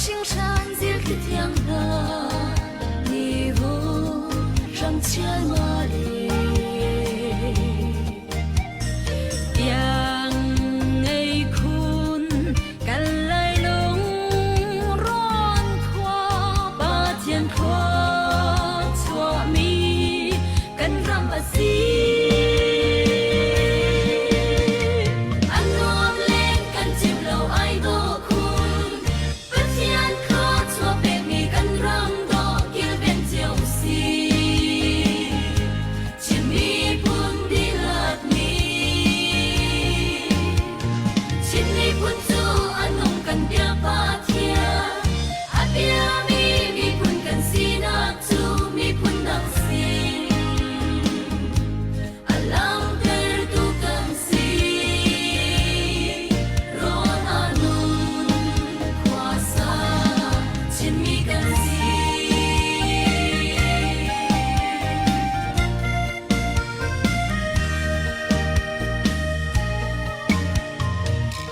hringhran zilthli thiang hna ni vung ram chial ma le Tiang ngei khun kan lai lung rawn khua Pathian khua chuahmi kan ram a si. An nuam leng kan chim lo ai dawh khun Pathian kha chuah pekmi kan ram dawh kilven cio si. Chin miphun dihlak nih Chin miphun cu a nung kan bia Pathian a biami miphun kan sinak cu miphun dang sin a langhtertu kan si. Rawn a nun khuasa Chinmi kan si.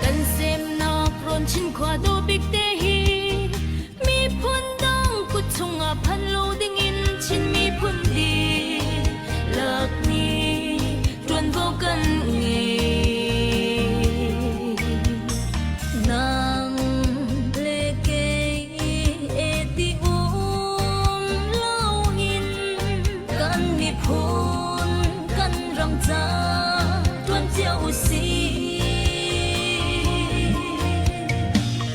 Kan semnak rawn Cinkhua dawh bik te hi miphun dang kut chungah phan lo dingin Chin miphun dihlak nih ṭuanvo kan ngei. Nang le kei e ti um loin kan miphun kan ram ca ṭuan cio u sih.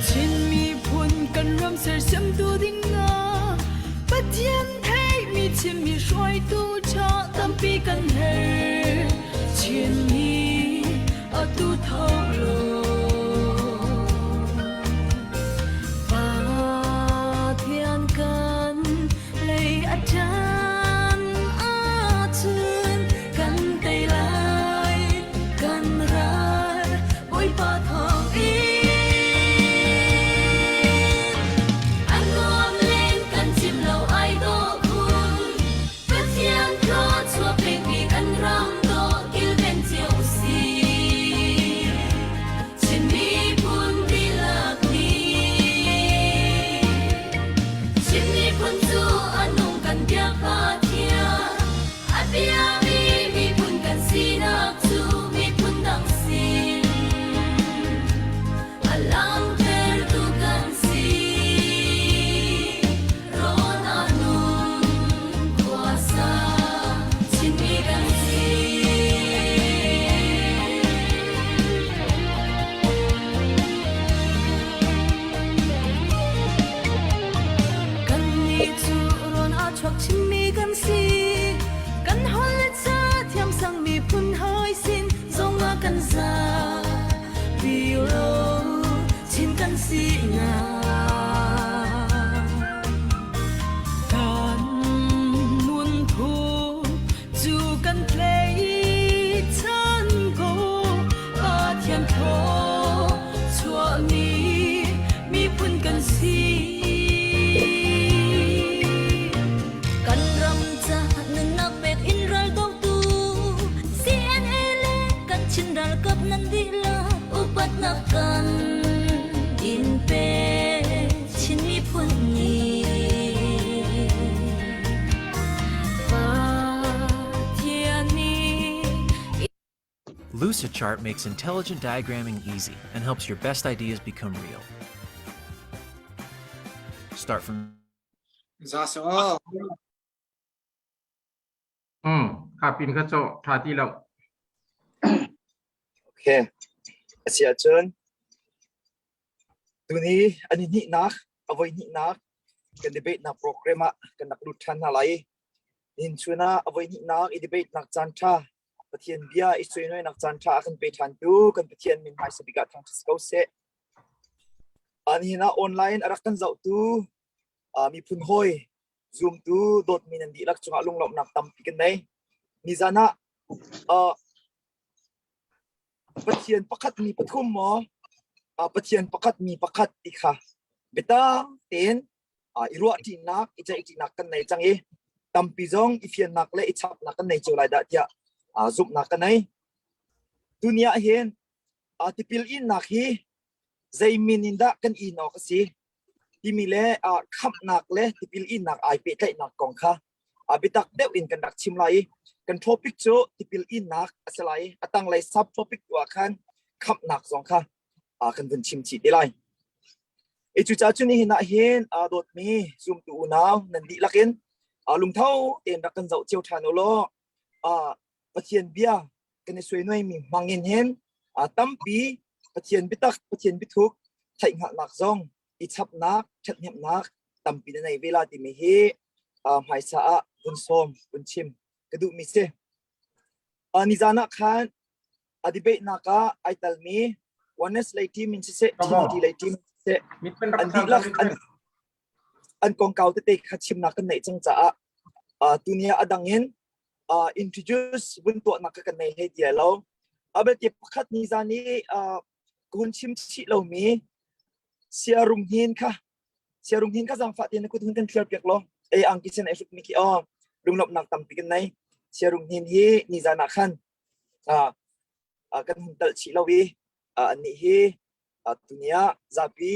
Chin miphun kan ram sersiamtu ding ah Pathian theihmi Chinmi hruaitu ṭha tampi kan herh. Chinmi atu tho law. Pathian kan lei a ṭan ahcun kan tei lai kan ral Bawipa thawng in. An nuam len kan chim lo ai dawh khun Pathian thluachuah pekmi kan ram dawh kilven cio usih. Chin miphun dihlak nih Chin miphun cu a nung kan biak Pathian a biami miphun kan sinak cu miphun dang sin a langhtertu kan si. Rawn a nun khuasa Chinmi kan si. Kannih cu rawn aa chuak chinmi kan si. Kan holh le ca thiamsang miphun hawi sin zongah kan za. Piro Chin kan sinak. Kan nunphung cu kan tleichan ko Pathian thaw chuahmi miphun kan si. Kan ram ca nunnak pek in ral dotu CNA le kan Chin ralkap nan dihlak upatnak kan in pe Chin miphun nih. Pathian nih Lucidchart makes intelligent diagramming easy and helps your best ideas become real. Start from Za so. Kha pin kha cho tha ti lo. Okay. Asi ahcun tuni an i hnihnak a voi hnihnak kan debate nak program ah kan rak lut ṭhan hna lai. Nihin chun ah a voi hnihnak i debate nak caan ṭha Pathian bia i suinoinak caan ṭha a kan pe ṭhan tu kan Pathian min hmaisa bik ah thangṭhat si ko seh. Nihin ah online a rak kan zohtu miphun hawi zumtu dawtmi nan dihlak cungah lunglawmhnak tampi kan nei. Nizan ah Pathian pakhat mi pathum maw Pathian pakhat mi pakhat ti kha biatak tein i ruahṭinak i ceihṭinak kan nei cang i tampi zong i fiannak le i chapnak kan nei cio lai dah tiah zumhnak ka nei. Tuni ah hin tipil innak hi zei min in dah kan in awk a si? timi le khamhnak le tipil innak ai pehtlaihnak kong kha biatak deuh in kan rak chim lai i kan topic cu tipil innak a si lai i a tanglei sub topic tu ah khan khamhnak zong kha kan vun chim chih te lai. I cucaah cun nihin ah hin dawtmi zumtu unau nan dihlak in lungtho tein rak kan zoh cio ṭhan u law Pathian bia kan i suainuaimi hmang in hin tampi Pathian biatak, Pathian biathuk theihhngalhnak zong i chapnak, ṭhathnemhnak tampi na nei ve la timi hi hmaisa ah vun sawm, vun chim ka duhmi si. Nizan ah khan a debate nak ah ai talmi Oneness lei team in siseh, Trinity lei team in siseh, an dihlak an an kongkau tete kha chimnak kan neih cang caah tuni ah a dang in introduce vun tuahnak kha kan nei hlei ti lo. Abelte pakhat ni zan i ka hun chim chih lomi siarung hin kha siarung hin kha zangfah tein na kut hun kan thliar piak law ei angki sen ai hruk mi khi aw lunglawmhnak tampi kan nei. Siarung hin hi ni zan ah khan kan hun talh chih lo i annih hi tuni ah zapi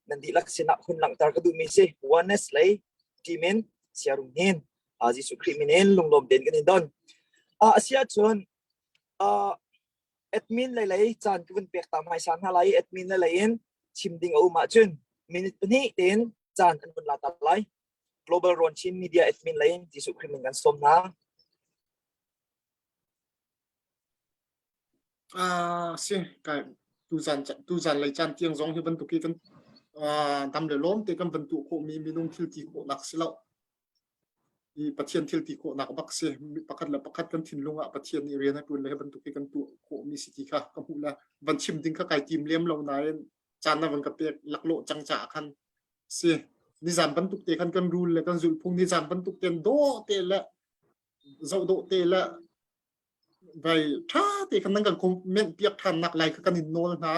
nan dihlak sinah hun langhter ka duhmi si oneness lei team in siarung hin Jesuh Khrih min in lunglawm tein kan in don. A si ahcun admin lei lei caan ka vun pek ta hmaisa hna lai i admin lei lei in chim ding a um ahcun minute pahnih tein caan an vun la ta lai. Global Rawn Chin Media admin lei in Jesuh Khrih min kan sawm hna. Si kai tuzan tuzan lei caan tiang zong hi bantuk hi kan dam le lawm te kan van tuah khawhmi minung thil ti khawhnak si lo. I Pathian thil ti khawhnak bak si. Pakhat le pakhat kan thinlung ah Pathian nih rian a ṭuan le hi bantuk hi kan tuah khawhmi si ti kha ka hmuh le van chim ding kha kai tim lem lo nain caan na van ka pek laklawh cang caah khan si. Nizan bantuk te khan kan rule le kan zulhphung nizan bantuk ten dawh te le zoh dawh te le vai ṭha te khan nan kan comment piak ṭhan nak lai kha kan in nawl hna.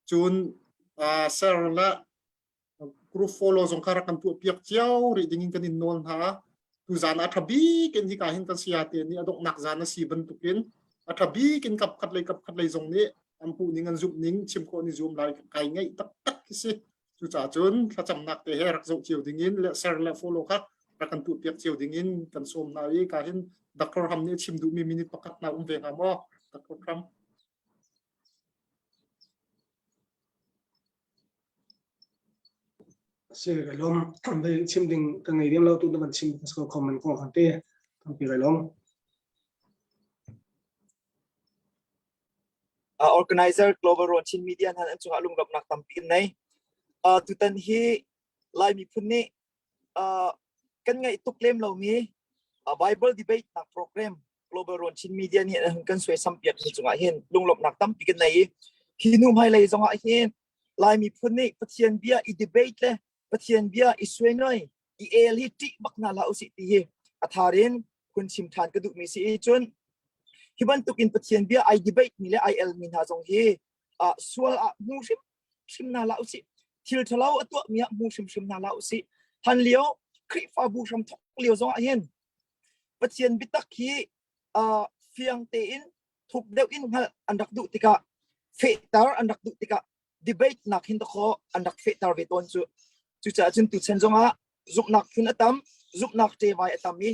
Cun ser le group follow zong kha rak kan tuah piak cio rih ding in kan in nawl hna. Tuzan a ṭha bik in hika hin kan saya te nih a donghnak zan a si bantukin a ṭha bik in kap khat lei kap khat lei zong nih an hmuh ning an zumh ning chim khawh ni zuam lai kai ngaih taktak khi si. Cucaah cun thlacamnak te he rak zoh cio ding in le share le follow kha rak kan tuah piak cio ding in kan sawm hna i ka hin Dr. Ham nih a chim duhmi minute pakhat hna um ve hnga maw? Dr. Ham. Si ka lom chim ding ka ngei diam lo tu na van chim ka comment ko kan te tampi ka lom. Organizer Global Rawn Chin Media hna an cungah lunglawmhnak tampi kan nei. Tutan hi Lai miphun nih kan ngaih tuk lem lomi Bible debate nak program Global Rawn Chin Media nih an kan suaisam piak mi cungah hin lunglawmhnak tampi kan nei i hi hnu hmailei zongah hin Lai miphun nih Pathian bia i debate le Pathian bia i suainoi i el hi ṭih bak hna hlah usih ti hi a thar in hun chim ṭhan ka duhmi si i cun hi bantuk in Pathian bia ai debate mi le ai el mi hna zong hi sual ah hmu hrim hrim hna hlah usih thil ṭhalo a tuah mi ah hmu hrimhrim hna hlah usih han lio Khrihfabu hram thok lio zong ah hin Pathian biatak hi fiang tein thuk deuh in hngalh an rak duh tikah fehter an rak duh tikah debate nak hin dakaw an rak fehter ve tawn cu. Cucaah cun tuchan zongah zumhnak phun a tam, zumhnak ṭevai a tam i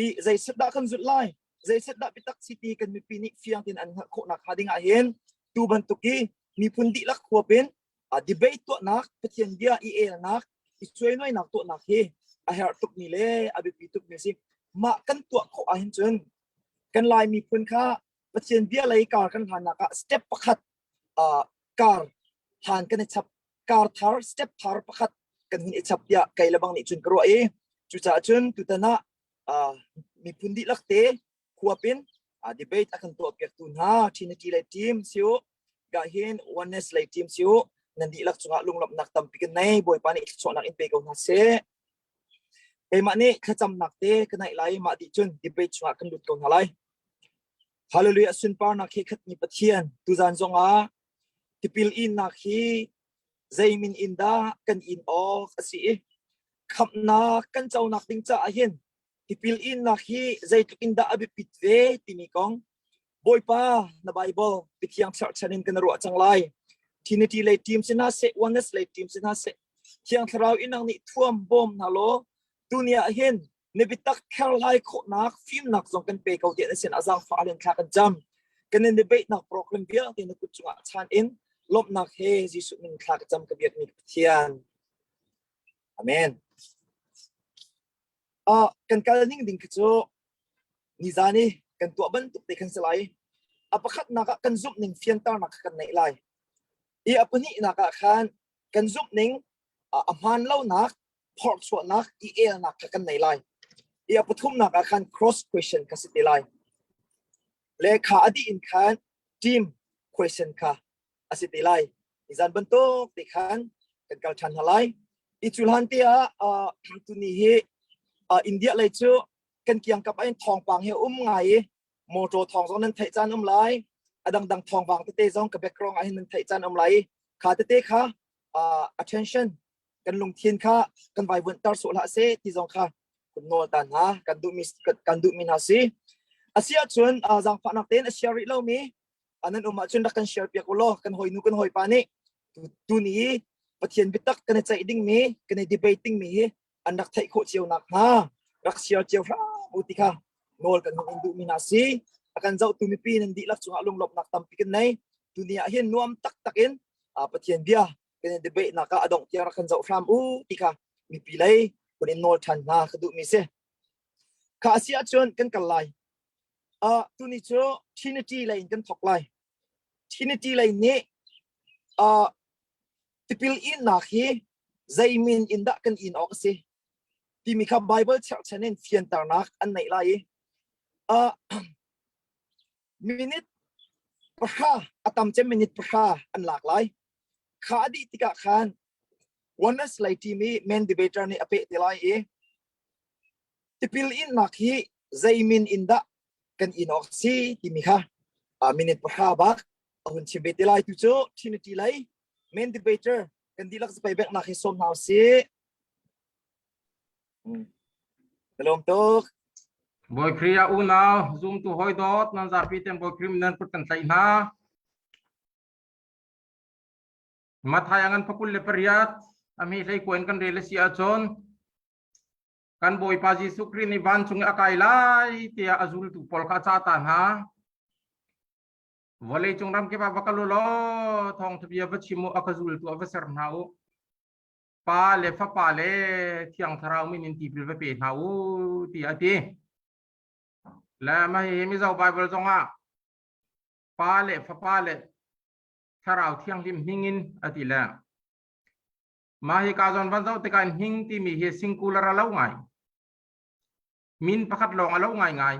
i zeiset dah kan zulh lai, zeiset dah biatak si ti kan mipi nih fiang tein an hngalh khawhnak hnga ding ah hin tu bantuk i miphun dihlak huap in debate tuahnak, Pathian bia i elnak, i cuainuainak tuahnak hi a herh tukmi le a biapi tukmi a si. Mah kan tuah khawh ahhin cun kan Lai miphun kha Pathian bia lei kar kan hlannak ah step pakhat kar hlan kan i chap kar thar step thar pakhat kan hun i chap tiah kei le bang nih cun ka ruah i cucaah cun tutan ah miphun dihlak te huap in debate a kan tuah piaktu hna Trinity lei team si u ga hin oneness lei team si u nan dihlak cungah lunglawmhnak tampi kan nei Bawipa nih thluachuahnak in pe ko hna seh keimah nih thlacamnak te ka naih lai mah dih cun debate chungah kan lut ko hna lai Hallelujah sunparnak he khatmi Pathian tuzan zongah tipil innak hi zei min in dah kan in awk a si i khamhnak kan conak ding caah hin tipil innak hi zeitluk in dah a biapit ve timi kong Bawipa na Bible Bithiang cherhchan in kan ruah cang lai. Trinity lei team si hna seh, Oneness lei team si hna seh. Thiang Thlarau in nang nih thuam bawm hna law tuni ah hin na biatak kherhlai khawhnak fimnak zong kan pe ko tiah na sin ah zaangfah alen thla kan cam. Kan in debate nak program vialte na kut cungah chan in lawmhnak he Jesuh min thla ka cam ka biakmi Pathian. Amen. Uh, kan kal ning ding khi cu nizan i kan tuah bantuk te khan si lai. A pakhatnak ah kan zumh ning fianternak kha kan neih lai. I a pahnihnak ah khan kan zumh ning a hmaan lonak phorhchuahnak i elnak kha kan nei lai. I a pathumnak ah khan cross question kha si te lai. Le kha a dih in khan team question kha a si te lai. Nizan bantuk te khan kan kal ṭhan hna lai. I cu hlan te ah tuni hi India lei cu kan kiangkap ah hin thawngpang hi um ngai i motor thawng zong nan theih caan um lai. A dangdang thawngpang tete zong ka background ah hin nan theih caan um lai i kha tete kha attention kan lungthin kha kan vaivuanhter sawh hlah seh ti zong kha kun nawl ta hna kan duhmi kan duhmi hna si. Asi ahcun zaangfahnak tein a share rih lomi nan um ahcun rak kan share piak u law kan hawinu kan hawipa nih tuni hi Pathian biatak kan i ceih dingmi kan i debate dingmi hi an rak theih khawh cio nak hnga rak share cio hram u ti kha nawl kan in duhmi hna si. A kan zohtu mipi nan dihlak cungah lunglawmhnak tampi kan nei. Tuni ah hin nuam taktak in Pathian bia kan i debate nak ah a dongh tiang rak kan zoh hram u ti kha mipi lei kun in nawl ṭhan hna ka duhmi si. Kha a si ahcun kan kal lai. Uh, tuni cu Trinity lei in kan thawk lai. Trinity lei nih uh, tipil innak hi zei min in dah kan in awk a si timi kha Bible cherhchan in fianternak an neih lai i uh, minute 10 a tam cem minute 10 an lak lai. Kha a dih tikah khan Oneness lei team i main debater nih a peh te lai i tipil innak hi zei min in dah kan in awk si timi kha minute 10 bak a hun chim ve te lai. Tu cu Trinity lei main debater kan dihlak zapei beknak hi sawm hna usih. Ka lawm tuk. Bawi Khrih ah unau zumtu hawi dawt nan zapi ten Bawi Khrih nan kut kan tlaih hna. Mathai a ngan pakul le pariat a mi hlei kuan kan rel a si ahcun kan Bawipa Jesuh Khrih nih vancung i a kai lai tiah a zultu pawl kha a cah ta hna. Vawleicung ramkip ah va kal u law thawngṭha bia va chim u, a ka zultu ah va ser hna u. Pa le Fapa le Thiang Thlarau min in tipil va pe hna u tiah a ti. Le mah hihi Mizo Bible zongah Pa le Fapa le Thlarau Thianghlim hming in a ti le mah hi ka zawn van zoh tikah hming timi hi singular a lo ngai. Min pakhat lawng a lo ngai ngai.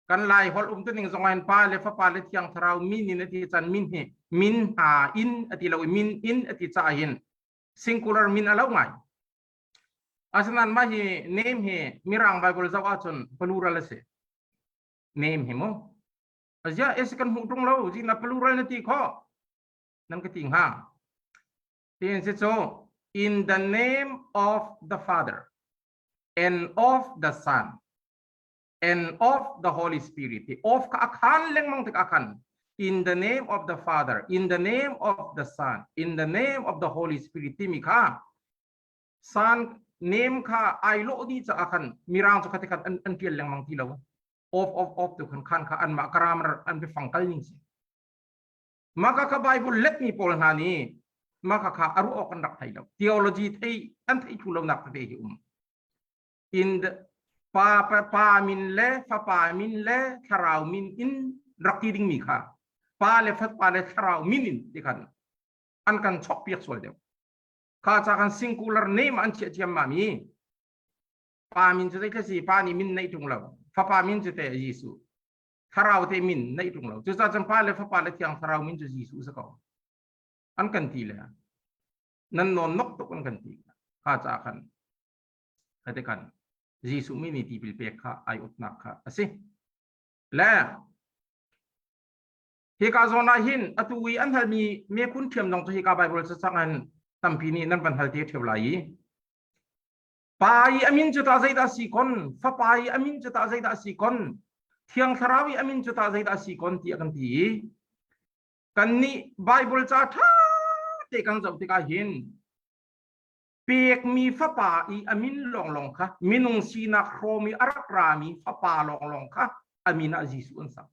Kan Lai holh um tuning zong ah Pa le Fapa le Thiang Thlarau min in a ti can min hi min hna in a ti lo i min in a ti caah hin singular min a lo ngai. Asinain mah hi name hi Mirang Bible zoh ahcun plural a si. Name hi mu. Azia es kan hmuh ṭung lo zina plural na ti khawh nan ka ti hnga. Tin si cu in the name of the Father and of the Son and of the Holy Spirit. Hi of kha a khan lengmang tik a khan in the name of the Father, in the name of the Son, in the name of the Holy Spirit timi kha Son name kha ai lo di ca khan mirang cu khati khat an an tial lengmang ti lo. Of of of tu khan khan kha an mah grammar an biafang kal ning si. Maka kha Bible let mi pawl hna nih maka kha aru awk an rak thei lo. Theology thei an thei thu lo nak tete hi um. In the pa pa, pa min le fapa min le thlarau min in rak ti ding mi kha pa le fapa le thlarau min in ti khan an kan chok piak sual deuh. Kha ca kan singular name an chiah thiam ma mi pa min cu zei si pa nih min neih tung lo fapa min cu te Jesuh thlarau te min neih tung lo cucaah cun pa le fapa le thiang thlarau min cu Jesuh sa ko an kan ti le nan nawn nok tuk an kan ti kha ca khan kha te kan Jesuh mi nih tipil pek kha ai upnak kha a si le hika zawn ah hin atu i an halmi mekhun ṭhiam zong cu hika Bible cacang in tampi nih nan van hal te ṭheu lai i Pa i a min cu tah zeidah si kon Fapa i a min cu tah zeidah si kon Thiang Thlarau i a min cu tah zeidah si kon ti a kan ti i kannih Bible ca ṭha te kan zoh tikah hin. Pekmi fapa i a min lawnglawng kha minung sinak hrawm i a rak rami fapa lawnglawng kha a min ah Jesuh an sak.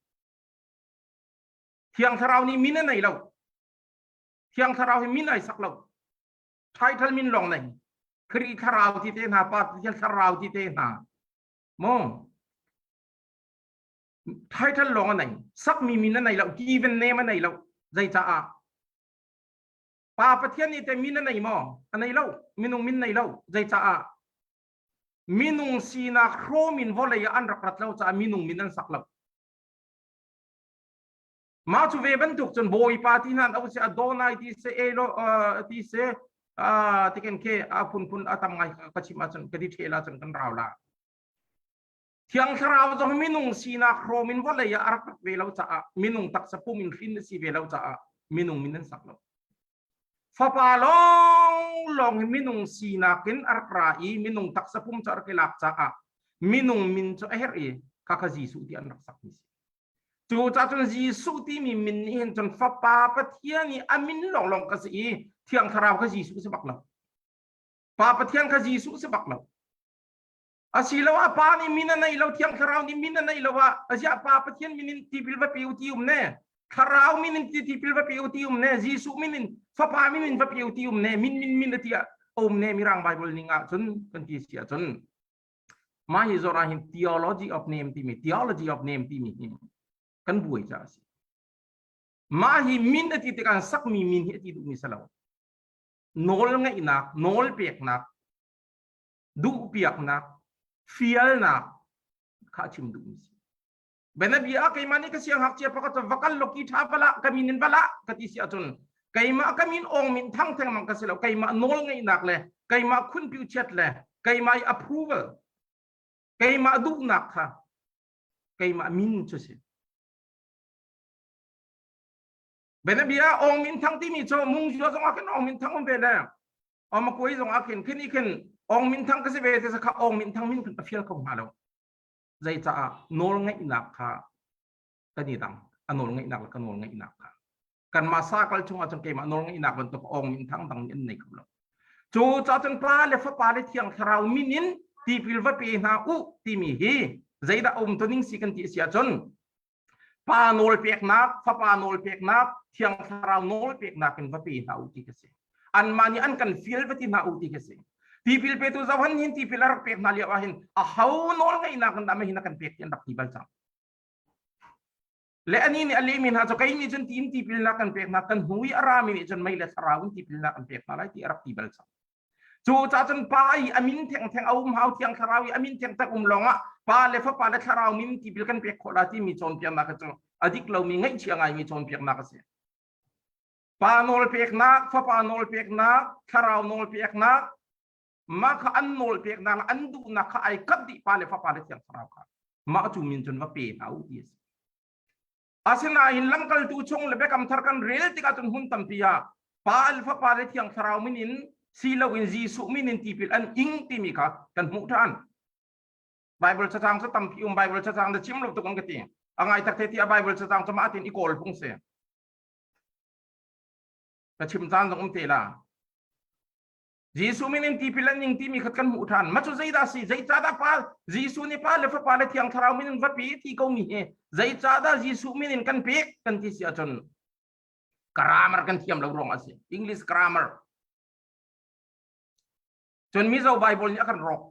Thiang Thlarau nih min a nei lo. Thiang Thlarau hi min ai sak lo. Title min lawng nei. Khrih Thlarau ti te hna, Pa Pathian Thlarau ti te hna. Mo title lawng a nei. Sakmi min a nei lo, given name a nei lo. Zeicaah? Pa Pathian nih te min a nei maw? A nei lo. Minung min nei lo. Zeicaah? Minung sinak hrawm in vawlei ah an rak rat lo caah minung min an sak lo. Mah cu ve bantuk cun Bawipa ti hna an si Adonai ti se Elo ti se tiken ke a phunphun a tam ngai ka chim ahcun ka di ṭhel ahcun kan rau la. Thiang Thlarau zong minung sinak hrawm in vawlei ah a rak rat ve lo caah minung taksa pum in hrin a si ve lo caah minung min an sak lo. Fapa lawnglawng hi minung sinak in a rak ra i minung taksa pum cu a rak i lak caah minung min cu a herh i khakha Jesuh ti an rak sak mi si. Cu ca cun Jesuh timi min nih hin cun Fapa Pathian i a min lawnglawng ka si i Thiang Thlarau kha Jesuh si bak lo. Pa Pathian kha Jesuh si bak lo. Asiloah Pa nih min a nei lo, Thiang Thlarau nih min a nei lo ah aziah Pa Pathian min in tipil va pe u ti um ne. Thlarau min in tipil va pe u ti um ne. Jesuh min in Fapa min in va pe u ti um ne. Min min min a ti ah um ne Mirang Bible ning ah cun kan ti si ahcun mah hi zawn ah hin theology of name timi theology of name timi hi kan buai ca a si. Mah hi min a ti tikah sakmi min hi a ti duhmi si lo. Nawl ngeihnak, nawl peknak, duhpiaknak, fialnak kha a chim duhmi si. Bianabia ah keimah nih ka sianghngakchia pakhat cu va kal law ki ṭha vala ka min in vala ka ti si ahcun keimah ka min ong min thang thengmang ka si lo keimah nawl ngeihnak le keimah khunpiu chiat le keimah i approval keimah duhnak kha keimah min cu si. Bianabia ong min thang timi cu mung zua zong ah khin ong min thang um ve le Omakuai zong ah khin khin i khin ong min thang ka si ve te kha ong min thang min khin a fial kho hnga lo. Zeicaah nawl ngeihnak kha kan i dang. A nawl ngeihnak le ka nawl ngeihnak kha. Kanmah sakal chung ahcun keimah nawl ngeihnak bantuk ong min thang dang nih an nei kho lo. Cu ca cun Pa le Fapa le Thiang Thlarau min in tipil va pe hna u timi hi zeidah um tuning si kan ti si ahcun Pa nawl peknak, Fapa nawl peknak, Thiang Thlarau nawl peknak in va pe hna u ti ka si. Anmah nih an kan fial va ti hna u ti ka si. Tipil petu Johan hin tipil a rak pek hna lio ah hin a ho nawl ngeihnak in dah hin a kan pek ti an rak ti bal cang. Le ani nih a lehmi hna cu kei nih cun tiin tipilnak kan pek hna kan hnu i a rami nih cun mei le thlarau in tipilnak kan pek hna lai ti a rak ti bal cang. Cu ca cun Pa i a min thengtheng a um hau thiang thlarau i a min thengtheng um lawngah Pa le Fapa le Thlarau min tipil kan pek khawh la timi cawnpiaknak cu a dik lomi ngaihchia ngaimi cawnpiaknak a si. Pa nawl peknak, Fapa nawl peknak, Thlarau nawl peknak, mah kha an nawl peknak le an duhnak kha ai kap dih Pa le Fapa le Thiang Thlarau kha. Mah cu min cun va pe hna u ti a si. Asinain lamkaltu chung le biakam thar kan rel tikah cun hmun tampi ah Pa le Fapa le Thiang Thlarau min in si loin Jesuh min in tipil an ing timi kha kan hmuh ṭhan. Bible cacang cu tampi um Bible cacang na chim lo tuk an ka ti. A ngai tak te ti a Bible cacang cu mah tin i kawl phung si. Ka chim caan zong um te la. Jesuh min in tipil an ing timi khat kan hmuh ṭhan. Mah cu zeidah si? Zeicahdah Pa Jesuh nih Pa le Fapa le Thiang Thlarau min in va pe ti ko mi hi zeicahdah Jesuh min in kan pek kan ti si ahcun grammar kan thiam lo ruang a si. English grammar. Cun Mizo Bible nih a kan rawk.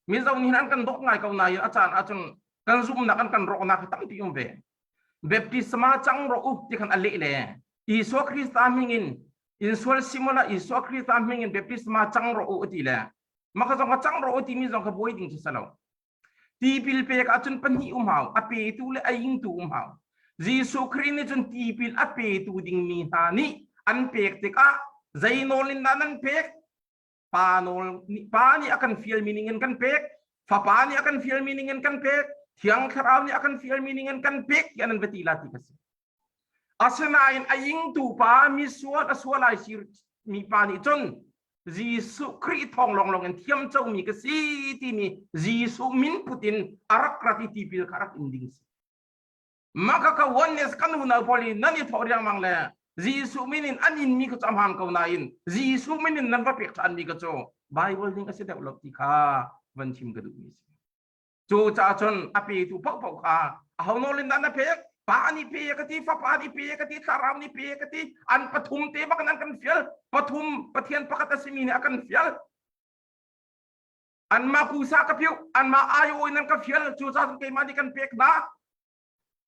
Mizo nih an kan dawt ngai ko nain a caan ahcun kan zumhnak an kan rawknak hi tampi um ve. Baptisma cang rawh u ti khan a leh le Isua Krista hming in in sual simona Isua Krista hming in baptisma cang rawh u ti le maka zong ka cang rawh u timi zong ka buai ding cu salo. Tipil pek ahcun pahnih um hau, a petu le a ingtu um hau. Jesuh Khrih nih cun tipil a petu dingmi hna nih an pek tikah zei nawl in dah nan pek? Pa nawl pa nih a kan fialmi ning in kan pek fapa nih a kan fialmi ning in kan pek thiang thlarau nih a kan fialmi ning in kan pek ti an va ti la ti ka si asinain a ingtu pa misual a sual ai sir mi pa nih cun Jesuh Khrih thawng lawnglawng in thiam comi ka si timi Jesuh min put in a rak rat i tipil kha rak in ding si mah ka ka oneness kan unau pawl i nan i thawh riangmang le. Jesuh min in an inmi kha cu a hmaan ko nain Jesuh min in nan va pek ṭhanmi kha cu Bible ning a si deuh lo ti kha van chim ka duhmi a si. Cu caah cun a petu paohpaoh kha aho nawl in dah na pek? Pa nih pe ka ti, Fapa nih pe ka ti, Thlarau nih pe ka ti. An pathum te bak in an kan fial. Pathum Pathian pakhat a simi nih a kan fial. Anmah kusa ka piuh, anmah aiawh in an ka fial. Cu caah cun keimah nih kan pek hna.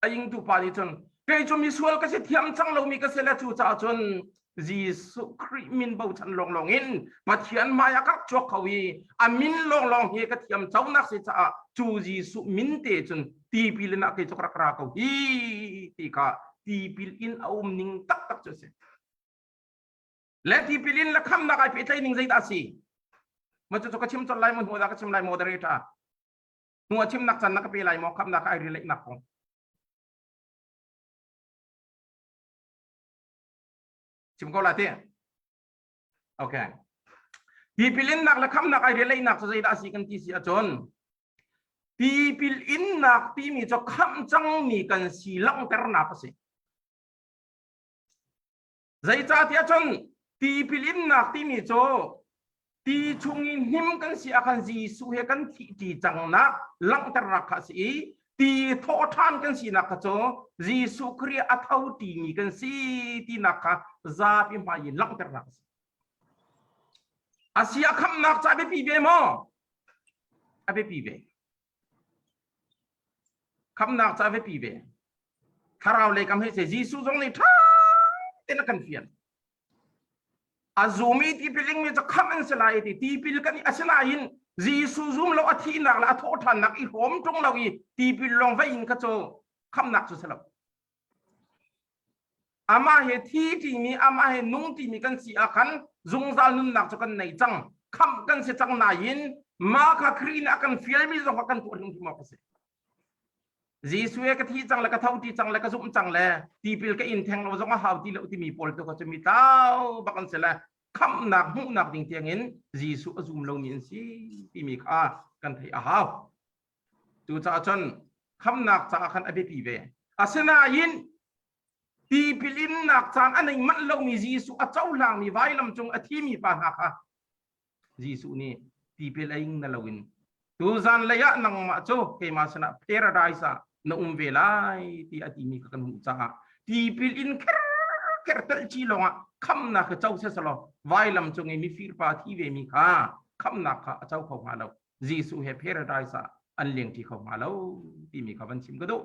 A ingtu pa nih cun kei cu misual ka si thiam cang lomi ka si le cu caah cun Jesuh Khrih min bochan lawnglawng in Pathian hmai ah ka rak chuak kho i a min lawnglawng hi ka thiam conak si caah cu Jesuh min te cun tipil in ah kei cu ka rak ra ko hi ti kha tipil in a um ning taktak cu a si. Le tipil in le khamnak ai pehtlaih ning zeidah a si? Ma cu ka chim colh lai maw hnu dah ka chim lai moderator? Hnu a chimnak can na ka pe lai maw khamnak ai relate nak kong? Chim ko la te. Okay. Tipil innak le khamnak ai relatenak cu zeidah a si kan ti si ahcun tipil innak timi cu khamh cangmi kan si langhternak a si. Zeicahtiah cun tipil innak timi cu ti chung i hnim kan si ah khan Jesuh he kan thihṭi cangnak langhternak kha a si i ti thawhṭhan kan sinak kha cu Jesuh Khrih a tho ṭimi kan si tinak kha zapi hmai in langhternak a si. A si a khamhnak ca biapi ve maw? A biapi ve. Khamhnak ca biapi ve. Thlarau lei kam hei se Jesuh zong nih ṭha tein a kan fian. A zum i tipil ingmi cu khamh an si lai ti tipil kan asinain Jesuh zum lo a thihnak le a thawhṭhannak i hrawm ṭung lo i tipil lawng va in kha cu khamhnak cu si lo. Amah he thi ṭimi, amah he nung ṭimi kan si ah khan zungzal nunnak cu kan nei cang. Khamh kan si cang nain mah kha Khrih nih a kan fialmi zong kha kan tuah hrimhrim awk a si. Jesuh he ka thi cang le ka tho ti cang le ka zumh cang le tipil ka in theng lo zong a hau ti lo timi pawl tu kha cu mi tlau bak an si le khamhnak hmuhnak ding tiangin Jesuh a zum lomi an si timi kha kan theih a hau. Cucaah cun khamnak caah khan a biapi ve. Asinain tipil innak caan a nei manh lomi Jesuh a cohlangmi vailam cung a thimi pa hna kha Jesuh nih tipil a ing na loin tuzan lei ah nangmah cu keimah sinah paradise ah na um ve lai ti a timi kha kan hmuh caah tipil in kher kher telh ci lawngah khamnak kha co seselaw vailam cung i mifir pa thi ve mi kha khamnak kha a co kho hnga lo. Jesuh he paradise ah an lengṭi kho hnga lo timi kha van chim ka duh.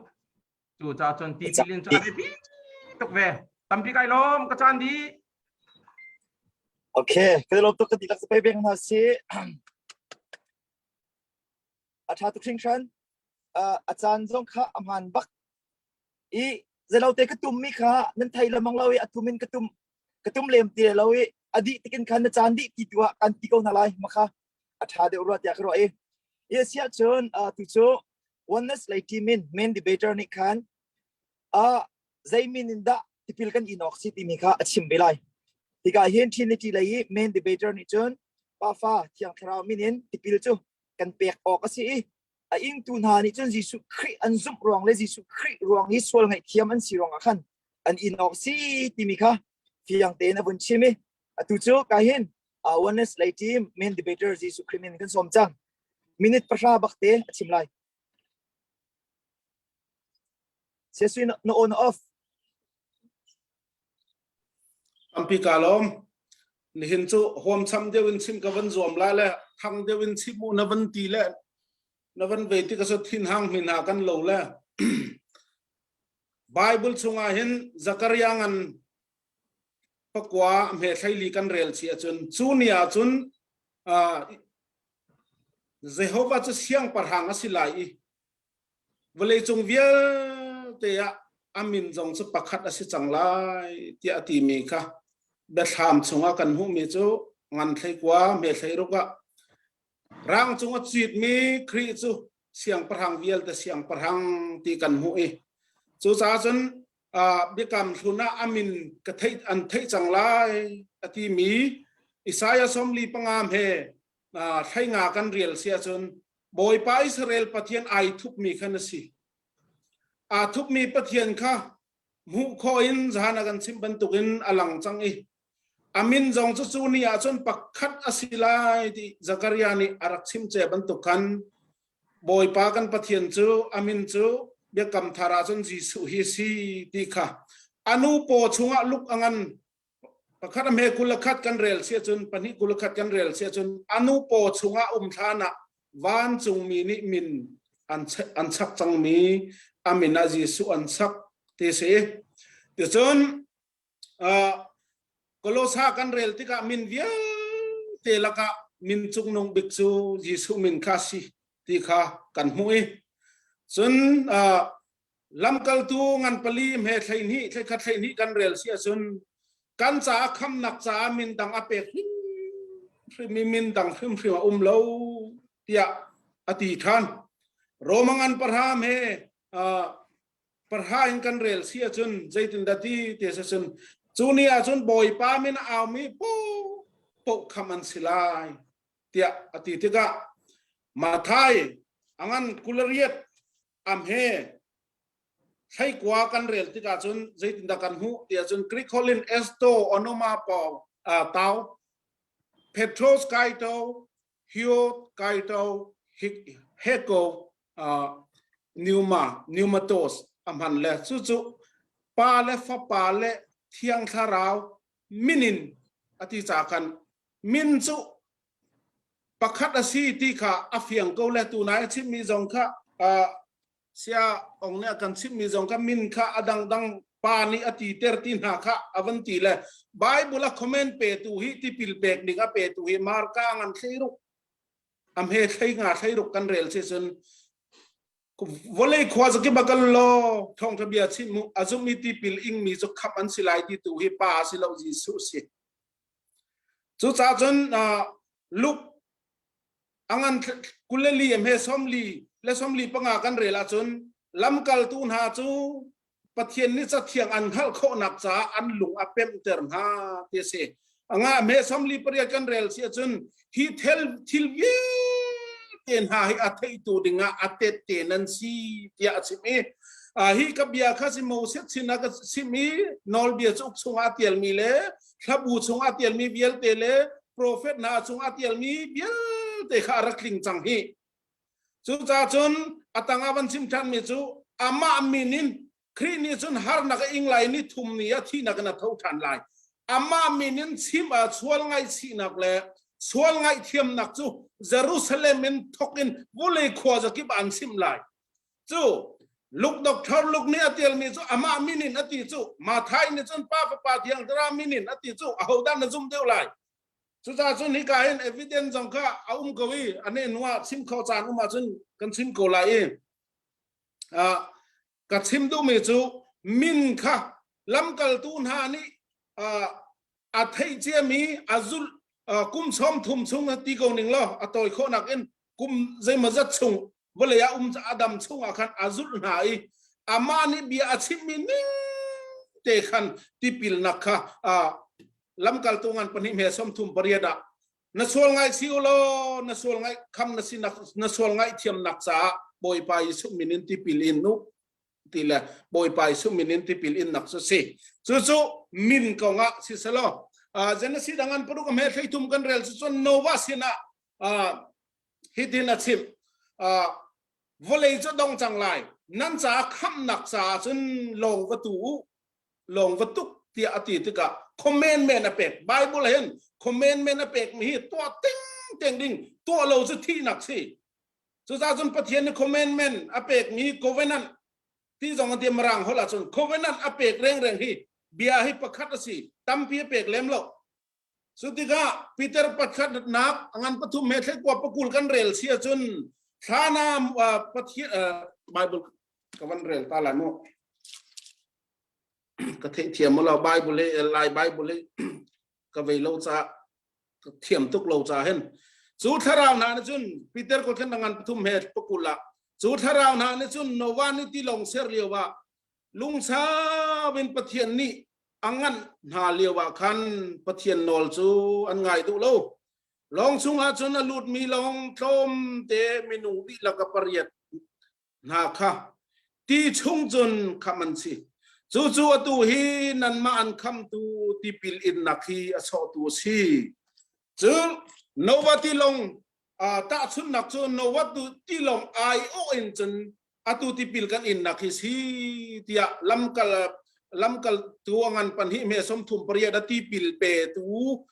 Cu caah cun tipil in cu a biapi tuk ve. Tampi kai lawm ka caan dih. Okay, ka lawm tuk ka dihlak pei beng hna si. A ṭha tuk hringhran. A caan zong kha a hmaan bak. I zelote ka tum mi kha nan thei lemang lo i a tum in ka tum ka tum lem ti lo i a dih tikin khan na caan dih ti tu ah kan ti ko hna lai ma kha a ṭha deuh rua tiah ka ruah i i a si ahcun tu cu oneness lei team in main debater nih khan uh, zei min in dah tipil kan in awk si timi kha a chim ve lai hika hin Trinity lei i main debater nih cun pafa thiang thlarau min in tipil cu kan pek awk a si i a ingtu hna nih cun Jesuh Khrih an zumh ruang le Jesuh Khrih ruang i sual ngaihthiam an si ruang ah khan an in awk si timi kha fiang tein a vun chim i atu cu ka hin oneness lei team main debater Jesuh Khrih min kan sawm cang minute pahra bak te a chim lai Sesui na on off Tampi ka lawm. Nihin cu huamcham deuh in chim ka van zuam la le thang deuh in chim u na van ti le na van ve ti ka so thin hang hmin ha kan lo le Bible chungah hin Zakaria ngan pakua hme thlaili kan rel chi ahcun cu ni ahcun Jehovah cu siangpahrang a si lai i vawleicung vialte ah a min zong cu pakhat a si cang lai tiah a timi kha biathlam chungah kan hmuhmi cu ngan thleikua hme thleiruk ah rang cung a citmi Khrih cu siangpahrang vialte siangpahrang ti kan hmuh i cucaah cun biakam hlun ah a min ka theih an theih cang lai a timi Isaiah 45 he thleinga kan rel si ahcun Bawipa Israel Pathian ai thupmi khan a si. Aa thupmi Pathian kha. Hmuh khawh in zahan a kan chimh bantukin a lang cang i a min zong cu cu ni ah cun pakhat a si lai ti Zakaria nih a rak chim ce bantuk khan Bawipa kan Pathian cu a min cu biakam thar ah cun Jesuh hi si ti kha a nu paw chungah luk a ngan pakhat a hme 21 kan rel si ahcun pahnih 21 kan rel si ahcun a nu paw chungah um thlan ah vancungmi nih min an an chak cangmi a min ah Jesuh an sak ti si. Ticun Kolosa kan rel tikah min vialte lakah min cungnung bik cu Jesuh min kha si ti kha kan hmuh i cun lamkaltu ngan pali hme thlei hnih thlei khat thlei hnih kan rel si ahcun kan caah khamnak caah min dang a pek hrimhrim i min dang hrimhrim a um lo tiah a ti ṭhan. Roma ngan pahra he pahra in kan rel si ahcun zeitindah ti ti si cun cu ni ahcun Bawipa min a aumi poh poh kham an si lai tiah a ti tikah Mathai a ngan kulariat am he thleikua kan rel tikah cun zeitindah kan hmuh tiah cun Greek holh in esto onoma pau tau Petros kaito Hio kaito heko pneuma pneumatos a hman le cucu pa le fapa le thiang thlarau minin a ti ca kan min cu pakhat a si ti kha a fiang ko le tunai a chimmi zong kha sia ong nih a kan chimmi zong kha min kha a dangdang pa nih a ti ter ti hna kha a van ti le Bible a comment pe tu hi tipil pek ding a pe tu hi Marka ngan thleiruk am he thlei nga thleiruk kan rel si cun vawlei khua zaki bakal lo thawngtha bia chim mu azum mi tipil ing mi cu khap an si lai ti tu hi pa si lo Jesuh si Cucaah cun Luke a ngan 22 hme sawmli le 45 kan rel ahcun lamkaltu hna cu Pathian nih cathiang an hngalh khawhnak caah an lung a pemhter hna ti a si. A nga hme 48 kan rel si ahcun hi thil thil vialte hna hi a theitu dingah a tette nan si tiah a chim i hi ka bia kha si Moses sin ah ka chim i nawlbia cu uk chungah a tialmi le hlabu chungah tialmi vialte le profet hna chungah tialmi vialte kha a rak tling cang hi. Cucaah cun a tangah van chim ṭhanmi cu amah min in Khrih nih cun harnak a ing lai ni thum ni ah thihnak in a tho ṭhan lai. Amah min in chim ah sual ngaihchihnak le sual ngaihthiamnak cu Jerusalem in thok in vulei khua zakip ah an chimh lai. Cu Luke Doctor Luke nih a tialmi cu amah min in a ti cu Mathai nih cun Pa Fapa Thiang Thlarau min in a ti cu ahodah na zum deuh lai cucaah cun hika hin evidence zong kha a um ko i a ne hnu ah chim kho caan um ahcun kan chim ko lai i ka chim duhmi cu min kha lamkaltu hna nih a theih ciami a zulh kum sawm thum chung ti ko ning law a tawi khawhnak in kum zeimawzat chung vawlei ah um a dam chung ah khan a zulh hna i amah nih bia a chimmi ning te khan tipilnak kha lamkaltu ngan pahnih me 38 ah na sual ngai si u law na sual ngai kham na si na sual ngai thiamnak caah Bawipa Jesuh min in tipil in nu ti le Bawipa Jesuh min in tipil in nak cu si cucu min kongah si selaw Genesis dangan paruk a hme thleithum kan rel cu cun Noah sinah hitin a chimh vawlei cu dong cang lai nan caah khamhnak caah cun lawng va tu u lawng va tuk tiah a ti tikah commandment a pek bible hin commandment a pek mi hi tuah ting teng ding tuah lo cu thihnak si cucaah cun pathian nih commandment a pek mi covenant ti zong an ti mirang holh ahcun covenant a pek rengreng hi bia hi pakhat a si tampi a pek lem lo Cu tikah Peter pakhatnak a ngan pathum he thlekua pakul kan rel si ahcun thlana Pathian Bible ka van rel ta lai mu ka theih thiam lo Bible he Lai Bible he ka vei lo ca ka thiam tuk lo ca hin cu thlarau hna nih cun Peter ko khan ngan pathum he pakul ah cu thlarau hna nih cun Noah nih tilawng ser lio ah lungsau in Pathian nih a nganh hna lio ah khan Pathian nawl cu an ngai duh lo. Lawng chungah cun a lutmi lawng tlawmte minung dihlak a pariat hna kha ti chung cun khamh an si. Cucu atu hi nanmah an khamtu tipil innak hi a sawhtu a si. Cun Noah tilawng tahchunhnak cu Noah tilawng aiawh in cun atu tipil kan innak hi si tiah lamkal lamkaltu a ngan pahnih me 38 a tipil petu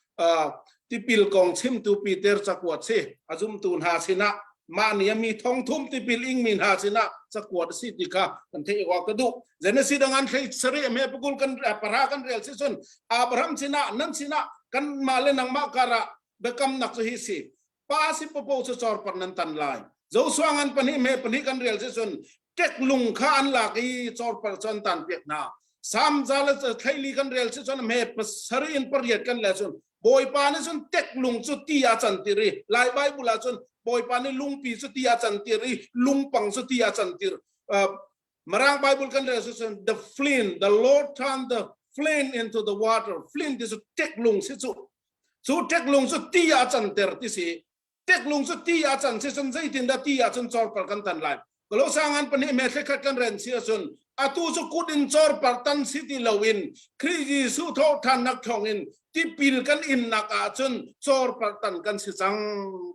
tipil kong chimtu Peter cakuat si a zumtu hna sinah mah ni mi thongthum tipil ingmi hna sinah cakuat si ti kha kan theih awk ka duh Genesis dang an thlei sari me pukul kan para kan rel si cun Abraham sinah nan sinah kan mah le nangmah karah biakamnak cu hi si pa si popo cu chorpar nan tan lai Joshua ngan pahnih me pahnih kan rel si cun tek lung kha an lak i chorpar cu an tan piak hna Sam za le thlaili kan rel si cun me pasarih in pariat kan le cun Bawipa nih cun tek lung cu ti a can tir i Lai Bible ah cun Bawipa nih lungpi cu ti a can tir i lungpang cu ti a can tir Marang Bible kan rel cun the flint the Lord turned the flint into the water flint ti cu tek lung si cu cu tek lung cu ti ah canter ti si tek lung cu ti ah can si cun zeitin dah ti ah cun chorpar kan tan lai kolosangan pahnih me thlekhat kan ren si ahcun atu cu kut in chorpar tan si ti loin Khrih Jesuh thawhthannak thawngin tipil kan innak ah cun chorpar tan kan si cang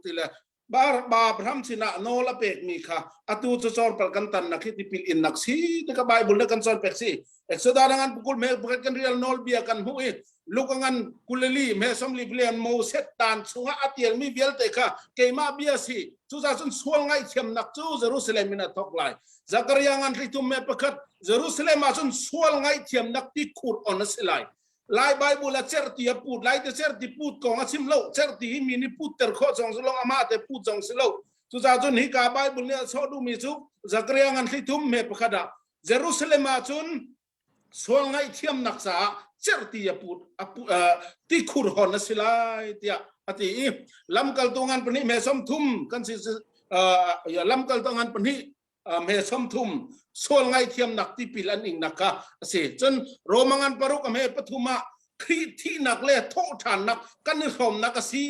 ti le Bar Abraham sinah nawl a pekmi kha atu cu chorpar kan tannak hi tipil innak si ti ka Bible na kan cawn pek si Exodus ngan pukul me pakhat kan rial nawl bia kan hmuh i Luka ngan kuleli me somli plian Moses tan chungah a tialmi vialte kha keimah bia si cucaah cun sual ngaihthiamnak cu Jerusalem in a thok lai Zakaria ngan thlitum me pakhat Jerusalem ah cun sual ngaihthiamnak ti khur on a si lai Lai Bible a cerhti a put lai te cerhti put kong a chim lo cerhti hi mi nih put ter khawh zong si lo amah te put zong si lo cucaah cun hika Bible nih a sawh duhmi cu Zakaria ngan thli me pakhat ah Jerusalem ah cun sual ngaihthiamnak caah cerhti a put a tikhur hon a si lai tiah a ti i lamkaltu ngan pahnih me 30 kan si lamkaltu ngan pahnih me 30 sual ngaihthiamnak tipil an ingnak kha a si cun Roma ngan paruk a me pathum ah Khrih thihnak le thawhṭhannak kan i hrawmnak a si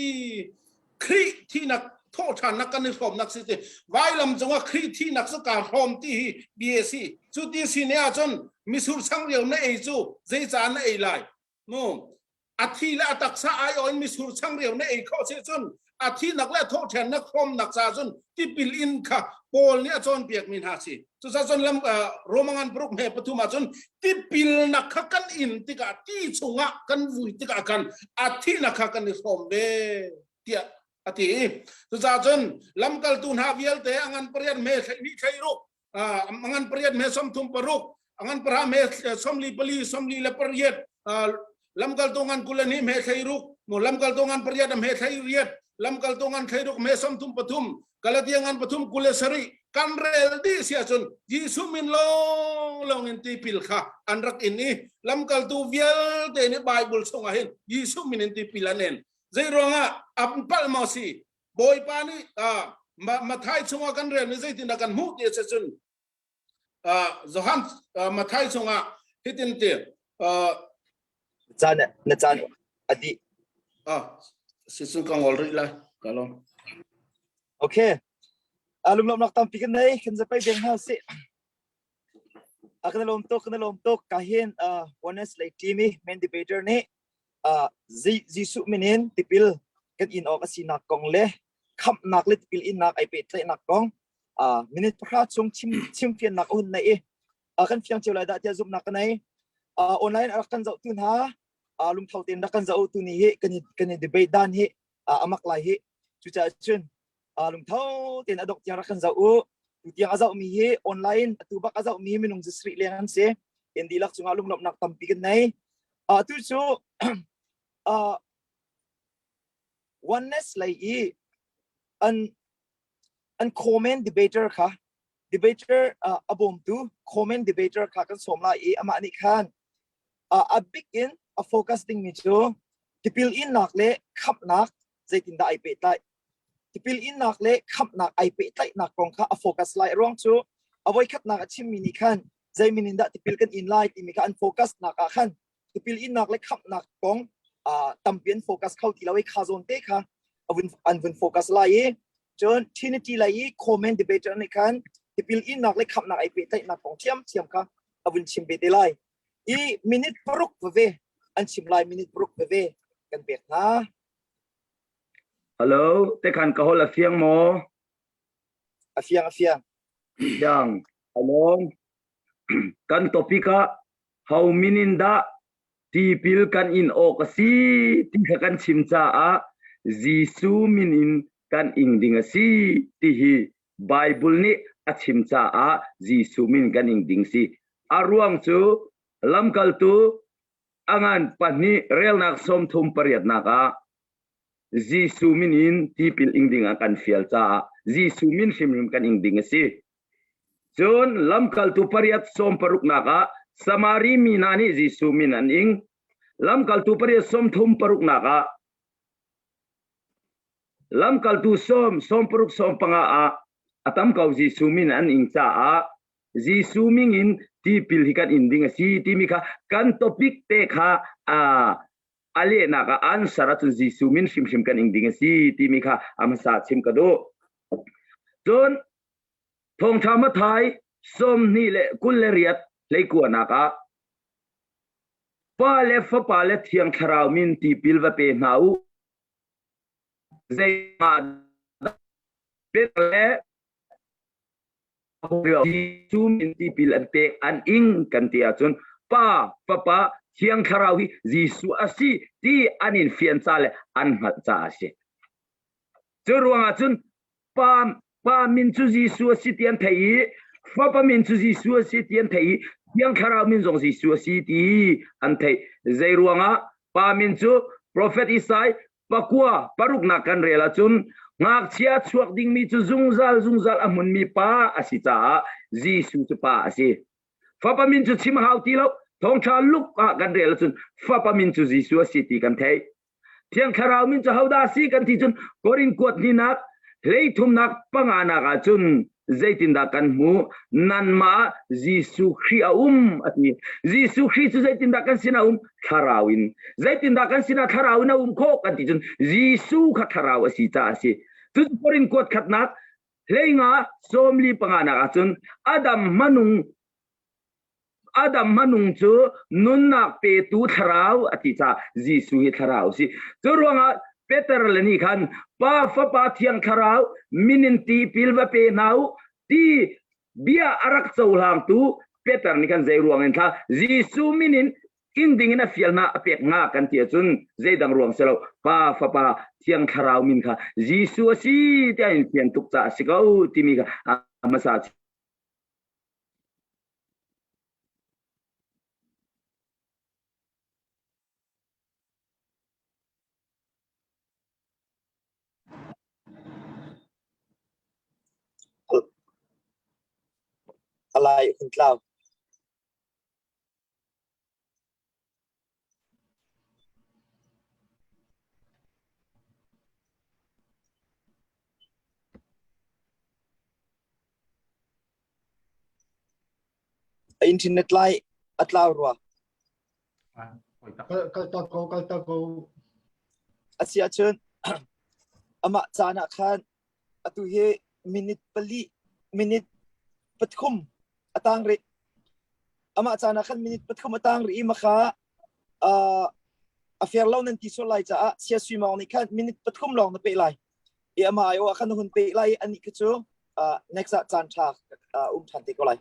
Khrih thihnak thawhṭhannak kan i hrawmnak si ti vailam cungah Khrih thihnak cu kaa hrawm ti hi bia si cu ti si ne ahcun misur changreu na ei cu zeicah na ei lai mu a thi le a taksa aiawh in misur changreu na ei khawh si cun a thinak le thawhṭhennak hrawmnak ca cun tipil in kha Paul nih a cawnpiakmi hna si cucaah cun lam Romangan paruk he pathum ah cun tipilnak kha kan in tikah ti chungah kan vui tikah khan a thihnak kha kan i hrawm ve tiah a ti cucaah cun lamkaltu hna vialte a ngan pariat me thlei thlei ruk angan pariat me 36 angan para me 44 sawmli le pariat lamkaltu ngan kulani me thlei ruk mo lamkaltu ngan pariat me thlei riat lamkaltu ngan thlei ruk me 33 Galatia ngan pathum kule sari kan rel di sia cun Jesuh min long long in tipil kha an rak in i lamkaltu vialte nih Bible chungah hin Jesuh min in tipil an en zei ruangah an palh maw si Bawipa nih Mathai chungah kan relmi zeitindah kan hmuh ti a si cun Johan Mathai chungah hitin ti caan na caan a dih ah si cun ka ngol rih lai ka lawm Okay lunglawmnak tampi kan nei kan zapai deng hna sih a kan lawm tuk kan lawm tuk ka hin oneness lei team i main debater nih Jesuh min in tipil kan in awk a sinak kong le khamhnak le tipil innak ai pehtlaihnak kong minute pahra chung chim chimfiannak a hun nei i kan fiang cio lai dah tiah zumhnak ka nei online a rak kan zohtu hna lungtho tein rak kan zohtu ni hi kan i kan i debate dan hi amak lai hi cucaah cun lungtho tein a dok tiang rak kan zoh u tu tiang a zohmi hi online atu bak a zohmi minung zasarih leng an si in dihlak cungah lunglawmhnak tampi kan nei atu cu oneness lei i an an comment debater kha debater a bawmtu comment debater kha kan sawm lai i amah nih khan a bik in a focus dingmi cu tipil innak le khamhnak zeitindah ai pehtlaih tipil innak le khamhnak ai pehtlaihnak kong kha a focus lai ruang cu a voikhatnak a chimmi nih khan zei min in dah tipil kan in lai timi kha an focus nak ah khan tipil innak le khamhnak kong tampi an focus kho ti lo i kha zawn te kha an vun focus lai i cun Trinity lai i comment debater nih khan tipil innak le khamhnak ai pehtlaihnak kong thiamthiam kha a vun chim ve te lai. I minute paruk veve an chim lai minute paruk veve kan pek hna. Hello, te khan ka hol a fiang maw? A fiang a fiang. Fiang. Hello. Kan topic ah ho min in dah tipil kan in awk a si ti kha kan chim caah Jesuh min in kan ing ding a si ti hi Bible nih a chim caah Jesuh min kan ing ding si. A ruang cu lamkaltu a ngan pahnih relnak sawmthum pariatnak ah Jesuh min in tipil ing ding ah kan fial caah Jesuh min hrimhrim kan ing ding a si. Cun lamkaltu pariat sawm paruknak ah Samari mi hna nih Jesuh min an ing. Lamkaltu pariat sawm thum paruknak ah lamkaltu sawm sawm paruk sawm panga ah a tam ko Jesuh min an ing caah Jesuh min in tipil hi kan in ding a si timi kha kan topic te kha a lehnak ah answer ahcun Jesuh min hrimhrim kan ing ding a si timi kha a hmasa chim ka duh. Cun Thawngṭha Matthai 22 hleikuanak ah Pa le Fapa le Thiang Thlarau min tipil va pe hna u. Zeimah le Jesuh min tipil an pek an ing kan ti ahcun Pa, Fapa, Thiang Thlarau hi Jesuh a si ti an in fian ca le an hngalh caah a si. Cu ruangah cun Pa, pa min cu Jesuh a si ti an theih i Fapa min cu Jesuh a si ti an theih i Thiang Thlarau min zong Jesuh a si ti an theih. Zei ruangah pa min cu Profet Isai pakua paruknak kan rel ahcun ngakchia chuak dingmi cu zungzal zungzal a hmunmi pa a si caah Jesuh cu pa a si. Fapa min cu chim a hau ti lo. Thawngṭha Luke ah kan rel ahcun Fapa min cu Jesuh a si ti kan theih. Thiang Thlarau min cu hodah a si kan ti cun Korin kuat hninak hleithumnak panganak ah cun zeitindah kan hmuh nanmah ah Jesuh Khrih a um a ti. Jesuh Khrih cu zeitindah kan sinah a um? Thlarau in. Zeitindah kan sinah Thlarau in a um khawh kan ti cun Jesuh kha Thlarau a si caah a si. Cun Korin kuat khatnak hleinga sawmli panganak ah cun Adam hmanung Adam hmanung cu nunnak petu thlarau a ti caah Jesuh hi thlarau a si. Cu ruangah Peter le nih khan Pa Fapa Thiang Thlarau min in tipil va pe hna u ti bia a rak cohlangtu Peter nih khan zei ruang in thla Jesuh min in in ding in a fial hna a pek hnga kan ti ahcun zeidang ruang si lo Pa Fapa Thiang Thlarau min kha Jesuh a si tiah in fian tuk caah a si ko timi kha a hmasa A lai hun tlau. A internet lai a tlau rua. Kal ta ko, kal ta ko. A si ahcun amah caan ah khan atu hi minute pali minute pathum a tang rih. Amah caan ah khan minute pathum a tang rih i makha uh, a fair lo nan ti sual lai caah sia sui mawng nih khan minute pathum lawng na peh lai. I amah ai ah khan na hun peh lai i anih khi cu uh, next ah caan ṭha uh, um ṭhan te ko lai.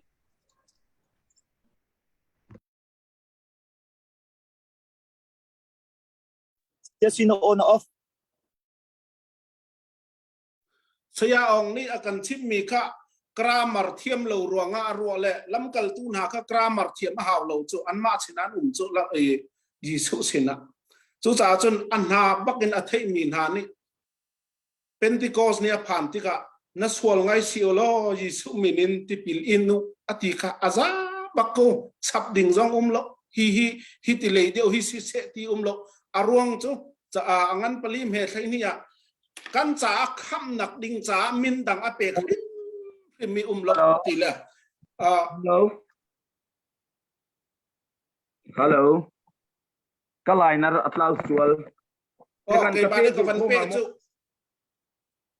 Sia sui na on na off. Saya Aung nih a kan chimhmi kha grammar thiam lo ruangah a ruah le lamkaltu hna kha grammar thiam a hau lo cu anmah sin an um cu i Jesuh sinah. Cucaah cun a hna bak in a theihmi hna nih Pentecost ni a phan tikah na sual ngai si law Jesuh min in tipil in u a ti kha a za bak ko chap ding zong um lo hi hi hi ti lei deuh hi si seh ti um lo a ruang cu ca a ngan pali hme thlei ni ah kan caah khamnak ding caah min dang a pek hrimhrim mi um lo ti le Hello. Hello. Ka liner a tlau sual. Oh, keimah nih ka van peh cu.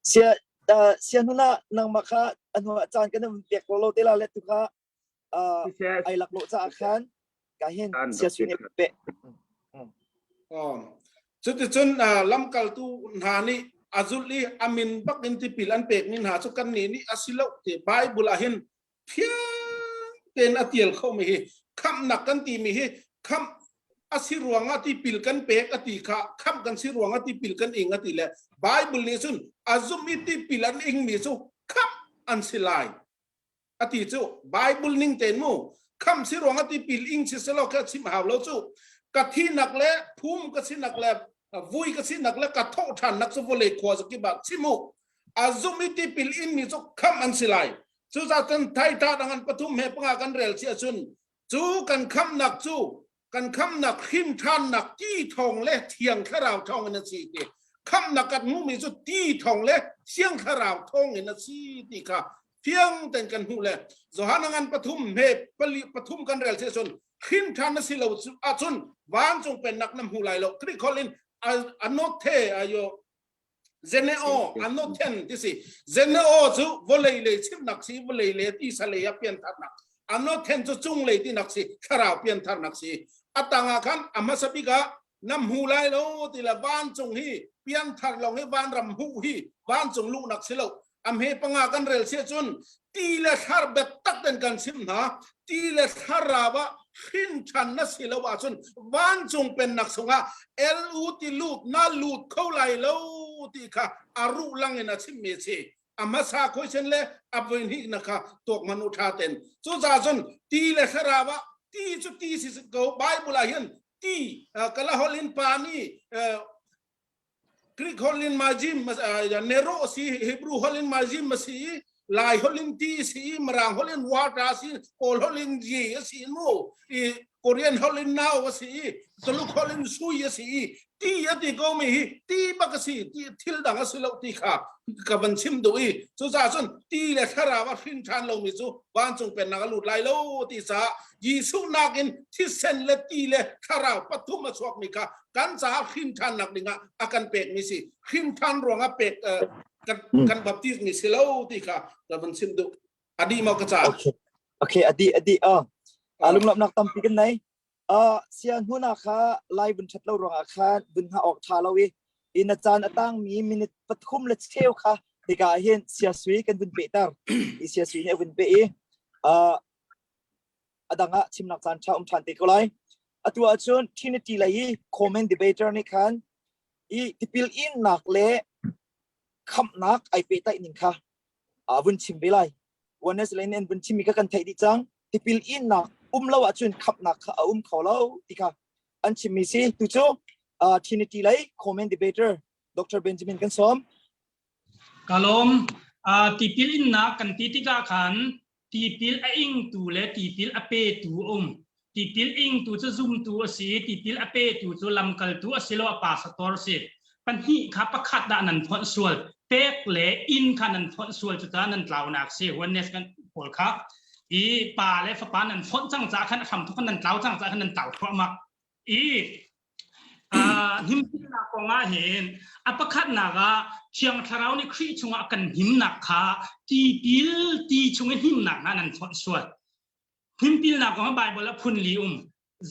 Sia uh, sia hnuna nangmah kha anu caan kan pek lo lo te la le tu kha uh, ai lak lo caah khan. Ka hin sia sui nih pe. Cuticun lamkaltu hna nih a zulh i a min bak in tipil an pekmi hna cu kannih nih a si lo ti Bible ah hin fiang tein a tial khomi hi khamhnak kan timi hi khamh a si ruangah tipil kan pek a ti kha khamh kan si ruangah tipil kan ing a ti le Bible nih cun a zumh i tipil an ingmi cu khamh an si lai a ti cu Bible ning tein mu khamh si ruangah tipil ing si selaw kha chim hau lo cu ka thinak le phum ka sinak le vui ka sinak le ka thawh ṭhannak cu vawlei khua zakip ah chim u a zumh i tipil in mi cu khamh an si lai cucaah cun thaitha dang an pathum he panga kan rel si ahcun cu kan khamhnak cu kan khamhnak hrim ṭhannak ti thawng le thiang thlarau thawng in a si ti khamhnak kan hmuhmi cu ti thawng le thiang thlarau thawng in a si ti kha fiang ten kan hmuh le Johan ngan pathum he pali pathum kan rel si ahcun hrim ṭhan na si lo ahcun vancung pennak na hmu lai lo Greek holh in anothe ayo Zeneo anothen ti si Zeneo cu vawlei lei chimnak si vawlei le tisa lei ah piantharnak anothen cu cung lei tinak si thlarau piantharnak si atang ah khan a hmasa bik ah na hmu lai lo ti le vancung hi pianthar long hi vanram hmuh hi vancung luhnak si lo a hme panga kan rel sia cun ti le thlar biatak ten kan chim hna ti le thlarau ah hrin ṭhan na si lo ahcun vancung pennak chungah lu ti lut na lut kho lai lo ti kha a ruh lang in a chimmi a si a hmasa khoisen le a voihnih na kha tuak man u ṭha ten cucaah cun ti le thlarau ah ti cu ti si ko Bible ah hin ti kala holh in pa nih Greek holh in majim nero si Hebrew holh in majim si Lai holh in ti si Mirang holh in water si Kawl holh in ye si mu i Korean holh in nau si Tuluk holh in sui si ti a ti ko mi hi ti bak si ti thil dang a si lo ti kha ka van chim duh i cucaah cun ti le thlarau a hrin ṭhan lomi cu vancung pennak a lut lai lo ti caah Jesuh nakin thisen le ti le thlarau pathum a chuakmi kha kan caah hrin ṭhannak dingah a kan pekmi si hrin ṭhan ruangah pek kan kan baptism mi si lo ti kha ka van chim duh adi maw ka ca okay okay adi adi a lunglawmhnak tampi kan nei a sia hnuna kha lai vun ṭhat lo ruangah khan vun hngah awk ṭha lo i in a caan a tangmi minute pathum le cheu kha hika ah hin sia sui kan vun pehter i sia sui nih a vun peh i a dang ah chimnak caan ṭha um ṭhan te ko lai. Atu ahcun Trinity lei i common debater nih khan i tipil innak le khamhnak ai pehtlaih ning kha a vun chim ve lai. Oneness lei nih an vun chimmi kha kan theih dih cang. Tipil innak um lo ahcun khamhnak kha a um kho lo ti kha an chimmi si. Tu cu uh, Trinity lei common debater Dr. Benjamin kan sawm. Ka lawm. Uh, tipil innak kan ti tikah khan tipil a ingtu le tipil a petu a um. Tipil ingtu cu zumtu a si i tipil a petu cu lamkaltu asiloah pastor a si. Pahnih kha pakhat dah nan fonh sual. Pek le inn kha nan fonh sual cucaah nan tlaunak si. Oneness kan pawl kha i pa le fapa nan fonh cang caah khan a hramthawk nan tlau cang caah khan nan tlau thluahmah. I himnak kong ah hin a pakhatnak ah Thiang Thlarau nih Khrih chungah kan himnak kha tipil ti chung i himnak hna nan fonh sual. Himtilnak kong ah Baibal ah phun li um.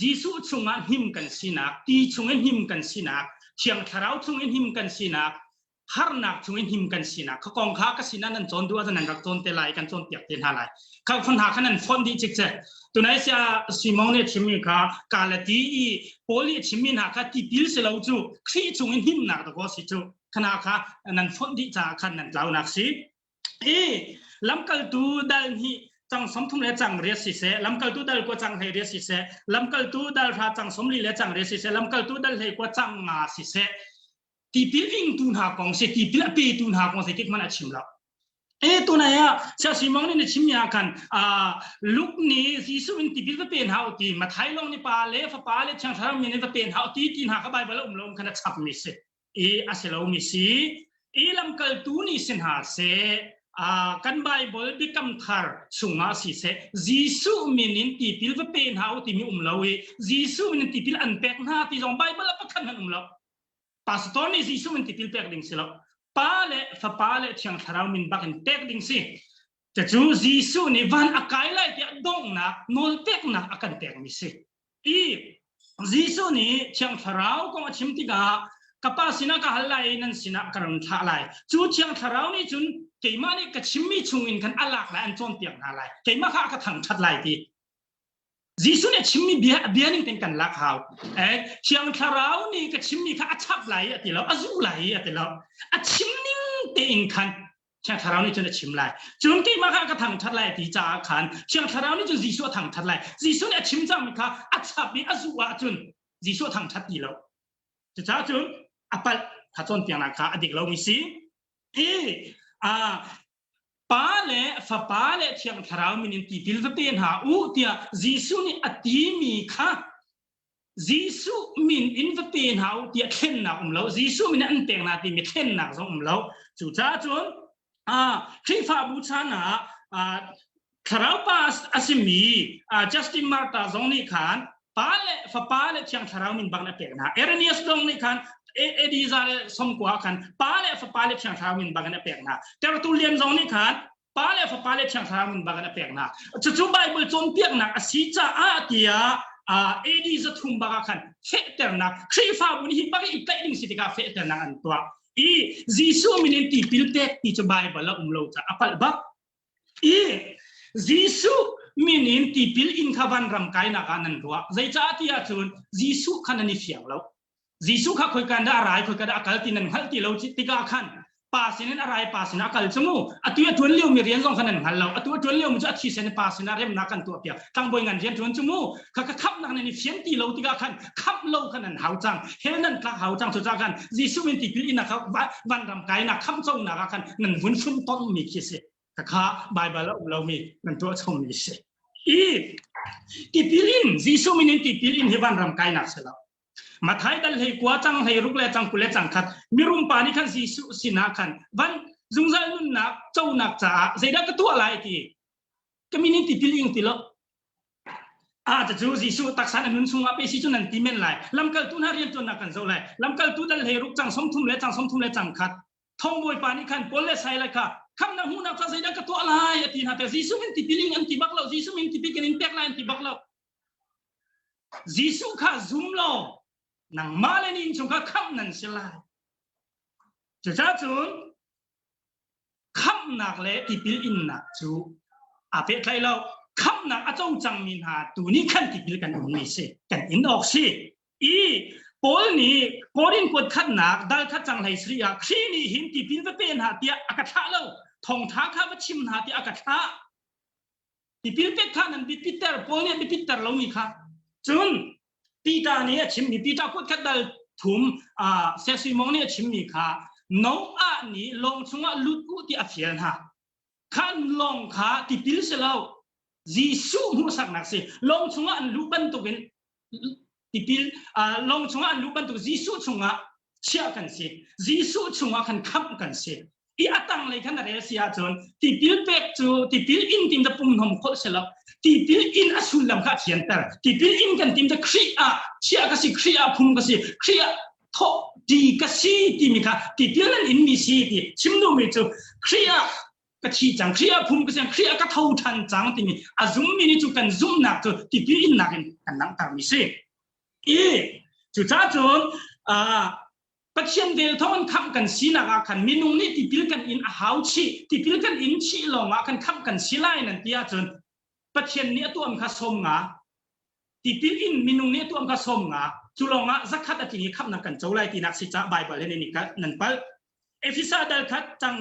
Jesuh chungah him kan sinak, ti chung i him kan sinak, Thiang Thlarau chung i him kan sinak, harnak chungin him kan sinak kha kong kha ka sinah nan cawn duh ahcun nan rak cawn te lai kan cawnpiak te hna lai kha phun hna kha nan fonh dih cikcek tunai sia Simon nih chimmi kha Galati i Paul nih chimmi hna kha tipil si lo cu Khrih chungin himnak dakaw si cu khana kha nan fonh dih caah khan nan tlaunak si i lamkaltu dal hnih cang 30 le cang riat siseh lamkaltu dal kua cang hlei riat siseh lamkaltu dal hra cang 40 le cang riat siseh lamkaltu dal hlei kua cang nga siseh tipil ingtu hna kong si tipil a petu hna kong zeitik hmanh a chim lo e tunai ah sia simong nih na chimmi ah khan Luke nih Jesuh in tipil va pe hna u ti Mathai lawng nih pa le fapa le thiang thlarau min in va pe hna u ti ti hna kha Bible a um lo khan a chapmi si i a si lomi si i lamkaltu nih si hna seh kan Bible biakam thar chungah si seh Jesuh min in tipil va pe hna u timi um lo i Jesuh min in tipil an pek hna ti zong Bible a pakhat hmanh um lo Pastor nih Jesuh min tipil pek ding si lo. Pa le Fapa le Thiang Thlarau min bak in pek ding si. Cucu Jesuh nih van a kai lai tiah donghnak nawlpeknak a kan pekmi si. I Jesuh nih Thiang Thlarau kong a chim tikah ka Pa sinah ka hal lai i nan sinah ka run thlah lai. Cu Thiang Thlarau nih cun keimah nih ka chimmi chungin khan a lak lai, an cawnpiak hna lai. Keimah kha a ka thangṭhat lai ti. Jesuh nih a chimmi bia bia ning tein kan lak hau. Eh, Thiang Thlarau nih ka chimmi kha a chap lai a ti lo, a zuh lai a ti lo. A chim ning tein khan Thiang Thlarau nih cun a chim lai. Cun keimah kha ka thangṭhat lai ti caah khan Thiang Thlarau nih cun Jesuh a thangṭhat lai. Jesuh nih a chim cangmi kha a chap i a zuh ahcun Jesuh a thangṭhat ti lo. Cucaah cun a palh kha cawnpiaknak kha a dik lomi si. I uh, Pa le Fapa le Thiang Thlarau min in tipil va pe hna u tiah Jesuh nih a timi kha Jesuh min in va pe hna u tiah thlennak um lo. Jesuh min an pek hna timi thlennak zong um lo. Cucaah cun Khrihfabu chan ah Thlarau Pa a simi Justin Martyr zong nih khan Pa le Fapa le Thiang Thlarau min bak in a pek hna. Irenaeus zong nih khan AD za le sawmkua khan Pa le Fapa le Thiang Thlarau min bak in a pek hna. Tertullian zong nih khan Pa le Fapa le Thiang Thlarau min bak in a pek hna. Cucu Bible cawnpiaknak a si caah tiah AD 300 bak ah khan fehternak Khrihfabu nih hi bak i tlaih ding si tikah fehternak an tuah. I Jesuh min in tipil pek ti cu Bible a um lo caah a palh bak. I Jesuh min in tipil in kha vanram kainak ah nan ruah. Zeicah ti ahcun Jesuh kha nan i fiang lo. Jesuh kha khoika dah a rai khoika dah a kal ti nan hngalh ti lo tikah khan pa sinin a rai pa sinah a kal cu mu atu a ṭuan liomi rian zong kha nan hngal lo atu a ṭuan liomi cu a thisen pa sinah remnak kan tuah piak tlangbawi ngan rian ṭuan cu mu kha ka khamhnak nan i fian ti lo tikah khan khamh lo kha nan hau cang hell nan tlak hau cang cucaah khan Jesuh min tipil in kha vanram kainak khamh conak ah khan nan vun fun tonmi khi si kha Bible a um lomi nan tuah chommi si i tipil in Jesuh min in tipil in hi vanram kainak si lo Mathai dal hlei kua cang hlei ruk le cang 20 le cang khat mirum pa nih khan Jesuh sinah khan van zungzal nunnak conak caah zeidah ka tuah lai ti ka min in tipil ing ti lo Ah cu Jesuh taksa na nun chungah pe si cu nan ti men lai. Lamkaltu hna riantuannak kan zoh lai. Lamkaltu dal hlei ruk cang 30 le cang 30 le cang khat. Thongbawi pa nih khan Paul le Silas kha khamnak hmuhnak ca zeidah ka tuah lai a ti hna te Jesuh min tipil ing an ti bak lo. Jesuh min tipil kan in pek lai an ti bak lo. Jesuh kha zum law nangmah le nin chung kha khamh nan si lai. Cucaah cun khamhnak le tipil innak cu aa pehtlaih lo. Khamhnak a co cangmi hna tu nih khan tipil kan inmi si, kan in awk si. I Paul nih Korin kuat khatnak dal khat cang hlei sri ah Khrih nih hin tipil va pe hna tiah a ka thlah lo. Thawngtha kha va chim hna tiah a ka thlah. Tipil pek kha nan biapitter Paul nih a biapitter lomi kha. Cun Peter nih a chimmi Peter kut khat dal thum uh, Sesui nih a chimmi kha Noah nih lawng chungah lut u ti a fial hna. Khan lawng kha tipil si lo Jesuh hmuhsaknak si. Lawng chungah an luh bantukin tipil uh, lawng chungah an luh bantuk Jesuh chungah chiah kan si. Jesuh chungah khan khamh kan si. I a tanglei khan a rel si ahcun tipil pek cu tipil in tim da pumhnom khawh si lo. Tipil in a sullam kha a fianter. Tipil in kan tim da Khrih ah chiah ka si, Khrih ah phum ka si, Khrih ah thawh ti ka si timi kha tipil nan in mi si ti chim duhmi cu Khrih ah ka thi cang, Khrih ah phum ka si, Khrih ah ka tho ṭhan cang timi a zummi nih cu kan zumhnak cu tipil innak in kan langhtermi si. I cucaah cun uh, Pathian vel thawng in khamh kan sinak ah khan minung nih tipil kan in a hau chih tipil kan in chih lawngah kan khamh kan si lai nan ti ahcun Pathian nih a tuam kha 50 tipil in minung nih a tuam kha 50 cu lawngah zakhat a tling i khamhnak kan co lai tinak si caah Baibal he nan i nan palh Efesa dal khat cang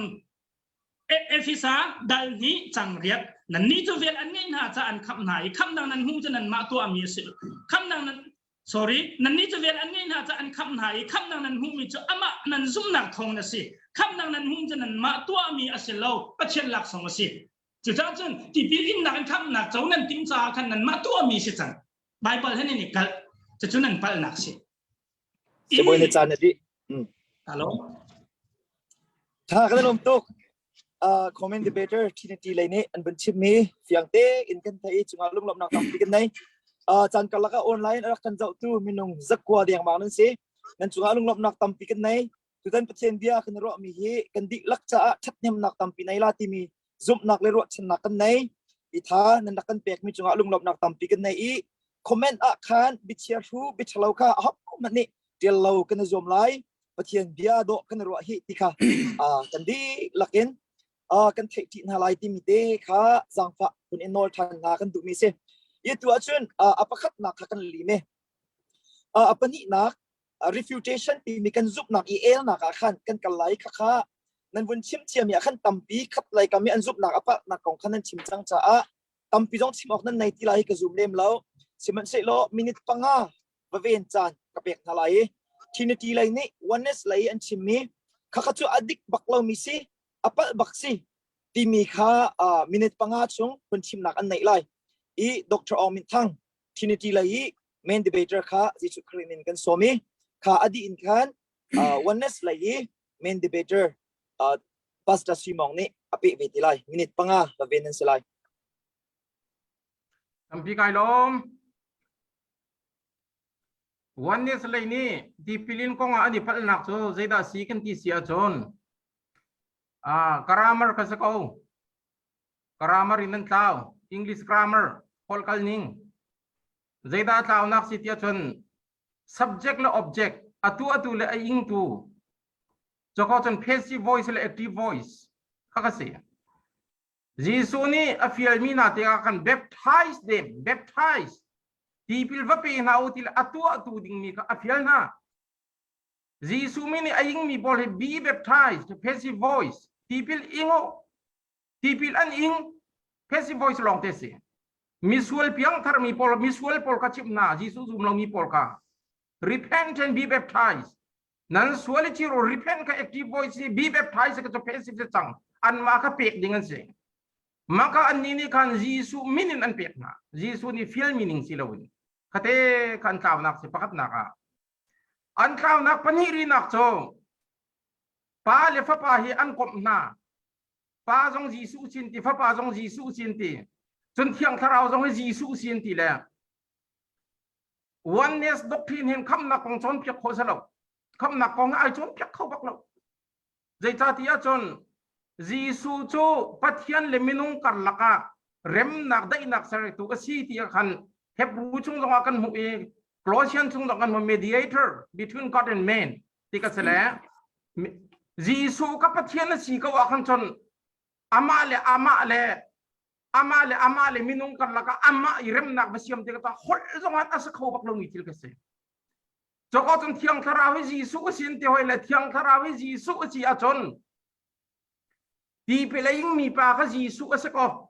Efesa dal hnih cang riat nannih cu vel an ngeih hna caah an khamh hna i khamhnak nan hmuh cu nanmah tuahmi a si khamhnak nan sorry nannih cu vel an ngeih hna caah an khamh hna i khamhnak nan hmuhmi cu amah nan zumhnak thawng a si khamhnak nan hmuh cu nanmah tuahmi a si lo Pathian laksawng a si cucaah cun tipil innak in khamhnak co nan timh caah khan nanmah tuahmi si cang Bible he nan i kalh cucu nan palhnak si Sibawi na caan na dih. Hello. Tha kan lawm tuk. Uh, comment debater Trinity lei nih an vun chimmi fiang te in kan thei i cungah lunglawmhnak tampi kan nei. Uh, caan karlak ah online a rak kan zohtu minung zakua dengmang nan si. Nan cungah lunglawmhnak tampi kan nei. Tutan Pathian bia kan ruahmi hi kan dihlak caah ṭhathnemnak tampi nei la timi zumhnak le ruahchannak kan nei. I tha nan rak kan pekmi cungah lunglawmhnak tampi kan nei i. Comment ah khan biachia hru biaṭhalo kha ahohmanh nih ṭial lo kan i zuam lai. Pathian bia dawh kan i ruah hi ti kha kan dihlak in kan theih ṭih hna lai timi te kha zaangfah kun in nawl ṭhan hna kan duhmi si. Hi tu ahcun a pakhatnak kha kan lim i a pahnihnak refutation timi kan zumhnak i elnak ah khan kan kal lai kha kha nan vun chim ciami ah khan tampi khat lei kam i an zumhnak a palhnak kong kha nan chim cang caah tampi zong chim awk nan nei ti lai hi ka zum lem lo. Sihmanhsehlaw minute panga va ven caan ka pek hna lai i Trinity lei nih oneness lei an chimmi khakha cu a dik bak lomi si a palh bak si timi kha minute panga chung hun chimnak an neih lai i Dr. Aung Min Thang Trinity lei i main debater kha Jesuh Khrih min kan sawm i kha a dih in khan oneness lei i main debater Pastor Sui Mawng nih a peh ve ti lai minute panga va ven nan si lai. Tampi kai lawm. Oneness lei nih tipilin kong ah an i palhnak cu zeidah si kan ti si ahcun ah grammar kha si ko. Grammar in an tlau. English grammar holh kal ning. Zeidah tlaunak si ti ahcun subject le object atu atu le a ingtu Coko cun passive voice le active voice kha ka si. Jesuh nih a fialmi hna tikah khan baptize them, baptize tipil va pe hna u ti le a tuahtu dingmi kha a fial hna. Jesuh mi nih a ingmi pawl hi be baptized, passive voice, tipil ing u, tipil an ing, passive voice lawng te si. Misual piangthar mi pawl, misual pawl kha chimh hna, Jesuh zum lomi pawl kha. Repent and be baptized. Nan sual i chiro repent kha active voice i be baptized ka cu passive si cang. Anmah kha pek ding an si. Maka annih nih khan Jesuh min in an pek hna. Jesuh nih fial meaning si loin. Khate kha an tlaunak si pakhatnak ah. An tlaunak pahnih rinak cu pa le fapa hi an komh hna. Pa zong Jesuh sin ti, fapa zong Jesuh sin ti. Cun Thiang Thlarau zong hi Jesuh sin ti le oneness doctrine hin khamnak kong cawnpiak khawh si lo khamnak kong ai cawnpiak kho bak lo zeicahtiah ahcun Jesuh cu Pathian le minung karlak ah remnak daihnak sertu a si ti khan Hebrew chung zongah kan hmuh i Colossian chung zong kan hmuh mediator between God and man ti ka si le Jesuh ka Pathian a si ko ah khan cun amah le amah le amah le amah le minung karlak ah amah i remnak va siam te ka holh zong ah a si kho bak lomi thil ka si coko cun thiang thlarau hi Jesuh a sin ti hoi le thiang thlarau hi Jesuh a si ahcun tipil a ingmi pa kha Jesuh a si ko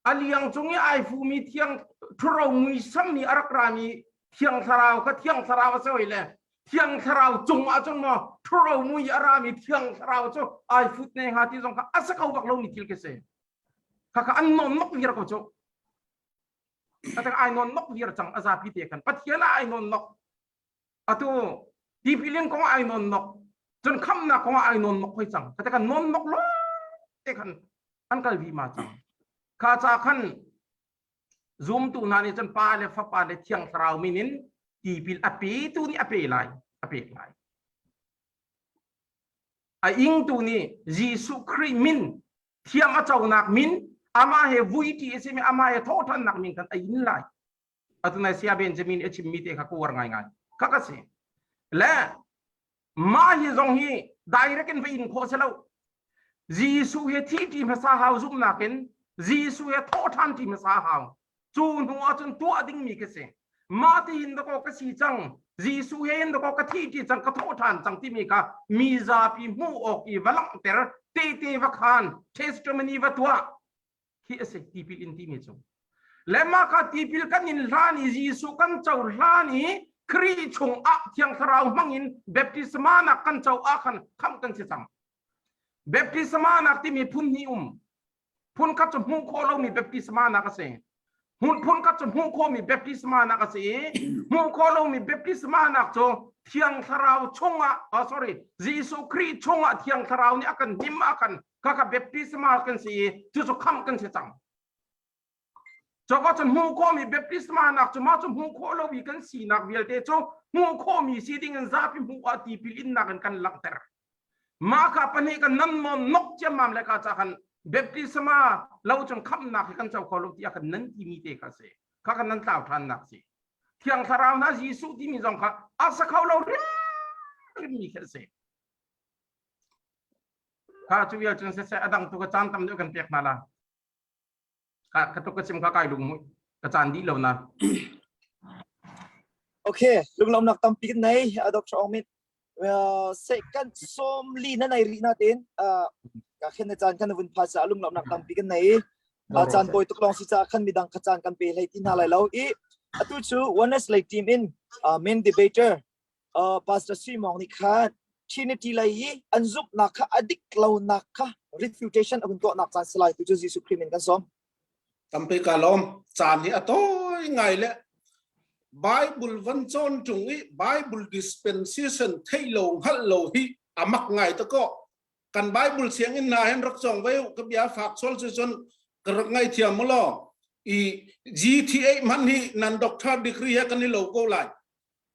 a liang cung i ai fumi thiang ṭhuro muisam nih a rak rami thiang thlarau kha thiang thlarau a si hoi le thiang thlarau cung ah cun maw ṭhuro mui a rami thiang thlarau cu ai fut ne hnga ti zong kha a si kho bak lomi thil ka si khakha an non nok viar ko cu atak ai non nok viar cang a zapi te khan pathian ah ai non nok atu tipilin kong ai non nok cun khamnak kong ai non nok hoi cang kata kan non nok lo te khan an kal vi ma cang kha cha khan zumtu hna nih cun pa le fapa le thiang thlarau min in tipil a pe tu nih a pe lai a pek lai a ingtu nih Jesuh Khrih min thiam a conak min amah he vuiti a simi amah he thawhṭhannak min khan a in lai atu nai sia Benjamin a chimmi te kha ka uar ngaingai kha ka si le mah hi zong hi direct in va in khawh si lo Jesuh he thi ṭi hmasa hau zumhnak in Jesuh he thawhṭhan ṭi hmasa hau cu hnu ahcun tuah dingmi ka si mah ti hin dakaw ka si cang Jesuh he hin dakaw ka thi ṭi cang ka thawh ṭhan cang timi kha mi zapi hmuh awk i va langhter tehte va khan testimony va tuah khi a si tipil in timi cu le mah kha tipil kan in hlan i Jesuh kan co hlan i Khrih chung ah Thiang Thlarau hmang in baptisma nak kan co ah khan khamh kan si cang baptisma nak timi phun hnih um phun khat cu hmuh khawh lomi baptisma nak a si hmun phun khat cu hmuh khawhmi baptisma nak a si i hmuh khawh lomi baptisma nak cu thiang thlarau chungah oh sorry Jesuh Khrih chungah thiang thlarau nih a kan hnim a kan kaka baptisma kan si i cucu khamh kan si cang Coko cu hmuh khawhmi baptisma nak cu mah cu hmuh khawh lomi kan sinak vialte cu hmuh khawhmi si ding in zapi hmuh ah tipil innak in kan langhter. Mah kha pahnih kan nan non nok ciammam le ka ca khan baptisma lo cun khamhnak hi kan co kho lo tiah kan nan timi te kha si. Kha kan nan tlau ṭhan nak si. Thiang Thlarau hna Jesuh timi zong kha a sa kho lo hrimhrim mi khi a si. Kha cu vial cun siseh a dang tu ka caan tam deuh kan pek hna la. Ka ka tuk ka chim kha kai lung mu ka caan dih lo na. Okay, lunglawmnak tampi kan nei Dr. Aung Min. Second som li na nei rih na tin ka khen na caan kan vun pha sa lunglawmnak tampi kan nei. Caan tawi tuk lawng si ca khan midang kha caan kan pe hlei ti hna lai lo i atu cu oneness lei team in main debater Pastor Sui Mawng nih khan Trinity lei i an zumhnak kha a dik lonak kha refutation a hun tuahnak caan si lai tu cu Jesuh Khrih min kan sawm. Tampi ka lawm. Caan hi a tawi ngai le Bible van cawn ṭung i Bible dispensation theih lo hngalh lo hi a mak ngai ta ko. Kan Bible sianginn hna hin rak cawng ve u ka bia fak sual cu cun ka rak ngaithiam mu law i GTA hmanh hi nan doctor degree he kan i lo ko lai.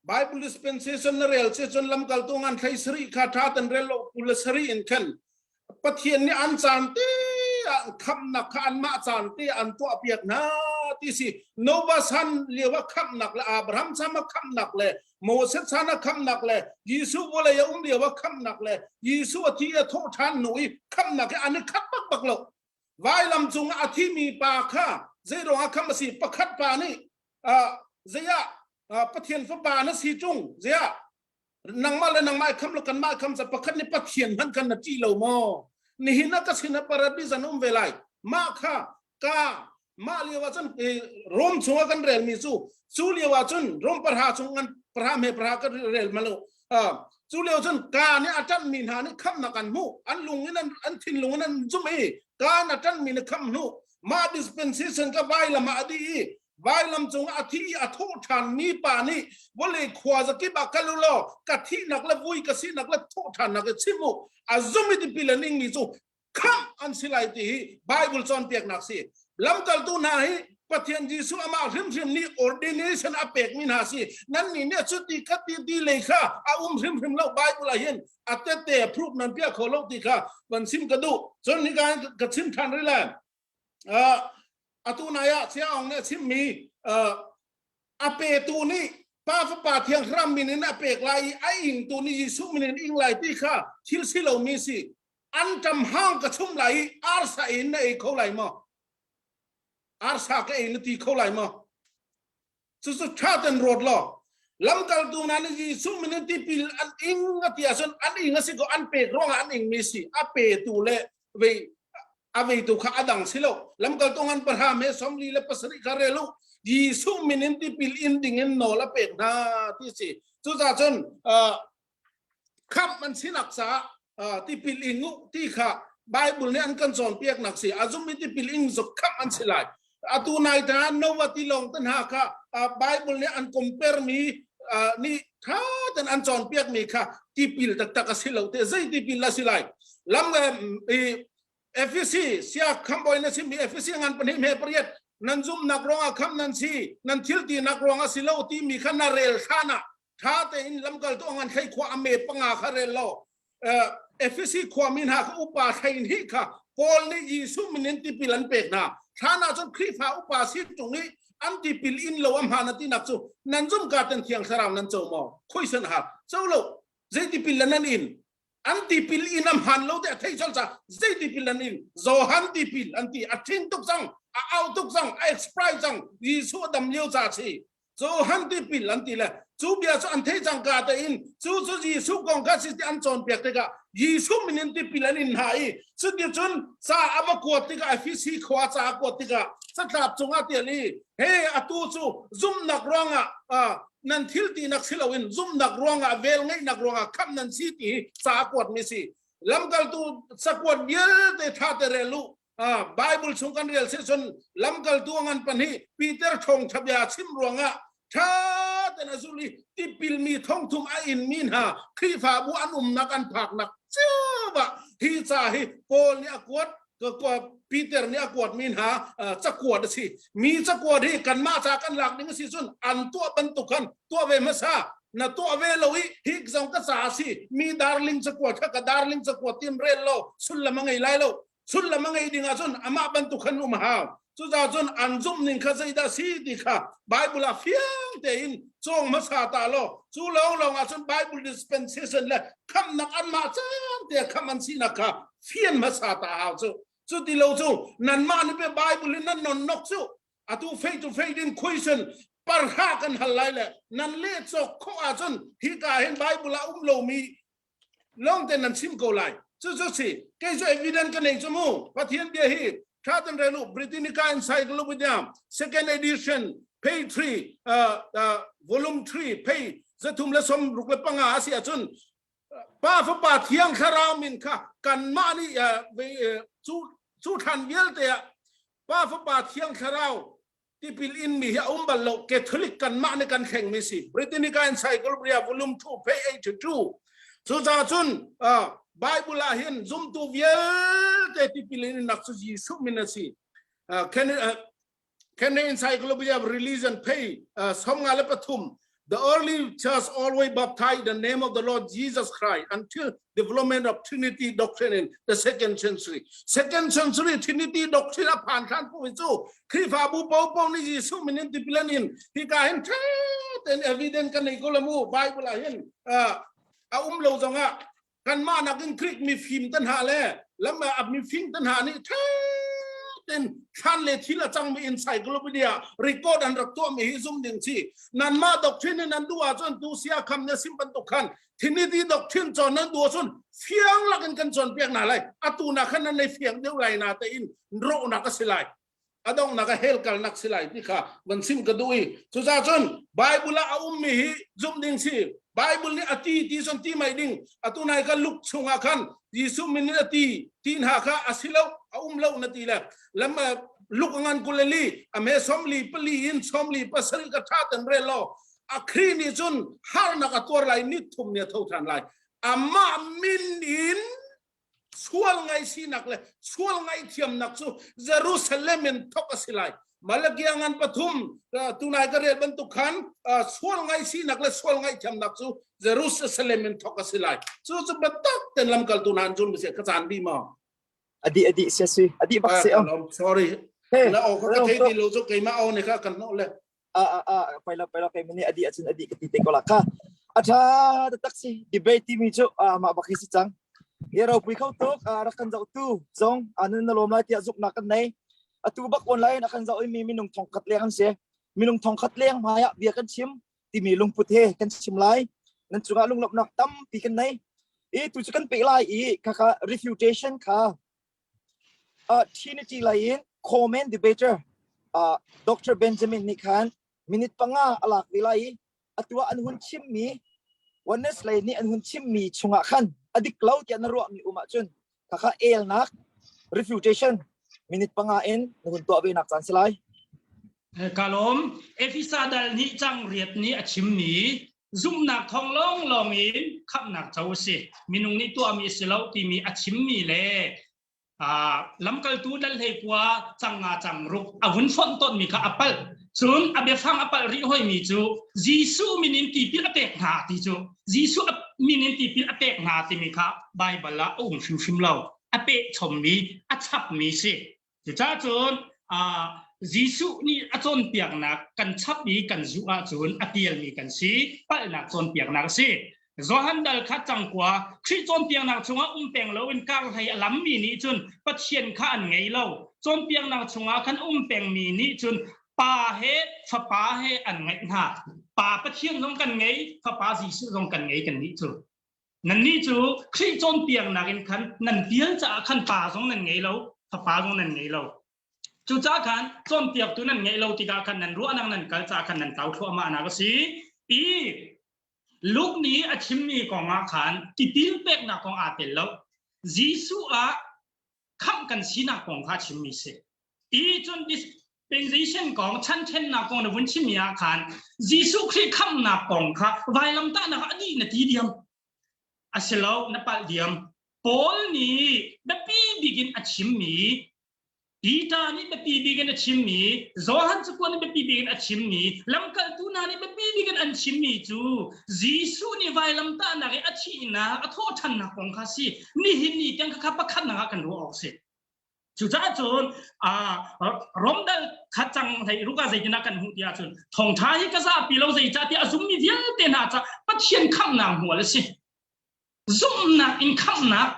Bible dispensation na rel si cun lamkaltu ngan thlei sarih kha ṭha ten rel lo kul sarih in khan Pathian nih an caan te ah khamnak kha anmah caan te an tuah piak hna ti si Noah san lio ah khamnak le Abraham chan ah khamnak le Moses chan ah khamnak le Jesuh vawlei a um lio ah khamnak le Jesuh a thi a thawh ṭhan hnu i khamnak hi an i khat bak bak lo vailam cung ah a thimi pa kha zei ruangah kham a si pakhat pa nih zeiah Pathian fapa na si ṭung ziah nangmah le nangmah i kham lo kanmah kham ca pakhat nih Pathian hmanh kan na ṭih lo maw nihin ah ka sin ah paradis an um ve lai mah kha ka mah lio ah cun Rom chungah kan relmi cu cu lio ah cun Rom parha chung an parha me parha ka rel malo cu lio cun ka nih a ṭanhmi hna nih khamnak an hmuh an lung in an thinlung in an zumh i ka na ṭanhmi nih kham hnu mah dispensation ka vailam ah a dih i vailam cung a thi i a thawh ṭhan mi pa nih vawlei khua zakip ah kal u law ka thihnak le vui ka sinak le thawh ṭhannak i chim u a zum i tipil an ingmi cu khamh an si lai ti hi Bible cawnpiaknak si lamkaltu hna hi Pathian Jesuh amah hrimhrim nih ordination a pekmi hna si nan nih nih cuti kha ti ti lei kha a um hrimhrim lo Bible ah hin a tette proof nan piah kho lo ti kha van sim ka duh cun hika ka chim ṭhan rih lai atu nai ah Chia Aung nih a chimmi a petu nih Pa Fapa Thiang Thlarau min in a pek lai i a ingtu nih Jesuh min in ing lai ti kha thil si lomi si. An ṭam hang ka chum lai i arsa in na ei kho lai maw? Arsa ka ei na ti kho lai maw? Cucu ṭha ten ruat law lamkaltu hna nih Jesuh min in tipil an ing a ti ahcun an ing a si ko an pek ruangah an ingmi si a petu le vei a veitu kha a dang si lo lamkaltu ngan pahra me somli le pasarih kha rel u Jesuh min in tipil in ding in nawl a pek hna ti si cucaah cun khamh an sinak caah tipil ing u ti kha Bible nih an kan cawnpiak nak si a zum i tipil ing zuk khamh an si lai atu nai ta Noah ti lawng te hna kha Bible nih an compare mi nih tha ten an cawnpiak mi kha tipil taktak a si lo te zei tipil a si lai lam i FEC sia khambawi na simi FEC ngan pahnih me pariat nan zumnak ruangah kham nan si nan thil tinak ruangah si lo ti mi kha na rel hlan ah ṭha tein lamkaltu ngan thlei khua a me panga kha rel lo Efesi khuami hna kha upa thlein hi kha Paul nih Jesuh min in tipil an pek hna hlan ah cun Khrihfa upa sin ṭung i an tipil in lo a hmaan a tinak cu nan zum ka ten thiang thlarau nan co maw khuisen har co lo zei tipil le nan in an tipil in a hmaan lo te a thei chol ca zei tipil an in Johan tipil an ti a ṭhing tuk cang a au tuk cang a expire cang Jesuh dam lio ca si Johan tipil an ti le cu bia cu an theih cangka tein cu cu Jesuh kong kha si ti an cawnpiak tikah Jesuh min in tipil an in hna i cuticun ca a va kuat tikah Efesi khua ca a kuat tikah catlap cungah tial i he atu cu zumhnak ruangah nan thil tinak si loin zumhnak ruangah vel ngeihnak ruangah khamh nan si ti hi ca a kuatmi si lamkaltu cakuat vialte tha te rel u Bible chung kan rel si cun lamkaltu ngan pahnih Peter thawngtha bia chim ruangah tha ten a zul i tipilmi thongthum a in mi hna Khrihfabu an umnak an phaknak cio hi ca hi Paul nih a kuat Peter nih a kuat mi hna cakuat a si mi cakuat hi kanmah ca kan lak ding a si cun an tuah bantuk khan tuah ve hmasa na tuah ve lo i hi zong ka ca a si mi darling cakuat kha ka darling cakuat tim rel lo sullam a ngei lai lo sullam a ngei ding ahcun amah bantuk khan um a hau. Cucaah cun an zumh ning kha zeidah si ti kha Bible ah fiang tein cawng hmasa ta law cu lawnglawng ah cun Bible dispensation le khamhnak anmah caan te khamh an sinak kha fian hmasa ta hau cu. Cu ti lo cu nanmah nih pe Bible in nan non nok cu atu face to face in question parha kan hal lai le nan leh cawk khawh ahcun hika hin Bible ah um lomi lawng te nan chim ko lai cu cu si kei cu evidence ka nei cu mu Pathian bia hi tha ten rel u Britannica Encyclopedia second edition page 3 uh, uh, volume 3 page zathum le som ruk le panga a si ahcun pa fapa thiang thlarau min kha kanmah nih cu cu thlan vialte ah pa fapa thiang thlarau tipil in mi hi a um bal lo Catholic kanmah nih kan thleng mi si Britannica Encyclopedia volume 2 page 82 cucaah cun Bible ah hin zumtu vialte tipil in nak cu Jesuh min a si Kenny Encyclopedia of Religion page 53 The early church always baptized the name of the Lord Jesus Christ until development of Trinity doctrine in the second century. Second century Trinity doctrine a phan than pu cu Khrihfabu popo nih Jesuh min in tipilan in hika hin ten evidence kan nei ko la mu Bible ah hin a um lo zongah kanmah nakin Greek mifim tan ha le lam a mifim tan ha nih ten thlan le thil a cangmi encyclopedia record an rak tuahmi hi zum ding chi nanmah doctrine in nan duh ahcun tu sia kham ne sim bantuk khan Trinity doctrine cawn nan duh ahcun fiang lakin kan cawnpiak hna lai atu na khan nan nei fiang deuh lai na te in rawhnak a si lai a donghnak a hell kalnak si lai ti kha van sim ka duh i cucaah cun Bible ah a ummi hi zumh ding si Bible nih a ti ti cun ti mai ding atu nai ka luk chungah khan Jesuh min in a ti ti hna kha a si lo a um lo na ti le lam luk ngan kuleli a me somli pali in somli pasarih ka tha ten rel lo a khri nih cun harnak a tuar lai ni thum ni a tho than lai amah min in sual ngaihsinak le sual ngaihthiamnak cu Jerusalem in thok a si lai Malakia ngan pathum tunai ka rel bantuk khan sual ngaihsinak le sual ngaihthiamnak cu Jerusalem in thok a si lai cu cu biatak ten lamkaltu hna an zul mi si ka caan bi ma adi adi sia si adi bak se sorry na o ka thei ti lo cu keimah o ne kha kan no le a a a paila paila kai mani adi acun adi ka ti te ko la kha a tha tak si debate timi cu mah bak hi si cang ye ropui kho tuk rak kan zoh tu zong anun na lawm lai tiah zuknak kan nei atu bak online a kan zoh mi minung thong khat leng an si minung thong khat leng hmai ah bia kan chim timi lungput he kan chim lai nan cungah lunglawmhnak tampi kan nei i tu cu kan pe lai i khakha refutation kha Uh, Trinity lai in comment debater uh, Dr. Benjamin nih khan minute panga a lak ve lai i atu ah an hun chimmi oneness lei nih an hun chimmi chungah khan a dik lo tiah na ruahmi um ahcun khakha elnak refutation minute panga in na hun tuah ve nak caan si lai. Ka lawm. Efesa dal nih cang riat nih a chimmi zumhnak thawng lawnglawng in khamhnak co a si. Minung nih tuahmi a si lo timi a chimmi le lamkaltu dal hlei kua cang nga cang ruk a vun fonh tawnmi kha a palh. Cun a biafang a palh rih hoimi cu Jesuh min in tipil a pek hna ti cu Jesuh min in tipil a pek hna timi kha Baibal ah a um hrimhrim lo. A peh chommi, a chapmi si. Cucaah cun Jesuh nih a cawnpiaknak kan chap i kan zuh ahcun a pialmi kan si, palhnak cawnpiaknak a si. Johan dal kha cangkua Khrih cawnpiaknak chungah um peng loin karhlei a lammi nih cun Pathian kha an ngei lo. Cawnpiaknak chungah khan um pengmi nih cun Pa he Fapa he an ngeih hna. Pa Pathian zong kan ngei, Fapa Jesuh zong kan ngei kan nih cu. Nannih cu Khrih cawnpiaknak in khan nan pial caah khan pa zong nan ngei lo, fapa zong nan ngei lo. Cucaah khan cawnpiaktu nan ngeih lo tikah khan nan ruahnak nan kal caah khan nan tlau thluahmahnak a si. I Luke nih a chimmi kong ah khan tipil peknak kong aa tel lo. Jesuh ah khamh kan sinak kong kha a chimmi si. I cun dispensation kong chanṭhennak kong na vun chimmi ah khan Jesuh Khrih khamhnak kong kha vailamtahnak ah a dih na ti diam. A si lo, na palh diam. Paul nih biapi bik in a chimmi Peter nih biapi bik in a chimmi, Johan cakuat nih biapi bik in a chimmi, lamkaltu hna nih biapi bik in an chimmi cu Jesuh nih vailamtahnak i a thihnak, a thawhṭhannak kong kha si. Nihin ni tiang kha pakhatnak ah kan ruah awk si. Cucaah cun Romdal kha cang hlei ruka zeitinah kan hmuh ti ahcun thawngṭha hi ka zapi lo zeicahtiah a zummi vialte hna ca Pathian khamhnak hmual a si. Zumhnak in khamhnak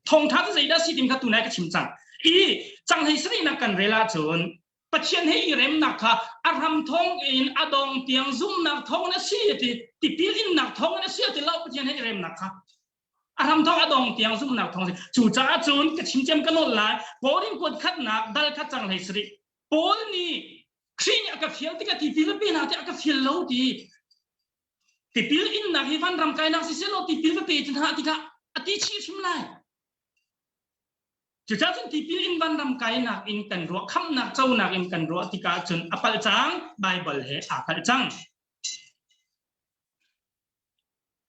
thawngṭha cu zeidah si tim kha tunai ka chim cang. I cang hlei sarihnak kan rel ahcun Pathian he i remnak kha a ram thawng in a dong tiang zumhnak thawng in a si ti tipil innak thawng in a si ti lo Pathian he i remnak kha a ram thawng a dong tiang zumhnak thawng cucaah cun ka chim cem ka nawl lai Korin kuat khatnak dal khat cang hlei sarih Paul nih Khrih nih a ka fial tikah tipil va pe hna tiah a ka fial lo ti tipil innak hi vanram kainak si selaw tipil va pe ti hna tikah a ti chih hrim lai cucaah cun tipil in vanram kainak in kan ruah khamnak conak in kan ruah tikah cun a palh cang Bible he aa palh cang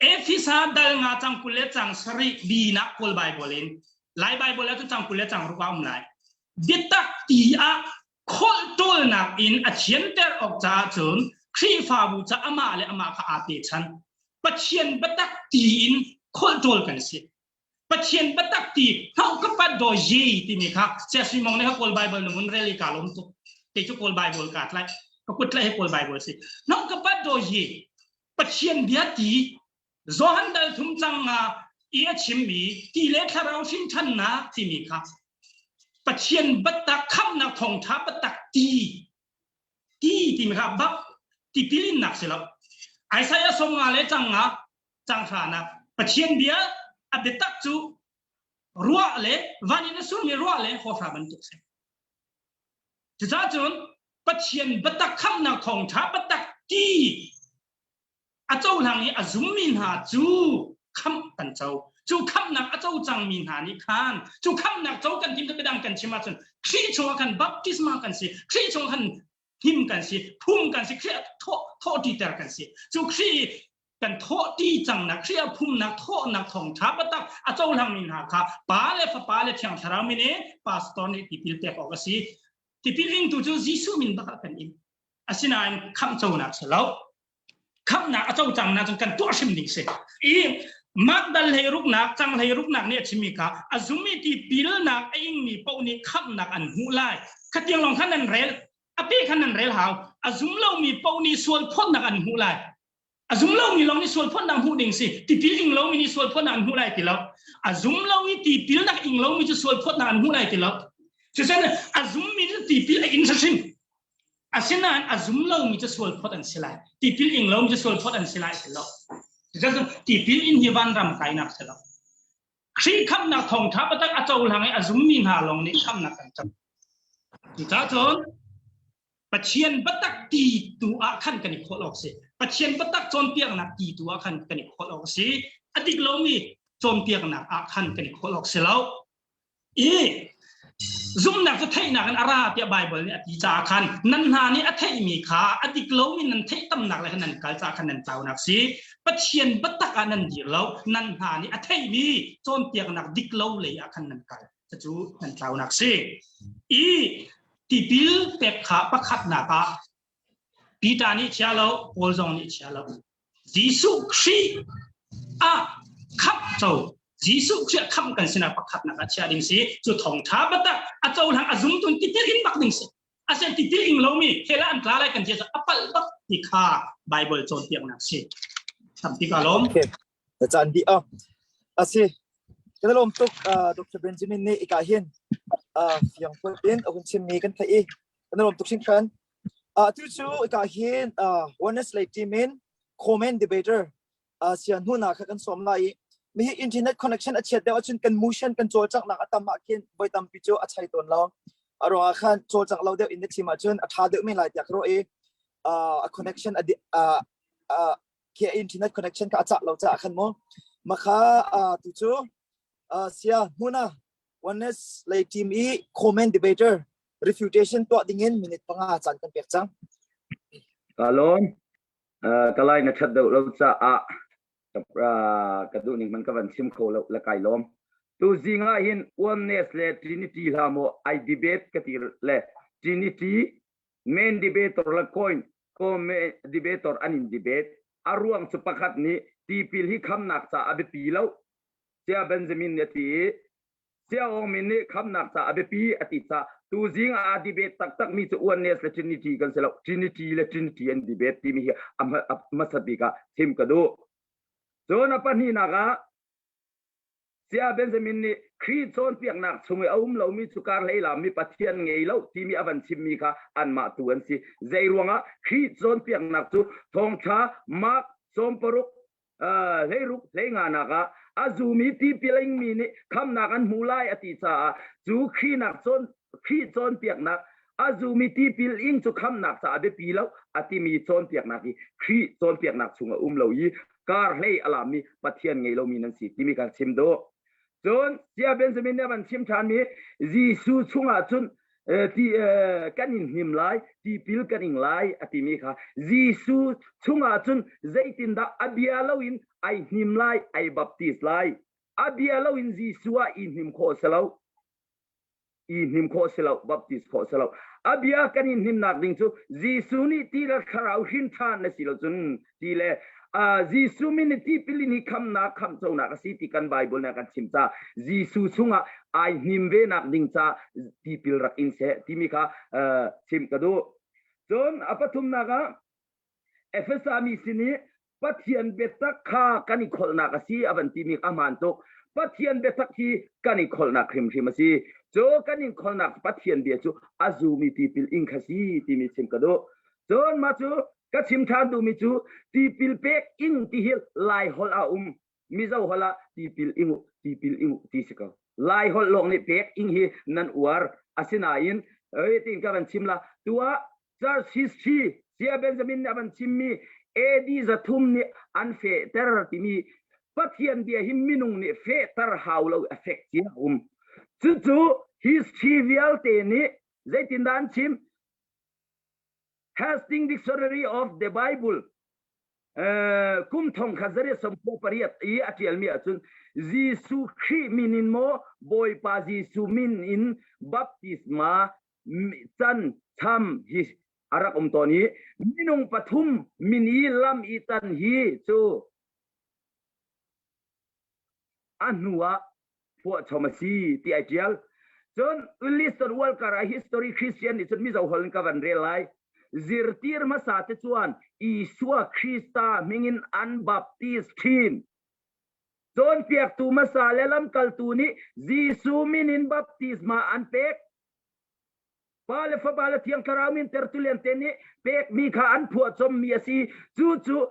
Efesa dal nga cang 20 le cang sarih binak Kawl Baibal in Lai Baibal ah cun cang 20 le cang ruk ah um lai. Biatak ti ah kholh ṭawlnak in a thianter awk caah cun Khrihfabu ca amah le amah kha aa pechan. Pathian biatak ti in kholh ṭawl kan si. Pathian biatak ti hnauh ka pat daw ye timi kha Sia Sui Mong nih kha Kawl Baibal na vun rel i kaa lawm tuk. Kei cu Kawl Baibal kaa tlaih. Ka kut tlaih hi Kawl Baibal si. Hnauh ka pat daw ye Pathian bia ti Johan dal thum cang nga i a chimmi ti le thlarau hrinṭhannak timi kha Pathian biatak khamhnak thawngṭha biatak ti ti timi kha bak tipil innak si lo Isaiah som nga le cang nga cang hranak Pathian bia a biatak cu ruah le van in a surmi ruah le hawhra bantuk si Cucaah cun Pathian biatak khamhnak thawngṭha biatak ti a cohlang i a zummi hna cu khamh kan co. Cu khamhnak a co cangmi hna nih khan cu khamhnak co kan tim biadang kan chim ahcun Khrih chungah khan baptisma kan si, Khrih chungah khan him kan si, phum kan si, Khrih thawh thawhṭiter kan si. Cu Khrih kan thawhṭi cangnak Khrih a phumnak thawhnak thawngṭha biatak a cohlangmi hna kha Pa le Fapa le Thiang Thlarau min in pastor nih tipil pek awk a si. Tipil ingtu cu Jesuh min bak ah kan in. Asinain khamh conak si lo. Khamhnak a co cangnak cun kan tuah hrim ding si. I Mark dal hlei ruknak cang hlei ruknak nih a chimmi kha a zum i tipilnak a ingmi paoh nih khamhnak an hmuh lai. Khatiang lawng khan nan rel. A pe khan nan rel hau. A zum lomi paoh nih sual phawtnak an hmuh lai. A zum lomi lawng nih sual phawtnak hmuh ding si. Tipil ing lomi nih sual phawtnak an hmuh lai ti lo. A zum lo i tipil nak ing lomi cu sual phawtnak an hmuh lai ti lo. Cucaah a zummi cu tipil a ing hrimhrim. Asinain a zum lomi cu sual phawt an si lai. Tipil ing lomi cu sual phawt an si lai ti lo. Cucaah tipil in hi vanram kainak si lo. Khrih khamhnak thawngṭha biatak a cohlang i a zummi hna lawng nih khamhnak an co. Cucaah cun Pathian biatak ti tu ah khan kan i khawh awk si. Pathian biatak cawnpiaknak ti tu ah khan kan i khawh awk si. A dik lomi cawnpiaknak ah khan kan i khawh awk si lo. I zumhnak cu theihnak in a ra tiah Baibal nih a ti caah khan nan hna nih a theihmi kha a dik lomi nan theih tamnak le khan nan kal caah khan nan tlaunak si. Pathian biatak ah nan dir lo, nan hna nih a theihmi cawnpiaknak dik lo lei ah khan nan kal. Cucu nan tlaunak si. I tipil pek kha pakhatnak ah Peter nih chia lo, Paul zong nih chia lo. Jesuh Khrih ah khamh co Jesuh Khrih ah khamh kan sinak pakhatnak ah chia ding si. Cu thawngṭha biatak a cohlang a zumtu tipil in bak ding si. Asian tipil ing lomi hell ah an tla lai kan ti a palh bak ti kha Bible cawnpiaknak si. Tampi ka lawm. Okay. Na caan dih ah. Asi. Kan lawm tuk Dr. Benjamin nih ika hin fiang in a hun chimmi kan theih i kan lawm tuk hringhran. Tu cu ika hin Oneness lei team in comment debater sian hnu kha kan sawm lai i mihi internet connection a chiat deuh ahcun kan motion kan cawlcanghnak a tam ah khin voi tampi cu a chai tawn lo. A ruangah khan cawlcangh lo deuh in na chim ahcun a ṭha deuh men lai tiah ka ruah i a connection a khi internet connection kha a cah lo caah khan mu makha tu cu sia hmuna oneness lei team i comment debater refutation tuah dingin minute panga caan kan pek cang ka lawm ka lai na that deuh lo caah ka duh ning man ka van chim kho lo la kai lawm tu zing ah hin oneness le trinity hla mo ai debate ka ti le trinity main debater le coin co debater an in debate a ruang cu pakhat nih tipil hi khamnak ca a biapi lo sia Benjamin nih a ti i Siaawng min nih khamnak ca a biapi a ti ca tuzing ah debate taktak mi cu oneness le Trinity kan si lo. Trinity le Trinity an debate timi hi a hmasa bik ah chim ka duh. Cun a pahnihnak ah Saya Benjamin nih Khrih cawnpiaknak chung i a um lomi cu kar hlei lammi Pathian ngei lo timi a van chimmi kha anmah tu an si. Zei ruangah Khrih cawnpiaknak cu thawngṭha Mark sawmparuk hleiruk hleinganak ah a zumi tipil a ingmi nih khamnak an hmu lai a ti caah cu Khrihnak cawn Khrih cawnpiaknak a zumi tipil ing cu khamnak caah biapi lo a timi cawnpiaknak hi Khrih cawnpiaknak chung a um lo i kar hlei a lammi Pathian ngei lomi nan si timi kan chim duh. Cun Sia Benjamin nih a van chim ṭhanmi Jesuh chungah cun ti kan in hnim lai, tipil kan ing lai a timi kha Jesuh chungah cun zeitindah a bia loin ai hnim lai, ai baptize lai. A bia loin Jesuh ah i hnim khawh si lo. I hnim khawh si lo, baptize khawh si lo. A bia kan in hnimnak ding cu Jesuh nih ti le thlarau hrin ṭhan na si lo cun ti le Jesuh min i tipil in hi khamnak khamhconak a si ti kan Bible nih a kan chim ca Jesuh chungah ai hnim ve nak ding ca tipil rak in seh timi kha chim ka duh. Cun a pathumnak ah Efesa mi sin i Pathian biatak kha kan i kholhnak a si a van timi a hmaan tuk. Pathian biatak hi kan i kholhnak hrimhrim a si. Cu kan in kholhnak Pathian bia cu a zumi tipil ing kha si timi chim ka duh. Cun mah cu ka chim ṭhan duhmi cu tipil pek ing ti hi Lai holh ah um. Mizo holh ah tipil ing u, tipil ing u ti si ko. Lai holh lawng nih pek ing hi nan uar. Asinain tiin ka van chim la. Tu ah Church history Sia Benjamin nih a van chimmi AD 300 nih an fehter timi Pathian bia hi minung nih fehter hau lo a fek cia um. Cucu history vialte nih zeitindah an chim? Hastings Dictionary of the Bible kum thong khat zariat sawmkua pariat i a ṭialmi ahcun Jesuh Khrih min in maw Bawipa Jesuh min in baptisma can cham hi a rak um tawn i minung pathum min i lam i tan hi cu a hnu ah phuahchom a si ti ai ṭial. Cun Williston Walker a History Christian nih cun Mizo holh in ka van rel lai. Zirtir hmasa te chuan Isua Krista hmingin an baptist ṭhin. Cawnpiaktu hmasa le lamkaltu nih Jesuh min in baptisma an pek. Pa le Fapa le Thiang Thlarau min Tertullian te nih pekmi kha an phuahchommi a si. Cu cu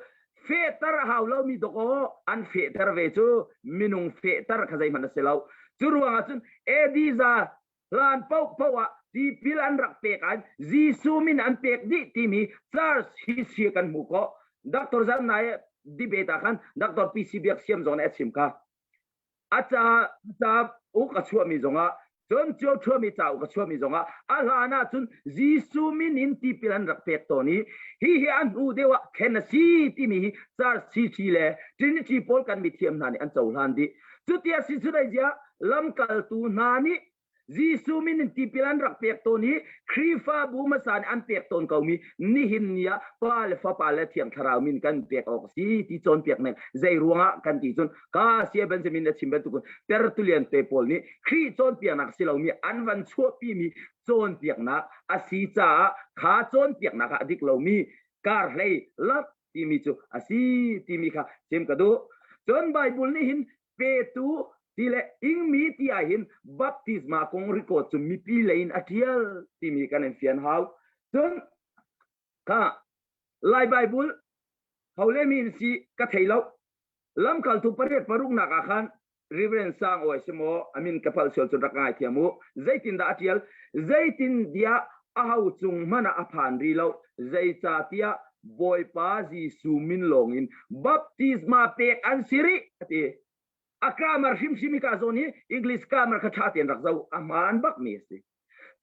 fehter a hau lomi dawkaw an fehter ve cu minung fehter kha zeihmanh a si lo. Cu ruangah cun AD za hlan paohpaoh ah tipil an rak pek ah Jesuh min an pek dih timi church history kan hmuh khawh. Dr. Zan Nai debate ah khan Dr. PC Biak Siam zong nih a chim kha. A ca cauk a chuahmi zongah cun cio ṭhuami cauk a chuahmi zongah a hlan ah cun Jesuh min in tipil an rak pek tawn i hihi a hnu deuh ah thlen a si timi hi Church CC le Trinity pawl kan mithiam hna nih an cohlan dih. Cuti a si cu dai ziah lamkaltu hna nih Jesuh min in tipil an rak pek tawn i Khrihfabu hmasa nih an pek tawn komi nihin ni ah Pa le Fapa le Thiang Thlarau min kan pek awk a si ti cawnpiak ning zei ruangah kan ti cun ka sia Benjamin a chim bantukin Tertullian te pawl nih Khrih cawnpiaknak si lomi an van chuahpimi cawnpiaknak a si caah kha cawnpiaknak ah a dik lomi kar hlei lak timi cu a si timi kha chim ka duh. Cun Bible nih hin petu ti le ingmi ti ah hin baptisma kong record cu mipi lei in a ṭial timi kan in fian hau. Cun kha Lai Bible ho le mi in si ka thei lo. Lamkaltu pariat paruknak ah khan Reverend Sang Awi si maw amin ka palh sual cun rak ngai thiam u. Zeitindah a ṭial? Zeitin tiah aho cung hmanh ah a phan rih lo. Zeicahtiah Bawipa Jesuh min lawngin baptisma pek an si rih a ti. A grammar hrimhrim hi ka zawn hi English grammar kha ṭha tein rak zoh a hmaan bakmi a si.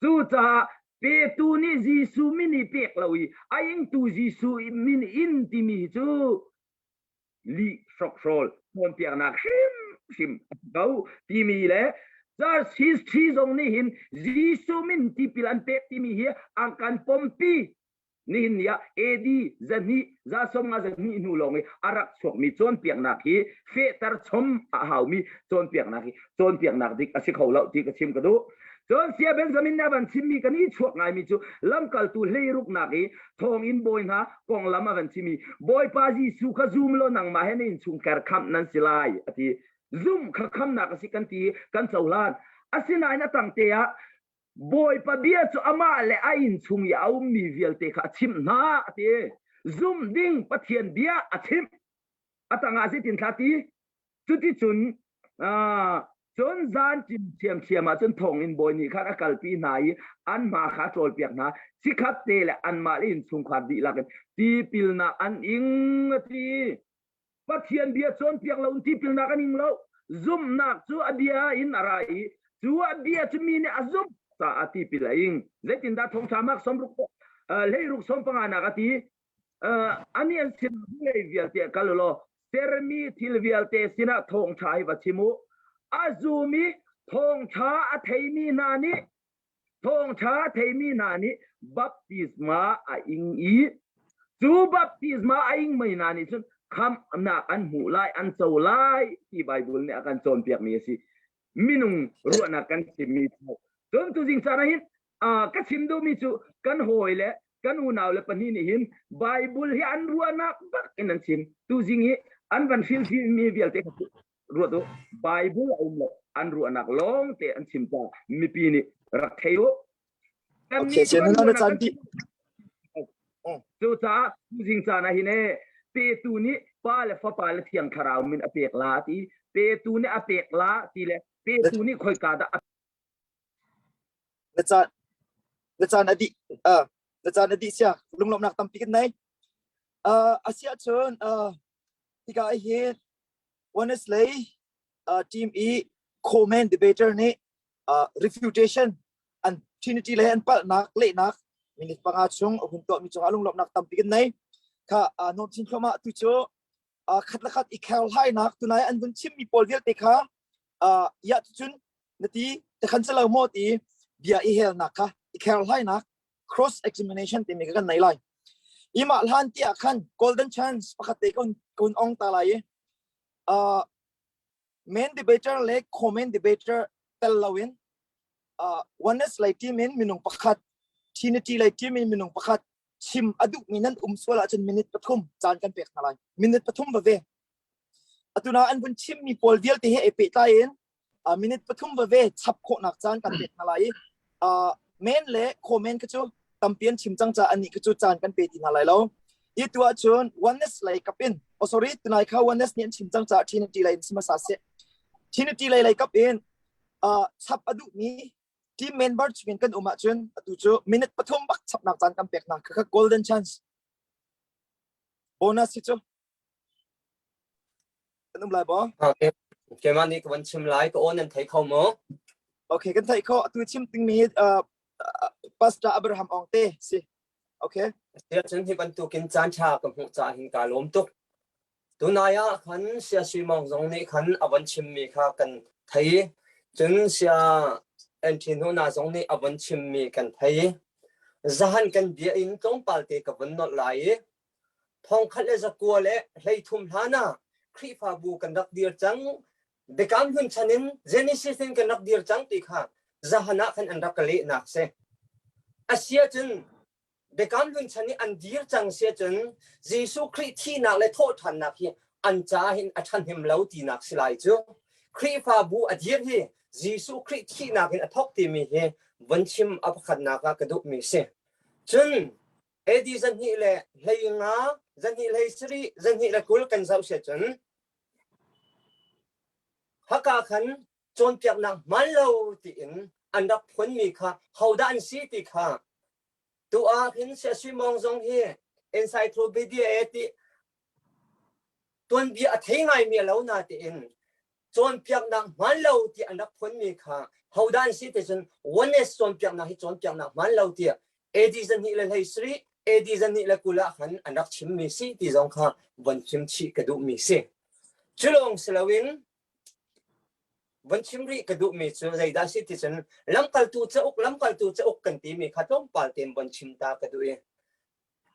Cucaah petu nih Jesuh min i pek lo i a ingtu Jesuh min in timi hi cu lih hrokhrawl cawnpiaknak hrimhrim a si ko timi le church history zong nih hin Jesuh min tipil an pek timi hi an kan pompi. Nihin ni ah AD zahnih 150 zahnih hnu lawng i a rak chuakmi cawnpiaknak hi fehter chom a haumi cawnpiaknak hi cawnpiaknak dik a si kho lo ti ka chim ka duh. Cun Sia Benjamin nih a van chimmi kan i chuak ngaimi cu lamkaltu hleiruknak i thawnginn bawi hna konglam a van chimi Bawipa Jesuh kha zum law nangmah he na innchungkhar khamh nan si lai a ti. Zumh kha khamnak a si kan ti kan cohlan. Asinain a tangte ah Bawipa bia cu amah le a innchung i a ummi vialte kha a chimh hna a ti. Zumh ding Pathian bia a chimh. A tangah zeitin thla ti? Cuticun cun zan ṭim ṭhiamṭhiam ah cun thonginn bawi nih khan a kalpi hna i an hma kha a ṭawlpiak hna. Chikkhat te le anmah le innchungkhar dihlak in tipilnak an ing a ti. Pathian bia cawnpiak lo in tipilnak an ing lo. Zumhnak cu a bia in a ra i cu a bia cu mi nih a zumh caah tipil a ing. Zeitindah thawngṭha mak sawmruk hleiruk sawmpanga nak a ti? Ani an sin vawlei vialte ah kal u law sermi thil vialte sinah thawngṭha hi va chim u. A zum i thawngṭha a theimi hna nih thawngṭha a theimi hna nih baptisma a ing i cu baptisma a ingmi hna nih cun khamhnak an hmuh lai, an co lai ti Baibal nih a kan cawnpiakmi a si. Minung ruahnak kan chimmi cu. Cun tuzing caan ah hin ka chim duhmi cu kan hawi le kan unau le pahnih nih hin Bible hi an ruahnak bak in an chim. Tuzing hi an van hrilhmi vialte kha ruat u. Bible a um lo. An ruahnak lawng te an chim caah mipi nih rak thei u. Okay, Kannih cu kan na ruahnak caan kan ti. chim. Cucaah tuzing caan ah hin ee petu nih pa le fapa le thiang thlarau min a pek la ti petu nih a pek la ti le petu nih khoika dah a Na caan na caan a dih uh, na caan a dih sia lunglawmhnak tampi kan nei. Uh, asia cun uh, hika hin Wednesday uh, team i co-main debater nih uh, refutation an Trinity le an palhnak lehnak minute panga chung a hun tuahmi cungah lunglawmhnak tampi kan nei. Kha uh, nom chin thluahmah tu cu uh, khat le khat i kherhlainak tunai an vun chimmi pawl vialte kha uh, ya cun na ti te khan si lo maw ti bia i helnak kha i kherhlainak cross examination timi kha kan nei lai ima hlan ti ah khan golden chance pakhat te kun kun ong ta lai i uh, main debater le co-main debater tel loin uh, oneness lei team in minung pakhat trinity lei team in minung pakhat chim a duhmi nan um sual ahcun minute pathum caan kan pek hna lai minute pathum va ve atuna an vun chimmi pawl vialte he ei pehtlai in uh, minute pathum va ve chap khawhnak caan kan pek hna lai i uh, men le comment kha cu tampi an chim cang ca anih kha cu caan kan pe ti hna lai lo i tu ahcun oneness lei kap in oh sorry tunai kha oneness nih an chim cang ca trinity lei in si hmasa seh trinity lei lei kap in uh, chap a duhmi team member chungin kan um ahcun atu cu minute pathum bak chapnak caan kan pek hna kha golden chance bonus hi cu Kan um lai maw? Okay. Keimah nih ka van chim lai. Ka aw nan thei kho maw? Okay, kan theih kho. Atu chim dingmi hi uh, Pastor Abraham Ong te si. Okay. Cun hi bantukin caan ṭha ka hmuh caah hin kaa lawm tuk. Tunai ah khan Sia Sui Mawng zong nih khan a von chimmi kha kan thei. Cun Sia Entry Hnu Na zong nih a von chimmi kan thei. Zahan kan bia in tlawmpal te ka von nolh lai i 1913 hlan ah Khrihfabu kan rak dir cang. Biakam hlun chan in Genesis in kan rak dir cang ti kha zahan ah khan an rak ka lehnak si. A si ahcun Biakam hlun chan i an dir cang si ahcun Jesuh Khrih thihnak le thawhṭhannak hi an ca hin a ṭhahnem lo tinak si lai cu. Khrihfabu a dir hi Jesuh Khrih thihnak in a thawk timi hi von chim a pakhatnak ah ka duhmi si. Cun AD 2015, 2017, 2020 kan zoh si ahcun haka khan cawnpiaknak hmaan lo tiin an rak phunmi kha hodah an si ti kha tu ah hin Sia Mawng zong hi encyclopedia e ti tuanbia a thei ngaimi a lo na tiin cawnpiaknak hmaan lo ti an rak phunmi kha hodah an si ti cun oneness cawnpiaknak hi cawnpiaknak hmaan lo tiah AD 2017 AD 2020 ah khan an rak chimmi si ti zong kha von chim chih ka duhmi si. Cu lawng si loin von chim rih ka duhmi cu zeidah si ti cun lamkaltu cauk lamkaltu cauk kan timi kha tlawmpal tein von chim ta ka duh i.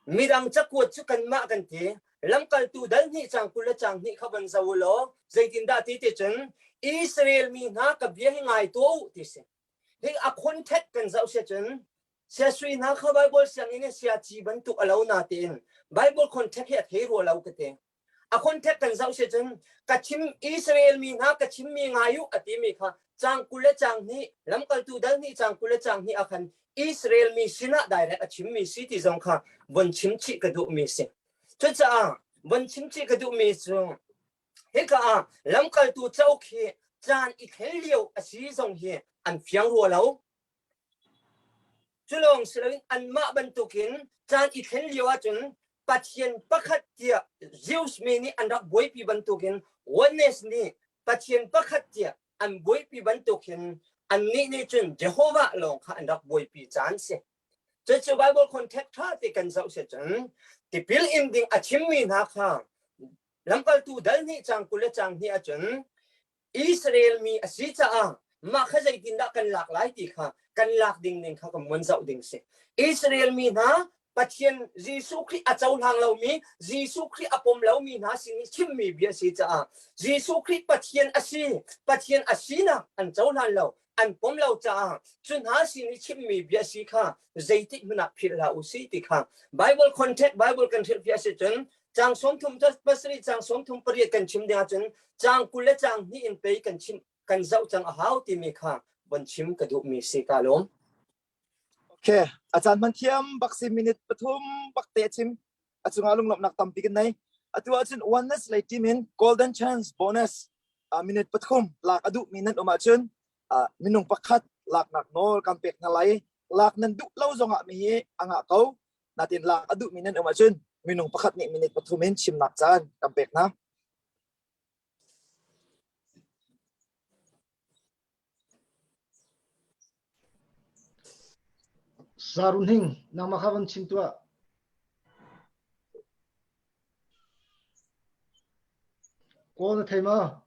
Midang cakuat cu kanmah kan ti. Lamkaltu dal hnih cang 20 le cang hnih kha van zoh u law zeitindah ti ti cun Israel mi hna ka bia hi ngai tuah u ti si. Hi a contact kan zoh si cun siasui hna kha Bible sianginn in siaci bantuk a lo na tiin Bible contact hi a thei rua lo ka ti. A contact kan zoh si cun ka chim Israel mi hna ka chimmi ngai u a timi kha cang 20 le cang hnih lamkaltu dal hnih cang 20 le cang hnih ah khan Israel mi sinah direct a chimmi si ti zong kha von chim chih ka duhmi si. Cucaah von chim chih ka duhmi cu hika ah lamkaltu cauk hi caan i thlen lio a si zong hi an fiang rua lo. Culawng si loin anmah bantukin caan i thlen lio ahcun Pathian pakhat tiah Jews mi nih an rak buaipi bantukin Oneness nih Pathian pakhat tiah an buaipi bantukin annih nih cun Jehovah lawng kha an rak buaipi caan si. Cucu Bible context ṭha te kan zoh si cun tipil in ding a chimmi hna kha lamkaltu dal hnih cang 20 le cang hnih ahcun Israel mi a si caah mah kha zeitindah kan lak lai ti kha kan lak ding ning kha kan mun zoh ding si. Israel mi hna Pathian Jesuh Khrih a cohlang lomi Jesuh Khrih a pom lomi hna sin i chimmi bia si caah Jesuh Khrih Pathian a si Pathian a sinak an cohlan lo an pom lo caah cu hna sin i chimmi bia si kha zeitik hmanh ah philh hlah u si ti kha Bible context Bible kan hrilhfiah si cun Caang 37 caang 38 kan chim ding ahcun caang 20 le caang hnih in pei kan chim kan zoh cang a hau timi kha von chim ka duhmi si ka lawm. Okay, a caan hman thiam bak si minute pathum bak te a chim. A cungah lunglawmhnak tampi kan nei. Atu ahcun oneness lei team in golden chance bonus uh, minute pathum lak a duhmi nan um ahcun uh, minung pakhat laknak nawl kan pek hna lai. Lak nan duh lo zongah mi hi a ngah ko. Natin lak a duhmi nan um ahcun minung pakhat nih minute pathum in chimnak caan kan pek hna. Sarun Hing, nangmah kha van chim tuah. Kawl na thei maw?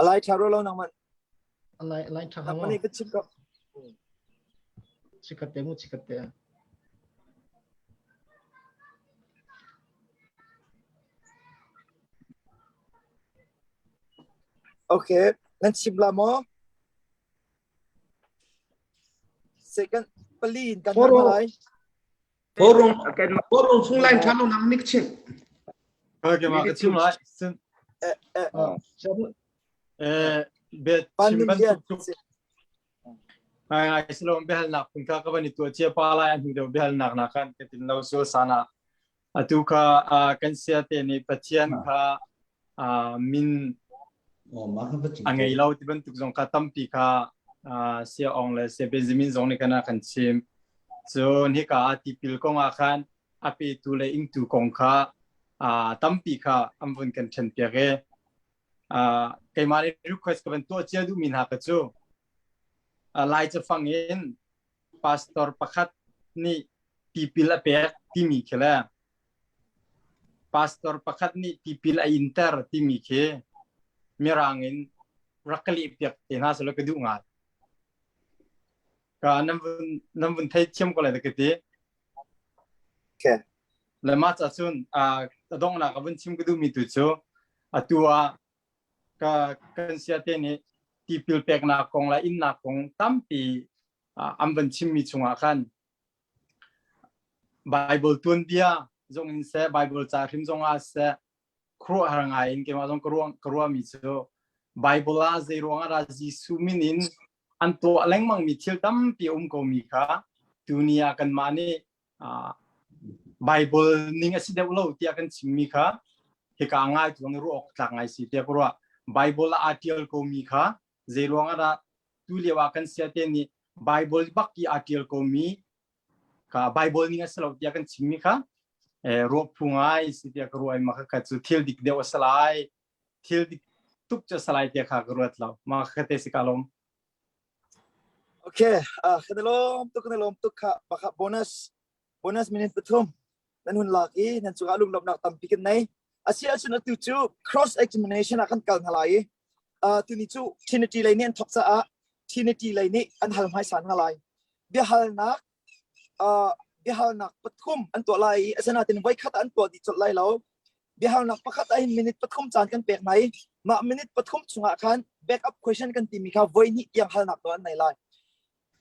Alai ṭha ro lo nangman. Alai alai ṭha Nangman nih ka chim ko. Chikat te mu chikat te. Okay, nan chim la maw? Second pali in kan hman lai. Forum forum phung line ṭha lo nang nik chim. Okay, ma ka chim lai. Sin eh be chim bantuk ngai ngai silom biahalnak phun kha ka van i tuah cia pa lai an hnu deuh biahalnak na khan ka tin lo sul sana atu kha kan sia te nih Pathian kha min a ngei lo ti bantuk zong kha tampi kha sia ong le sia Benjamin zong nih kana kan chim cun hika ah tipil kong ah khan a petu le ingtu kong kha tampi kha an vun kan ṭhen piak i keimah nih request ka van tuah cia duhmi hna ka cu Lai cafang in pastor pakhat nih tipil a pek timi khi le pastor pakhat nih tipil a inter timi khi mirang in rak ka leh piak te hna selaw ka duh ngai. Ka nan vun nan vun thei thiam ko lai da ka ti. Okay. Le mah ca cun a donghnak a vun chim ka duhmi tu cu atu ah ka kan siate nih tipil peknak kong le innak kong tampi an van chimmi chungah khan Bible tuanbia zong in seh Bible ca hrim zong ah seh khuaruahhar ngai in keimah zong ka ruang ka ruahmi cu Bible ah zei ruang ah dah Jesuh min in an tuah lengmang mi thil tampi a um ko mi kha tuni ah kanmah nih Bible ning a si deuh lo tiah kan chimmi kha hika ngai tu ruah awk tlak ngai si tiah ka ruah. Bible ah aa ṭial komi kha zei ruang ah dah tu lio ah kan siate nih Bible bak i aa ṭial komi kha Bible ning a si lo tiah kan chimmi kha ruah phu ngai si tiah ka ruah i mah kha cu thil dik deuh a si lai thil dik tuk cu a si lai tiah kha ka ruat lo mah kha te si ka lawm. Okay, uh, kan i lawm tuk kan i lawm tuk kha baka bonus bonus minute pathum nan hun lak i nan cungah lunglawmhnak tampi kan nei. Asi ahcun atu cu cross examination ah kan kal hna lai i uh, tuni cu Trinity lei nih an thawk caah. Trinity lei nih an hal hmaisa hna lai. Biahalnak uh, biahalnak pathum an tuah lai i asinain voikhat ah an tuah dih colh lai lo. Biahalnak pakhat ah hin minute pathum caan kan pek hna i mah minute pathum chungah khan backup question kan timi kha voi hnih tiang halnak nawl an nei lai.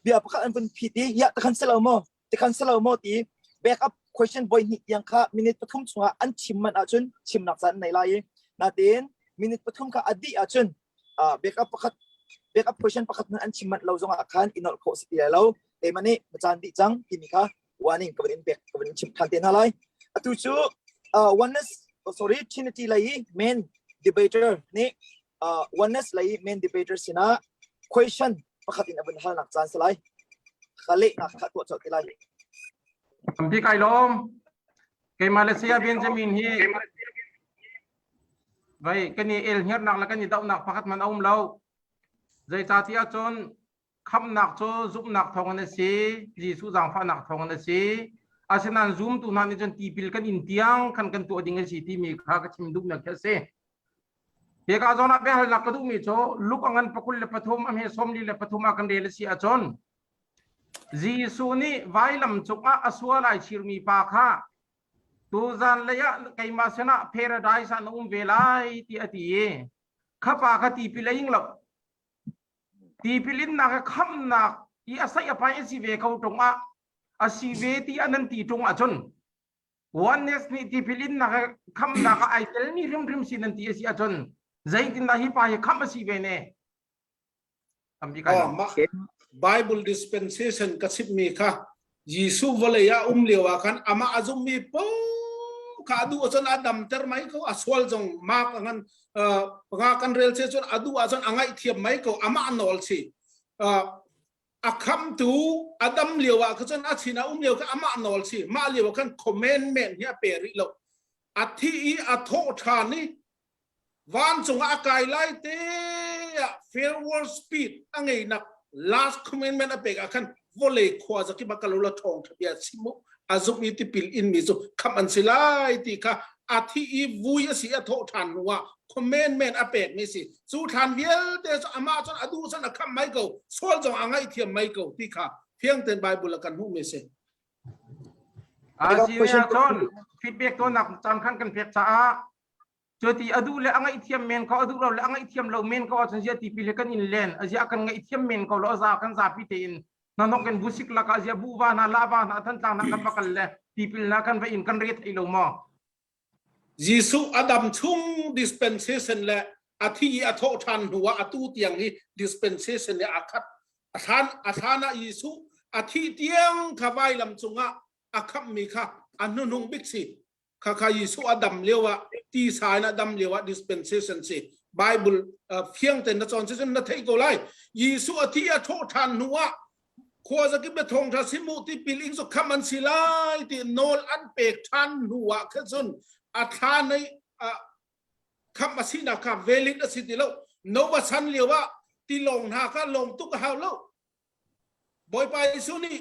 Bia pakhat an vun phit i ya takhan si lo maw tikhan si lo maw ti backup question voi hnih tiang kha minute pathum chungah an chim manh ahcun chimnak caan an nei lai i natein minute pathum kha a dih ahcun uh, backup pakhat backup question pakhat an chim manh lo zongah khan i nolh khawh si ti lai lo keimah nih na caan dih cang timi kha warning ka van in pek ka van in chim than te hna lai atu cu uh, oneness oh, sorry trinity lei i main debater nih uh, oneness lei i main debater sinah question pakhat in a vun halnak caan si lai ka lehnak kha tuah colh te lai Tampi kai lawm. Keimah le Saya Benjamin hi vai kan i el hngernak le kan i dohnak pakhat man a um lo. Zeicahtiah cun khamhnak cu zumhnak thawngin a si, Jesuh zaangfahnak thawngin a si. Asinain zumtu hna nih cun tipil kan in tiang khan kan tuah ding a si timi kha ka chim duhnak khi a si. Hika zawn ah biahalnak ka duhmi cu Luke a ngan pakul le pathum a hme sawmli le pathum ah kan rel a si ahcun Jesuh nih vailam cungah a sual ai chirmi pa kha tuzan lei ah keimah sinah paradise ah na um ve lai ti a ti i kha pa kha tipil a ing lo. Tipil innak i khamhnak i a saih a pai a si ve ko ṭung ah a si ve ti a nan ti ṭung ahcun oneness nih tipil innak i khamhnak ah ai telmi hrimhrim si nan ti a si ahcun zeitindah hi pa hi khamh a si ve ne? Tampi kai Oh, mah Bible dispensation ka chimmi kha Jesuh vawlei ah um lio ah khan amah a zummi paoh kha a duh ahcun a damter mai ko a sual zong mak a ngan nga kan rel che cun a duh ahcun a ngaihthiam mai ko amah nawl si a khamtu a dam lio ah kha cun a chin a um lio kha amah nawl si mah lio ah khan commandment hi a pe rih lo a thi i a thawh ṭhan i Vancung ah a kai lai te ah farewell speech a ngeinak last commandment a pek ah khan vawlei khua zakip ah kal ula thawng tha bia chim u a zumh i tipil in mi cu khamh an si lai ti kha a thi i vui a si a thawh ṭhan hnu ah commandment a pek mi si cu thlan vialte cu amah cun a duh cun a khamh mai ko sual zong a ngaihthiam mai ko ti kha fiang ten Bible ah kan hmuh mi si. A si cun feedback tuahnak caan khan kan pek caah Cuti a duh le a ngaihthiam men ko a duh lo le a ngaihthiam lo men ko ahcun zia tipil he kan in len a zia kan ngaihthiam men ko lo a za kan zapi tein hnanok in busik lakah zia buva hna lava hna thantlang hna kan va kal le tipil na kan va in kan re thei lo maw Jesuh a dam chung dispensation le a thi i a thawh ṭhan hnu ah atu tiang hi dispensation le a khat a thlan a thlan ah Jesuh a thih tiang kha vailam cungah a khamhmi kha a hnuhnung bik si Khakha Jesuh a dam lio ah tisa in a dam lio ah dispensation si Bible fiang ten na cawn si cun na theih ko lai Jesuh a thi a thawh ṭhan hnu ah khua zakip le thawngṭha simu tipil ing cu kham an si lai ti nawl an pek ṭhan hnu ah khan cun a thla nei kham a sinak kha valid a si ti lo Noah chan lio ah tilawng hna kha lawng tuk a hau lo Bawipa Jesuh nih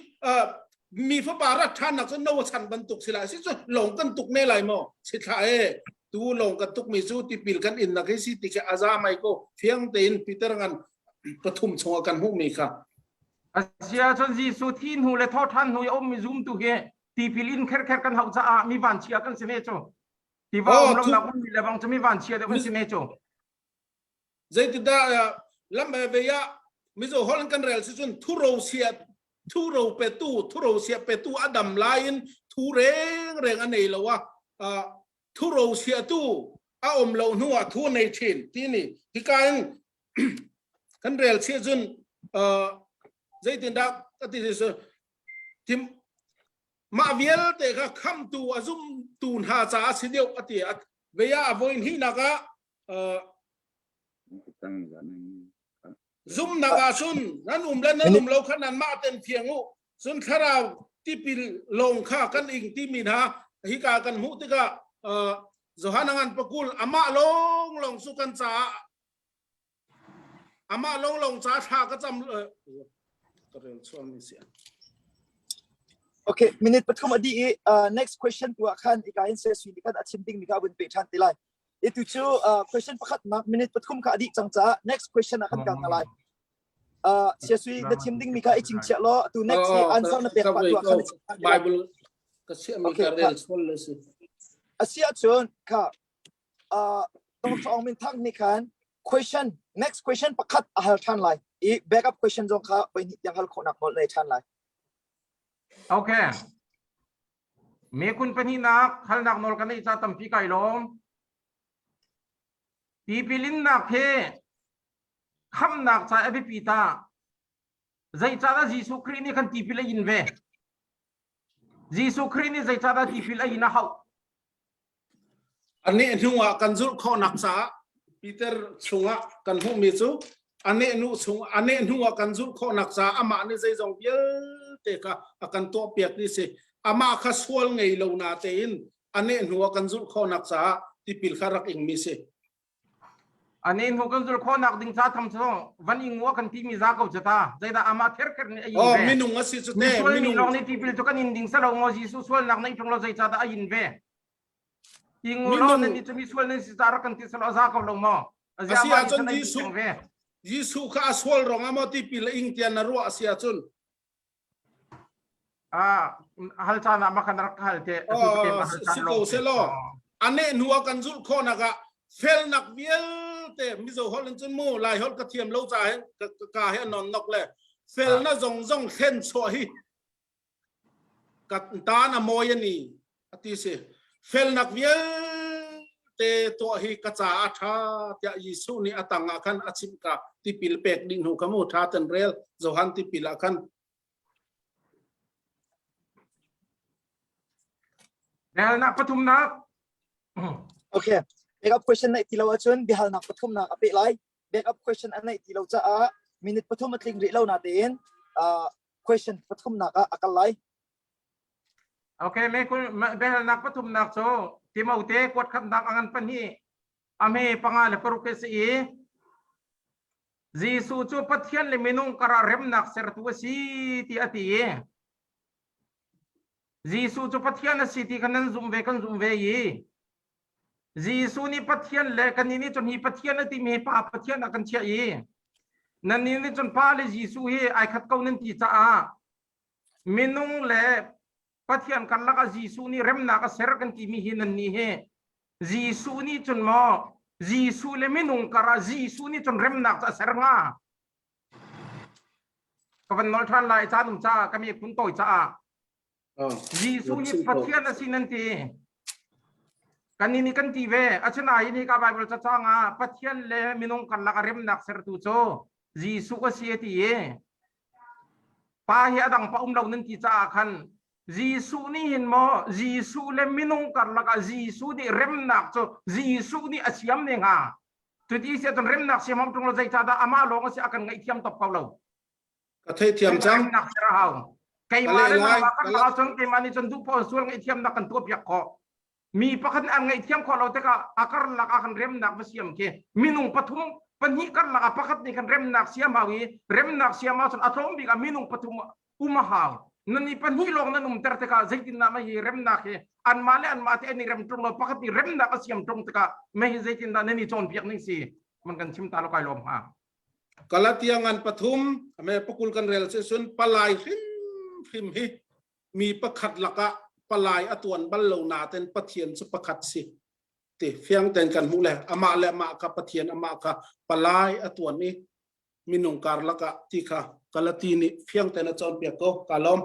mi fapa rat ṭhannak cu Noah chan bantuk si lai si cu lawng kan tuk ne lai maw si thla e tu lawng kan tuk mi cu tipil kan in nak hi si ti khi aza mai ko fiang tein Peter ngan pathum chungah kan hmuh mi kha Asia cun Jesuh thi hnu le thawh ṭhan hnu i a ummi zumtu hi tipil in kherkher kan hauh caah mi vanchia kan si ne cu tiva um lo nak ummi le bang cu mi vanchia deuh kan si ne cu Zeitindah lam ve ah Mizo holh kan rel si cun thuro sia thuro petu thuro sia petu a dam lai in thu reng reng a nei lo a thuro sia tu a um lo hnu ah thu nei thin ti ni hika in kan rel chia cun zeitindah ka ti si tim mah vialte kha khamtu a zumtu hna caah si deuh a ti ve ah a voin hi nak ah zumnak ah cun nan um le nan um lo kha nanmah ten fiang u cun thlarau tipil lawng kha kan ing timi hna hika kan hmuh tikah Johan ngan pakul amah lawng lawng cu kan caah amah lawng lawng ca thla ka cam ka rel chuang mi si Okay, minute pathum adi i uh, next question tu ah khan ika in se sui khan a chim ding mi kha vun pe than te lai. Itu cu uh, question pakhat nak minute pathum kha adi cang caah next question ah kan kal na lai. Uh, Sia Sui na chim ding mi kha i chingchiah law atu next hi answer na pek pah tu ah khan Bible ka chiah mi ka rel sual le si. Asia cun kha uh, Dr. Aung Min Thang nih khan question next question pakhat a hal than lai i backup question zong kha poi hnih tiang hal khawhnak nawl nei than lai. Okay. Me kun pahnihnak halnak nawl ka neih ca tampi kai lawm. Tipilinnak hi khamnak ca a biapi ta. Zeicahdah Jesuh Khrih nih kan tipil a in ve? Jesuh Khrih nih zeicahdah tipil a in a hauh? Anih hnu ah kan zulh khawhnak caah Peter chungah kan hmuhmi cu aneh nu chung aneh hnu ah kan zulh khawhnak caah amah nih zeizong vialte kha a kan tuahpiak ni si amah kha sual ngei lo na tein aneh hnu ah kan zulh khawhnak caah tipil kha rak ingmi si. Ane hnu kan zulh khawhnak ding ca tham cu van ing wa kan timi za ko ta zeidah amah kherkher nih a in Oh, ve. minung a si cu te Misual mi minung lawng nih tipil cu kan in ding salo ngo Jesuh sualnak na i ṭung lo zeicahdah a in ve. Ingu lo Minung- nan nih cu misual nan si ca rak kan ti salo a za ko lo maw? A si ahcun Jesuh Jesuh kha a sual rong ah maw tipil a ing tiah na ruah a si ahcun Ah, hal caan ah makhan rak hal te. Oh, si ko se law. Ane hnu ah kan zulh khawhnak ah felnak vialte Mizo holh in cun mu Lai holh ka thiam lo ca he ka he non nok le felna zong zong thlen chuah hi ka tan a mawi ani ati si felnak vialte tuah hi ka ca a tha tiah Jesuh nih a tang ah khan a chimh ka tipil pek ding hnu kha mu tha ten rel Johan tipil ah khan Biahalnak pathumnak. Okay. Backup question naih ti lo ahcun biahalnak pathumnak a peh lai. Backup question a naih ti lo caah minute pathum a tling rih lo natein uh, question pathumnak ah a kal lai. Okay, me kun biahalnak pathumnak cu Timote kuat khatnak a ngan pahnih a hme panga le paruk ke si i Jesuh cu Pathian le minung karah remnak sertu a si ti a ti i Jesuh cu Pathian a si ti kha nan zumh ve kan zumh ve i Jesuh nih Pathian le kannih nih cun hi Pathian a timi hi Pa Pathian ah kan chiah i nannih nih cun Pa le Jesuh hi ai khat ko nan ti caah minung le Pathian karlak ah Jesuh nih remnak a ser kan timi hi nannih hi Jesuh nih cun maw Jesuh le minung karah Jesuh nih cun remnak cu a ser hnga ka van nawl ṭhan lai caan um caah ka mi phun tawi caah Jesuh nih Pathian a si nan ti. Kan nih kan ti ve. Asinain hi ka Bible cacang ah Pathian le minung karlak a remnak sertu cu Jesuh a si a ti i pa hi a dang pa um lo nan ti caah khan Jesuh nih hin maw Jesuh le minung karlak ah Jesuh nih remnak cu Jesuh nih a siam ne hnga. Cuti si ahcun remnak siam hom ṭung lo zeicahdah amah lawng a si a kan ngaihthiam top ko lo. Ka theithiam cang. Nak ser a hau. Keimah le nangmah kan lakah cun keimah nih cun duh pawl sual ngaihthiamnak kan tuah piak khawh. Mi pakhat nih an ngaihthiam khawh lo tikah a karlak ah khan remnak va siam khi minung pathum pahnih karlak ah pakhat nih khan remnak siam hau i remnak siam ahcun a tlawm bik ah minung pathum um a hau. Nan i pahnih lawng nan umter tikah zeitindah mah hi remnak hi anmah le anmah te an i rem ṭung lo pakhat nih remnak a siam ṭung tikah mah hi zeitindah nan i cawnpiak ning si man kan chim ta lo kai lawm hnga. Galatia ngan pathum ame pakul kan rel si sun palai hrimhrim hi mi pakhat lakah palai a tuan bal lo naten Pathian cu pakhat si ti fiang ten kan hmuh le amah le amah kha Pathian amah kha palai a tuan i minung karlak ah ti kha Galati nih fiang ten a cawnpiak ko ka lawm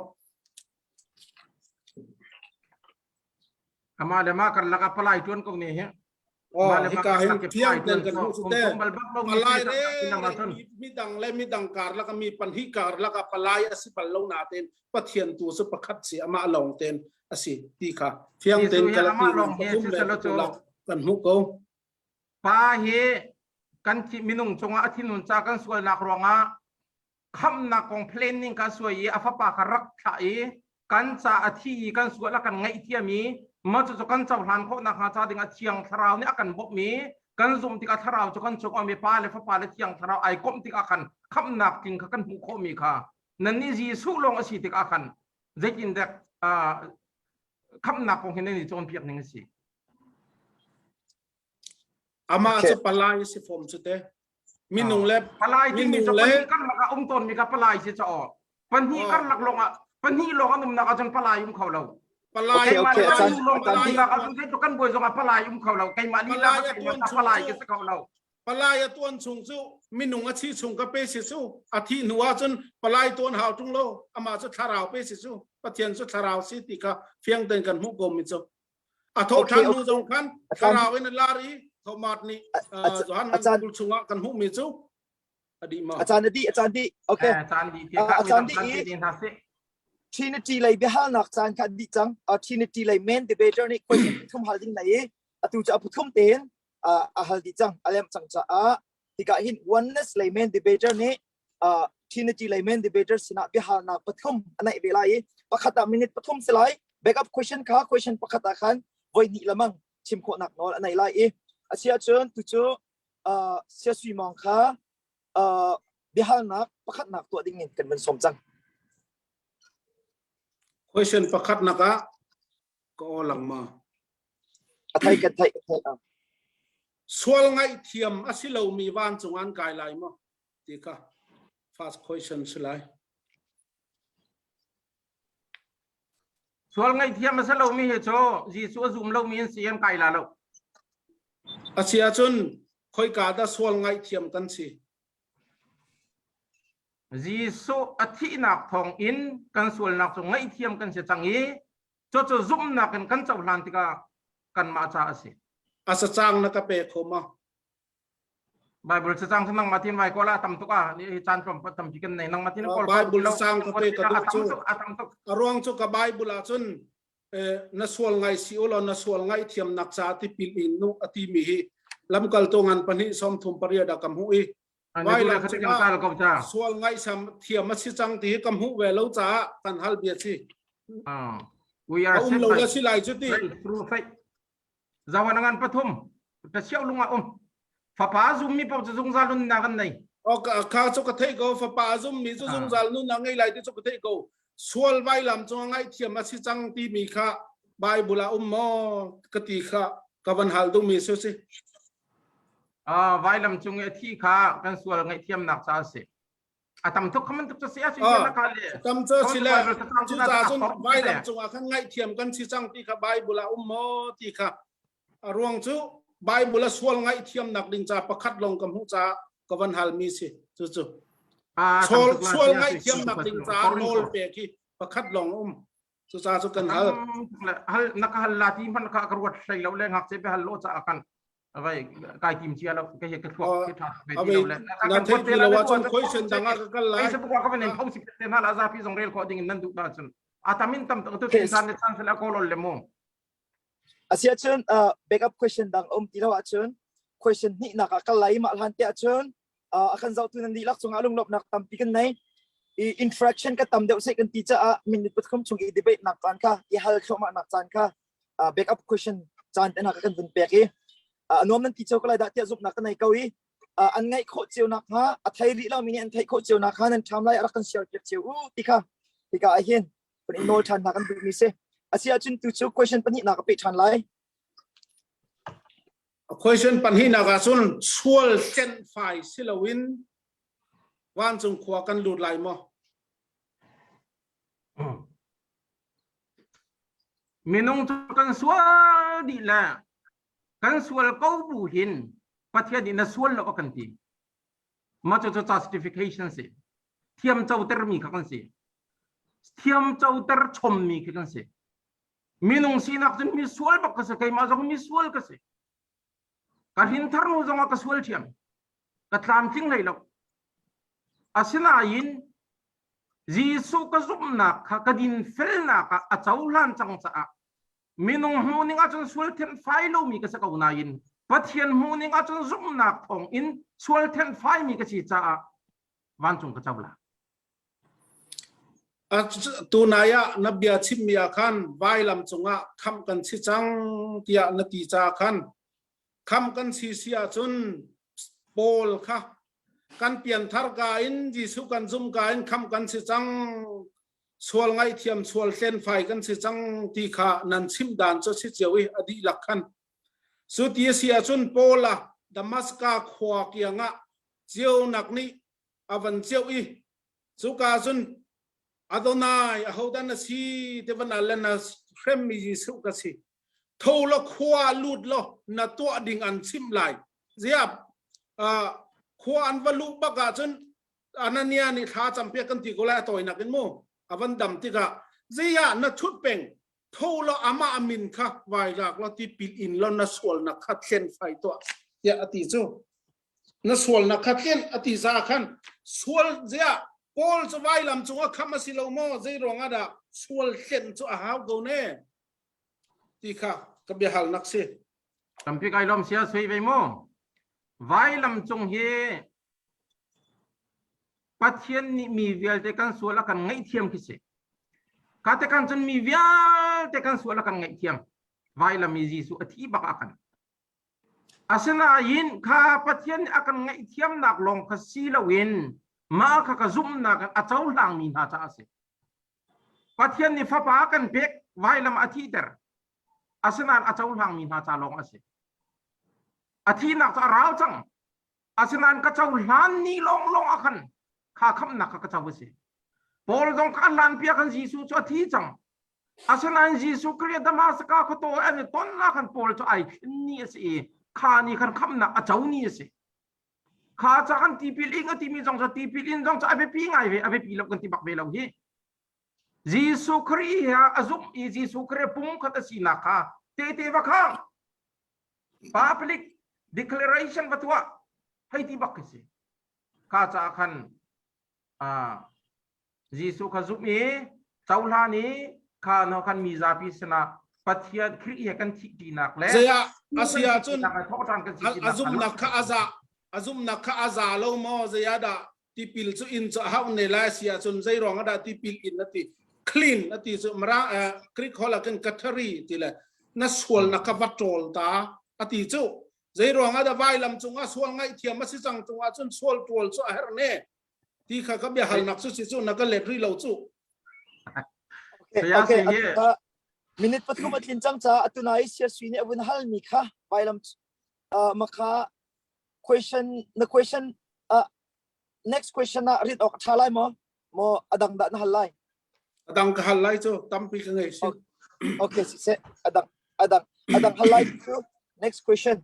Amah le mah karlak ah palai tuan ko ne hi. Oh, hika hin fiang ten kan hmuh cu te. Palai re midang le midang karlak mi pan hi karlak ah palai a si bal lo natein Pathian tu cu pakhat si amah lawng ten a si ti kha fiang ten Galati pathum le kulak kan hmuh ko. Pa hi kan minung cungah a thinhun ca kan sualnak ruangah khamhnak kong planning ka suai i a fapa kha rak thlah i kan ca a thi i kan sual a kan ngaihthiam i mah cucu kan cohlan khawh nakhnga ca dingah thiang thlarau nih a kan bawmh i kan zumh tikah thlarau cu kan cung um i pa le fapa le thiang thlarau ai komh tikah khan khamhnak tling kha kan hmuh khawhmi kha nannih Jesuh lawng a si tikah khan zeitin dek khamhnak kong hi nan i cawnpiak ning a si Amah cu palai si fom cu te. Minung le palai timi cu pahnih karlak ah um tawnmi kha palai si ca aw. Pahnih karlak lawng ah pahnih lawng an umnak ahcun palai um kho lo. Palai keimah le lawng kan umnak ahcun kei cu kan buai zong ah palai um kho lo. Keimah lila palai ka si kho lo. Palai a tuan chung cu minung a thi chung ka pe si cu a thi hnu ahcun palai tuan hau tung lo amah cu thlarau pe si cu Pathian cu thlarau si ti kha fiang tein kan hmuh ko mi cu a thawh ṭhan hnu zong khan thlarau in a lar i Thomas nih Johan kul chungah kan hmuhmi cu a dih ma a caan a dih a caan dih okay a caan dih a caan dih i Trinity lei biahalnak caan kha dih cang Trinity lei main debater nih question pathum hal ding nei i atu cu a pathum tein a hal dih cang a lem cang caah tikah hin oneness lei main debater nih uh, Trinity lei main debater sinah biahalnak pathum a neih ve lai i pakhat ah minute pathum si lai backup question kha question pakhat ah khan voi hnih lamang chim khawhnak nawl a nei lai i a si ahcun tu cu uh, sia sui mawng kha uh, biahalnak pakhatnak tuah ding in kan van sawm cang question pakhatnak ah ka aw lang ma a thai kan thai kan thai sual ngaihthiam a si lomi vancung an kai lai maw ti kha first question si lai. Sual ngaihthiam a si lomi hi cu Jesuh a zum lomi an si an kai la lo. A si ahcun khoika dah sual ngaihthiam kan si? Jesuh a thihnak thawng in kan sualnak cu ngaihthiam kan si cang i cucu zumhnak in kan cohlan tikah kanmah ca a si. A sacang na ka pe kho ma? Bible cacang cu nangmah tin vai kawl ah tam tuk ah hi caan tlawm tampi kan nei nangmah tin kawl Bible cacang ka pe ka duh cu a ruang cu ka Bible ah cun na sual ngai si ulaw na sual ngai thiam nak ca tipil in nu a ti mi hi lamkaltu ngan pahnih sawmthum pariat ah ka hmuh i vailam cungah sual ngaihsam thiam a si cang ti hi ka hmuh ve lo caah kan hal bia si we are a um lo la si lai cu ti Zawan ngan pathum ta siau lung ah um fapa zummi paoh cu zungzal nunnak an nei. O kha cu ka theih ko fapa zummi cu zungzal nunnak ngei lai ti cu ka theih ko sual vailam cung ah ngaihthiam a si cang timi kha Bible ah um maw ka ti kha ka van hal duhmi su si. Ah vailam cung i a thi kha kan sual ngaihthiamnak ca a si. A tam tuk khaman tuk cu si a si na ka le. Tam cu si le cu ca cun vailam cungah khan ngaihthiam kan si cang ti kha Bible ah um maw ti kha a ruang cu Bible a sual ngaihthiamnak ding ca pakhat lawng ka hmuh ca ka van hal mi si cu cu sual sual ngaihthiamnak ding ca nawl pek hi pakhat lawng um cu ca cu kan hal hal na ka hal la ti hman ka ka ruat hlei lo le ngak che pe hal lo ca kan vai kai tim chia lo ka he ka thluak ke tha ve ti lo le na thei ti lo ahcun question dang ah ka kal lai Facebook ah ka van in phau sik te hna la zapi zong rel kho ding in nan duh ta cun a tamin tam tu tin san le chan sel a kolol le mu Asia cun backup question dang um ti lo ahcun question hnih nak ah kal lai mah hlan te ahcun a kan zohtu nan dihlak cungah lunglawmhnak tampi kan nei i interaction ka tam deuh seh kan ti caah minute pathum chung i debate nak caan kha i hal thluahmah nak caan kha backup question caan te hna kan vun pek i a nuam nan ti cio ko lai dah tiah zumhnak ka nei ko i an ngaih khawh cio nak hnga a thei rih lo mi nih an theih khawh cio nak kha nan ṭham lai a rak kan share piak cio u ti kha hika ah hin kan i nawl ṭhan hna kan duhmi si a si ahcun tu cu question pahnih nak ka peh ṭhan lai question pahnihnak ah cun sual tlenhfai si loin vancung khua kan lut lai maw Minung cu kan sual dih le kan sual ko bu hin Pathian nih na sual lo a kan ti. Mah cu justification si. Thiam coter mi kha kan si. Thiam coter chommi khi kan si. Minung sinak cun mi sual bak ka si. Keimah zong mi sual ka si. Ka hrinthar nu zong ah ka sual thiam. Ka tlamtling hlei lo. Asinain Jesuh ka zumhnak kha ka dinfelnak ah a cohlan cang caah minung hmuhning ahcun sual thenhfai lomi ka si ko nain Pathian hmuhning ahcun zumhnak thawng in sual thenhfaimi ka si caah vancung ka co lai. Tunai ah na bia chimmi ah khan vailam cungah khamh kan si cang tiah na ti caah khan khamh kan si si ahcun Paul kha kan pianthar ka in Jesuh kan zum ka in khamh kan si cang sual ngaihthiam sual hlenfai kan si cang ti kha nan chim dan cu si cio i a dihlak khan cu ti a si ahcun Paul a Damaska khua kiangah. Ceunak nih a van ceuh i cuka cun Adonai ahodah na si ti van al le na hremmi Jesuh ka si. Tho law khua lut law na tuah ding an chimh lai. Ziah khua an va luh bak ahcun Anania nih thla campiak kan ti ko lai a tawinak in mu a van dam tikah zeiah na thut peng tho law amah min kha vai lak law tipil in law na sualnak kha thlen fai tuah tiah a ti cu na sualnak kha tlen a ti za khan sual ziah Paul cu vailam cungah kham a si lo maw zei ruangah dah sual tlen cu a hau ko ne ti kha ka biahalnak si Tampi kai lawm sia sui ve mu vailam cung hi Pathian nih mi vialte kan sual a kan ngaihthiam khi si. Ka te kan cun mi vialte kan sual a kan ngaihthiam. Vailam i Jesuh a thi bak a kan. Asinain kha Pathian nih a kan ngaihthiamnak lawng kha si loin mah kha ka zumhnak in a cohlangmi hna caah a si. Pathian nih fapa a kan pek, vailam a thihter. Asinain a cohlangmi hna ca lawng a si. A thihnak cu a ral cang. Asinain ka cohlan ni lawnglawng ah khan kha khamhnak kha ka co a si. Paul zong kha a hlanpi ah khan Jesuh cu a thi cang. Asinain Jesuh Khrih Damascus khuataw an i ton ah khan Paul cu ai thlen ni a si i kha ni khan khamhnak a co ni a si. Kha ca kan tipil ing a timi zong cu tipil in zong cu a biapi ngai ve, a biapi lo kan ti bak ve lo hi. Jesuh Khrih he a zumh i Jesuh Khrih pumkhat a sinak kha tehte va khang. Public declaration va tuah hei ti bak khi si. Kha caah khan Jesuh kha zumh i cohlan i kha no khan mi zapi sinah Pathian Khrih he kan thih ṭinak le Zeiah a si ahcun a zumhnak kha a za a zumhnak kha a za lo maw zeiah dah tipil cu in cu a hauh ne lai si ahcun zei ruang ah dah tipil in a ti clean a ti cu mara Greek holh ah khan kathari ti le na sualnak kha va ṭawl ta a ti cu zei ruang ah dah vailam cungah sual ngaihthiam a si cang cungah cun sual ṭawl cu a herh ne ti kha ka biahalnak cu si cu na ka let rih lo cu Okay, okay. Uh, minute pathum a tlin cang ca atu nai sia sui nih a vun hal mi kha vailam uh, makha question na question uh, next question ah rit awk tha lai maw maw adang dah na hal lai adang ka hal lai cu tampi ka ngei si okay si se adang adang adang hal lai cu next question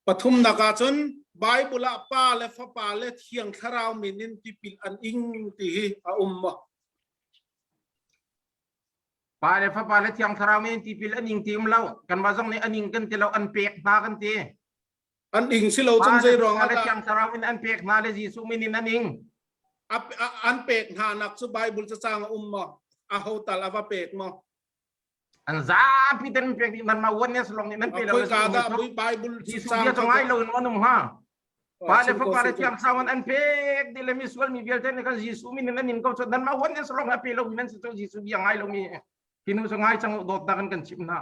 Pathumnak ah cun Bible ah Pa le Fapa le Thiang Thlarau min in tipil an ing ti hi a um maw? Pa le Fapa le Thiang Thlarau min in tipil an ing ti um lo. Kanmah zong nih an ing kan ti lo, an pek hna kan ti. An ing si lo cun zei ruang ah Thiang Thlarau min an pek hna le Jesuh min in an ing. An pek hna nak cu Bible cacang a um maw? Aho tal a va pek maw? An zapi ten pek dih nan ma oneness lawng nih nan pe lo. Khoi ka dah Bible Jesuh bia cu ngai lo in an um hnga. Pa le Fapa le Thiang Thlarau an pek dih le mi sual mi vialte nih khan Jesuh min in an in ko cu nan mah oneness lawng a pe lo mi nan si cu Jesuh bia ngai lo mi hi nu cu ngai cang dawtnak in kan chimh hna.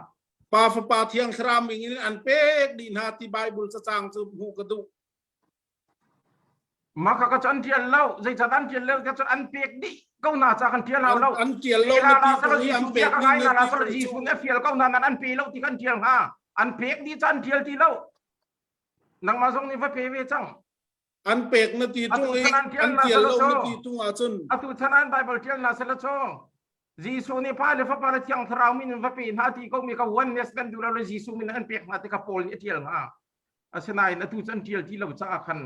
Pa Fapa Thiang Thlarau min in an pek dih hna ti Bible cacang cu hmuh ka duh. Mah kha ka cu an ṭial lo. Zeicahdah an ṭial lo? Ka cu an pek dih ko hna ca kan ṭial hau lo. An ṭial lo na ti ko i an pek ning na ti ko Jesuh nih a fial ko hna nan an pe lo ti kan ṭial hnga. An pek dih ca an ṭial ti lo. Nangmah zong nih va pe ve cang. An pek na ti ṭung i an ṭial lo na ti ṭung ahcun. Atu chan an Bible ṭial na sela cu. Jesuh nih Pa le Fapa le Thiang Thlarau min in va pe hna ti ko mi ka oneness kan duh lo le Jesuh min an pek hna ti ka Paul nih a ṭial hnga. Asinain atu cu an ṭial ti lo caah khan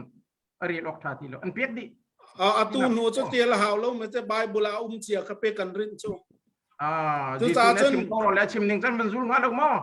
a rel awk ṭha ti lo. An pek dih. Atu hnu cu tial a hau lo me te Bible ah um cia kha pe kan rinh cu. Ah, Jesuh nih a chim ko le a chim ning cun van zul hnga lo maw?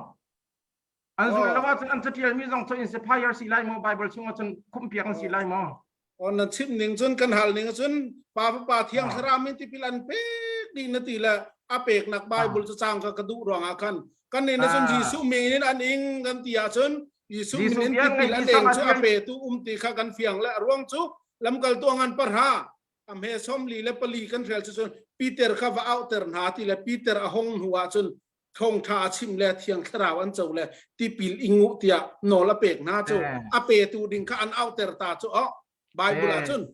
An zul lo ahcun an caṭial mi zong cu inspire si lai maw? Bible chungah cun khumhpiak an si lai maw? On na chim ning cun kan hal ning cun pa fapa thiang thlarau min tipil an pek dih na ti le a peknak Bible cu cang ka ka duh ruangah khan kan nih na cun Jesuh min in an ing kan ti ahcun Jesuh min in tipil an ing cu a petu um ti kha kan fiang le a ruang cu lamkaltu ngan parha a hme som li le pali kan rel cu cun Peter kha va auhter hna ti le Peter a hong hnu ahcun thawngtha a chim le thiang thlarau an co le tipil ingu tiah nawl a pek hna cu a petu ding kha an auhter ta cu oh Bible ah cun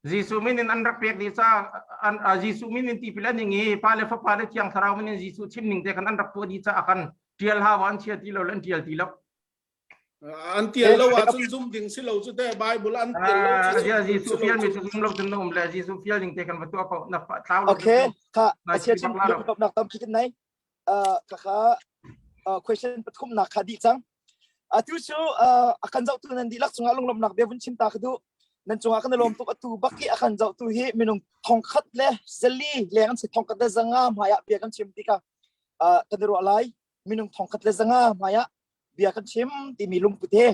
Jesuh min in an rak pek dih ca an Jesuh min in tipil an ing i Pa le Fapa le Thiang Thlarau min in Jesuh chim ning te khan an rak tuah dih caah khan tial hawa an chia ti lo le an tial ti lo. An tial lo ahcun zum ding si lo cu te Bible an tial lo cu. Zia Jesuh fial mi cu zum lo cun na um le Jesuh fial ning te kan va tuah ko na tlau lo. Okay, kha asia cun lungdongnak tampi kan nei. Kha kha question pathum nak kha dih cang. Atu cu a kan zohtu nan dihlak cungah lunglawmhnak bia vun chim ta ka duh. Nan cungah kan i lawm tuk atu bak i a kan zohtu hi minung thongkhat le zali leng an si thongkhat le zanga hmai ah bia kan chim tikah kan i ruah lai. Minung thongkhat le zanga hmai ah bia kan chim timi lungput he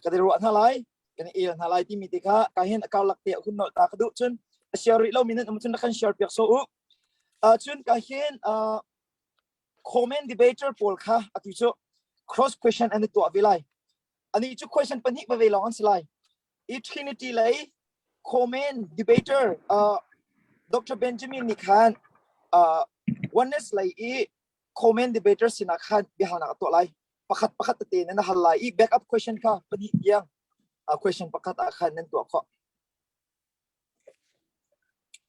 kan i ruah hna lai kan i el hna lai timi te kha ka hin a karlak te hun nolh ta ka duh cun a share rih lomi nan um cun na kan share piak so u cun ka hin comment debater pawl kha atu cu cross question an i tuah ve lai ani cu question pahnih va ve lawng an si lai i trinity lei comment debater uh, Dr. Benjamin nih khan uh, oneness lei i comment debater sinah khan biahalnak a tuah lai pakhat pakhat tete nan hal lai i backup question kha pahnih tiang question pakhat ah khan nan tuah khawh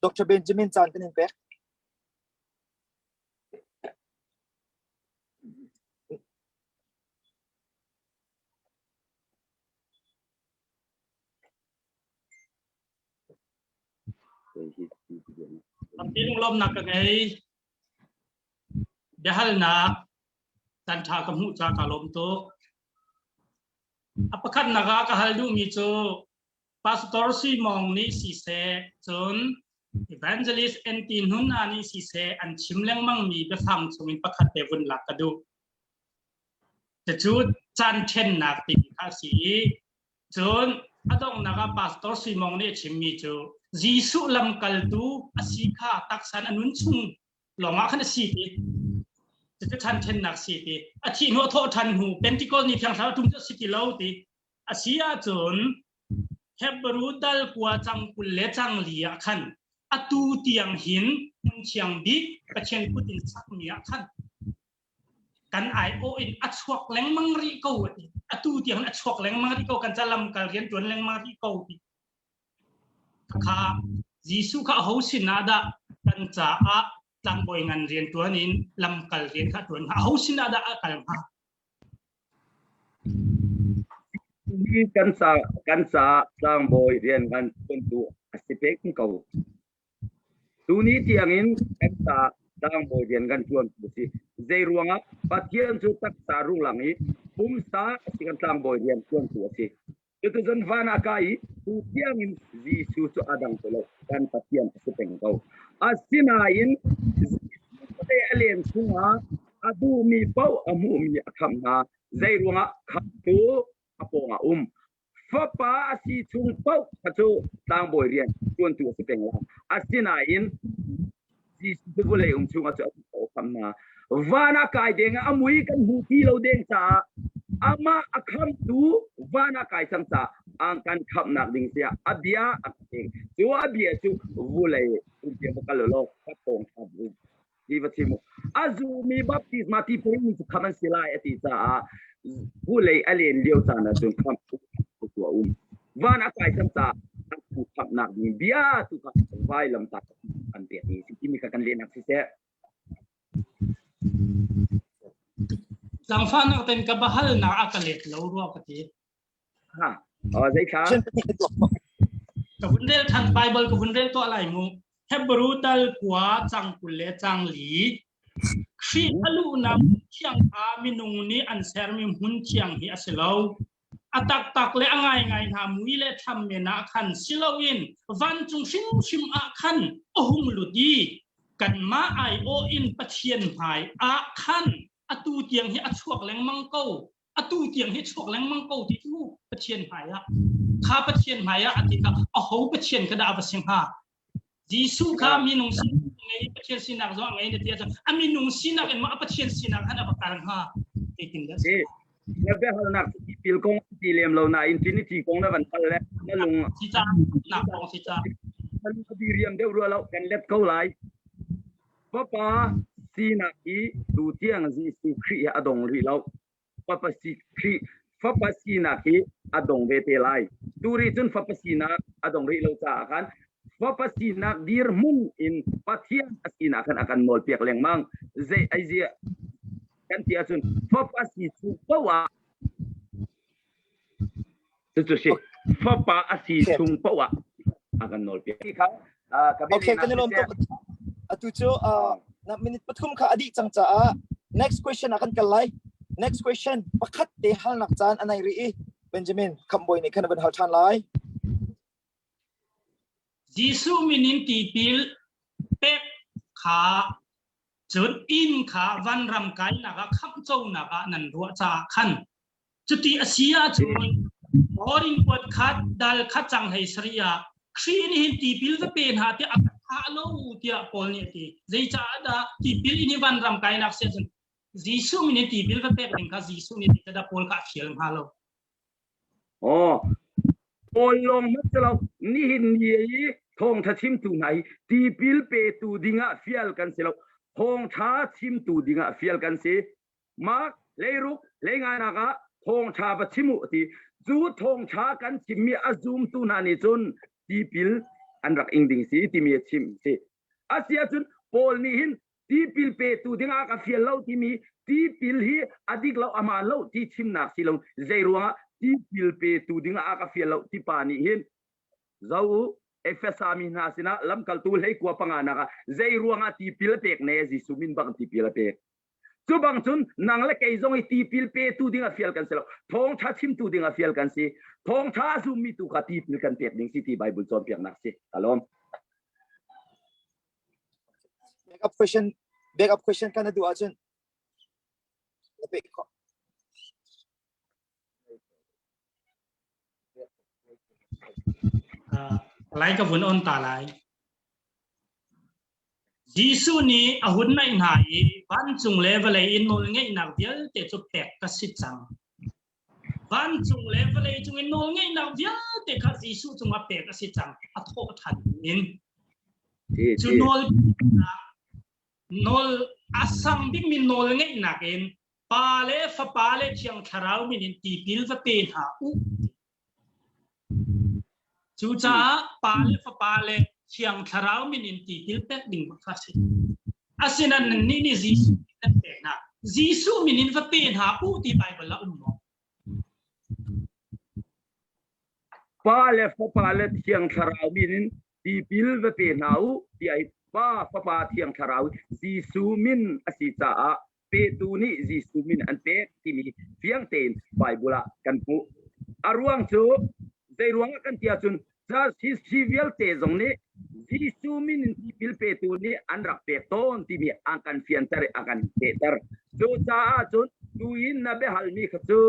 Dr. Benjamin caan kan in pek Tampi lunglawmnak ka ngei. Biahalnak caanṭha ka hmuh caah kaa lawm tuk. A pakhatnak ah ka hal duhmi cu Pastor Simong nih siseh, cun Evangelist NT Hnuna nih siseh an chim lengmangmi biafang chungin pakhat te vun lak ka duh. Cucu caan ṭhennak timi kha a si i Cun a donghnak ah Pastor Simong nih a chimmi cu Jesuh lamkaltu a si kha taksa in a nun chung lawngah khan a si ti. Cucu ṭhan ṭhennak si ti. A thih hnu a thawh ṭhan hnu Pentecost ni thiang thlarau ṭum cu a si ti lo ti. A si ahcun Hebrew dal kua cang 20 le cang li ah khan atu tiang hin hmun thiang bik Pathian kut in sakmi ah khan kan aiawh in a chuak lengmang rih ko ati atu tiang a chuak lengmang rih ko kan ca lamkal rian tuan lengmang rih ko ti kha Jesuh kha ho sin ah dah kan caah tlangbawi ngan rian tuan in lamkal rian kha tuan hnga ho sin ah dah a kal hnga Hi kan ca kan ca tlangbawi rian ngan tuantu a si pek ko. Tuni tiangin kan ca tlangbawi rian kan ṭuan tu si. Zei ruangah Pathian cu taksa runglang i pumsa a si kan tlangbawi rian ṭuantu a si. Cuticun van ah kai i tu tiangin Jesuh cu a dang ti lo, kan Pathian a si peng ko. Asinain Jesuh vawlei a len chungah a duhmi paoh a hmuhmi a khamh hna. Zei ruangah khamhtu a pawngah um. Fapa a si chung paoh kha cu tlangbawi rian ṭuantu a si peng lai. Asinain Jesuh cu vawlei um chungah cu a kham hna. Van ah kai deng ah a mui kan hmu ti lo deng caah amah a khamtu van ah kai cang caah ang kan khamhnak ding tiah a bia a pek. Cu a bia cu vulei um tiang va kal law ka thawng ṭha ti va chim u. A zumi baptisma ti mi cu kham an si lai a ti caah vulei a len lio caan ah cun khamh tu a um. Van a kai cang caah an khamhnak ding bia tu kha vailam ta an pek mi si timi kha kan lehnak siseh. Zaangfahnak ten ka bahalnak a ka let lo rua ka ti. Ha, zei thla? Ka vun rel than Bible ka vun rel tuah lai mu. Hebrew tal kua cang 20 le cang li. Khrih a luhnak thiang kha minung nih an sermi hmun thiang hi a si lo. A taktak le a ngaingai hna mui le thlam men ah khan si loin vancung hrimhrim ah khan a hung lut i kanmah aiawh in Pathian hmai ah khan atu tiang hi a chuak lengmang ko atu tiang hi chuak lengmang ko ti cu Pathian hmai ah kha Pathian hmai ah a ti kha aho Pathian kha dah va si hnga Jesuh kha minung sinak ngei Pathian sinak zong a ngei na ti ahcun a minung sinak in maw a Pathian sinak khan a va kal hnga zeitin dah si na biahalnak tipil kong ti lem lo nain Trinity kong na van kal le na lung si ca nak kong si ca na lung a diriam deuh rua lo kan let ko lai Fapa sinak hi tu tiang Jesuh Khrih hi a dong rih lo. Fapa si Khrih Fapa sinak hi a dong ve te lai. Tu ri cun Fapa sinak a dong rih lo caah khan Fapa sinak dirhmun in Pathian a sinak khan a kan nawlpiak lengmang. Zei ai zia kan ti ahcun Fapa si cu poah. Cucu si fapa a si chung paoh ah a kan nawlpiak. Okay, kan i lawm tuk. Atu cu na minute pathum kha a dih cang caah next question ah kan kal lai. Next question pakhat te halnak caan a nei rih i Benjamin Khambawi nih khan a van hal ṭhan lai. Jesuh min in tipil pek kha cun inn kha vanram kainak ah khamhconak ah nan ruah caah khan Cuti a si ahcun Korin kuat khat dal khat cang hlei sarih ah Khrih nih hin tipil va pe hna tiah a ka thah lo tiah Paul nih a ti. Zeicaah dah tipil in hi vanram kainak si ahcun Jesuh min in tipil va pek ding kha Jesuh nih zeicahdah Paul kha a fial hnga lo? Aw, Paul lawng hmanh si lo, nihin ni i thawngṭha chimtu hna hi tipil petu dingah fial kan si lo. Thawngṭha chimtu dingah fial kan si. Mark hleiruk hleinganak ah thawngṭha va chim u a ti. Cu thawngṭha kan chimmi a zumtu hna nih cun tipil an rak ing ding si timi a chim si. A si ahcun Paul nih hin tipil petu dingah ka fial lo timi tipil hi a dik lo a maan lo ti chimnak si lo zei ruangah tipil petu dingah a ka fial lo ti pa nih hin zo u Efesa mi hna sinah lamkaltu hleikua panga nak ah zei ruangah tipil a pek ne Jesuh min bang tipil a pek Cu bang cun nang le kei zong hi tipil petu ding a fial kan si lo. Thawngṭha chimtu ding a fial kan si. Thawngṭha a zummi tu kha tipil kan pek ding si ti Bible cawnpiaknak si. Ka lawm. Backup question backup question kan na duh ahcun na pek khawh. Lai ka vun on ta lai. Jesuh nih a hun naih hna i vancung le vawlei in nawlngeihnak vialte cu pek ka si cang. Vancung le vawlei cung in nawlngeihnak vialte kha Jesuh cungah pek a si cang. A thawh ṭhan in. Cu nawl nawl a sang bikmi nawlngeihnak in Pa le Fapa le Thiang Thlarau min in tipil va pe hna u. Cucaah Pa le Fapa le Thiang Thlarau min in tipil pek ding kha si. Asinain nannih nih Jesuh min nan pek hna. Jesuh min in va pe hna u ti Baibal ah um maw? Pa le Fapa le Thiang Thlarau min in tipil va pe hna u tiah Pa, Fapa, Thiang Thlarau Jesuh min a si caah petu nih Jesuh min an pek timi fiang tein Bible ah kan hmuh. A ruang cu zei ruang ah kan ti ahcun church history vialte zong nih Jesuh min in tipil petu nih an rak pek tawn timi an kan fianter i a kan fehter. Cucaah cun tuin na biahalmi kha cu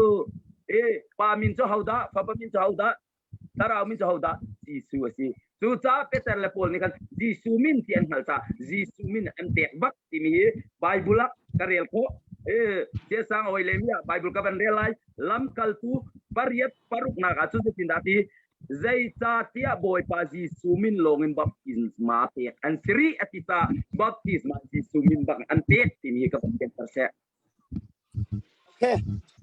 e pa min cu hodah fapa min cu hodah Thlarau min cu hodah? Jesuh a si. Cucaah Peter le Paul nih khan Jesuh min ti an hngalh caah Jesuh min an pek bak timi hi Bible ah ka rel khawh. Eh, Siasang oi le mi ah Bible ka van rel lai. Lamkaltu pariat paruknak ah cun zeitindah ti zeicahtiah Bawipa Jesuh min lawngin baptisma pek an si rih a ti caah baptisma Jesuh min bak an pek timi hi ka van fianter seh. Okay.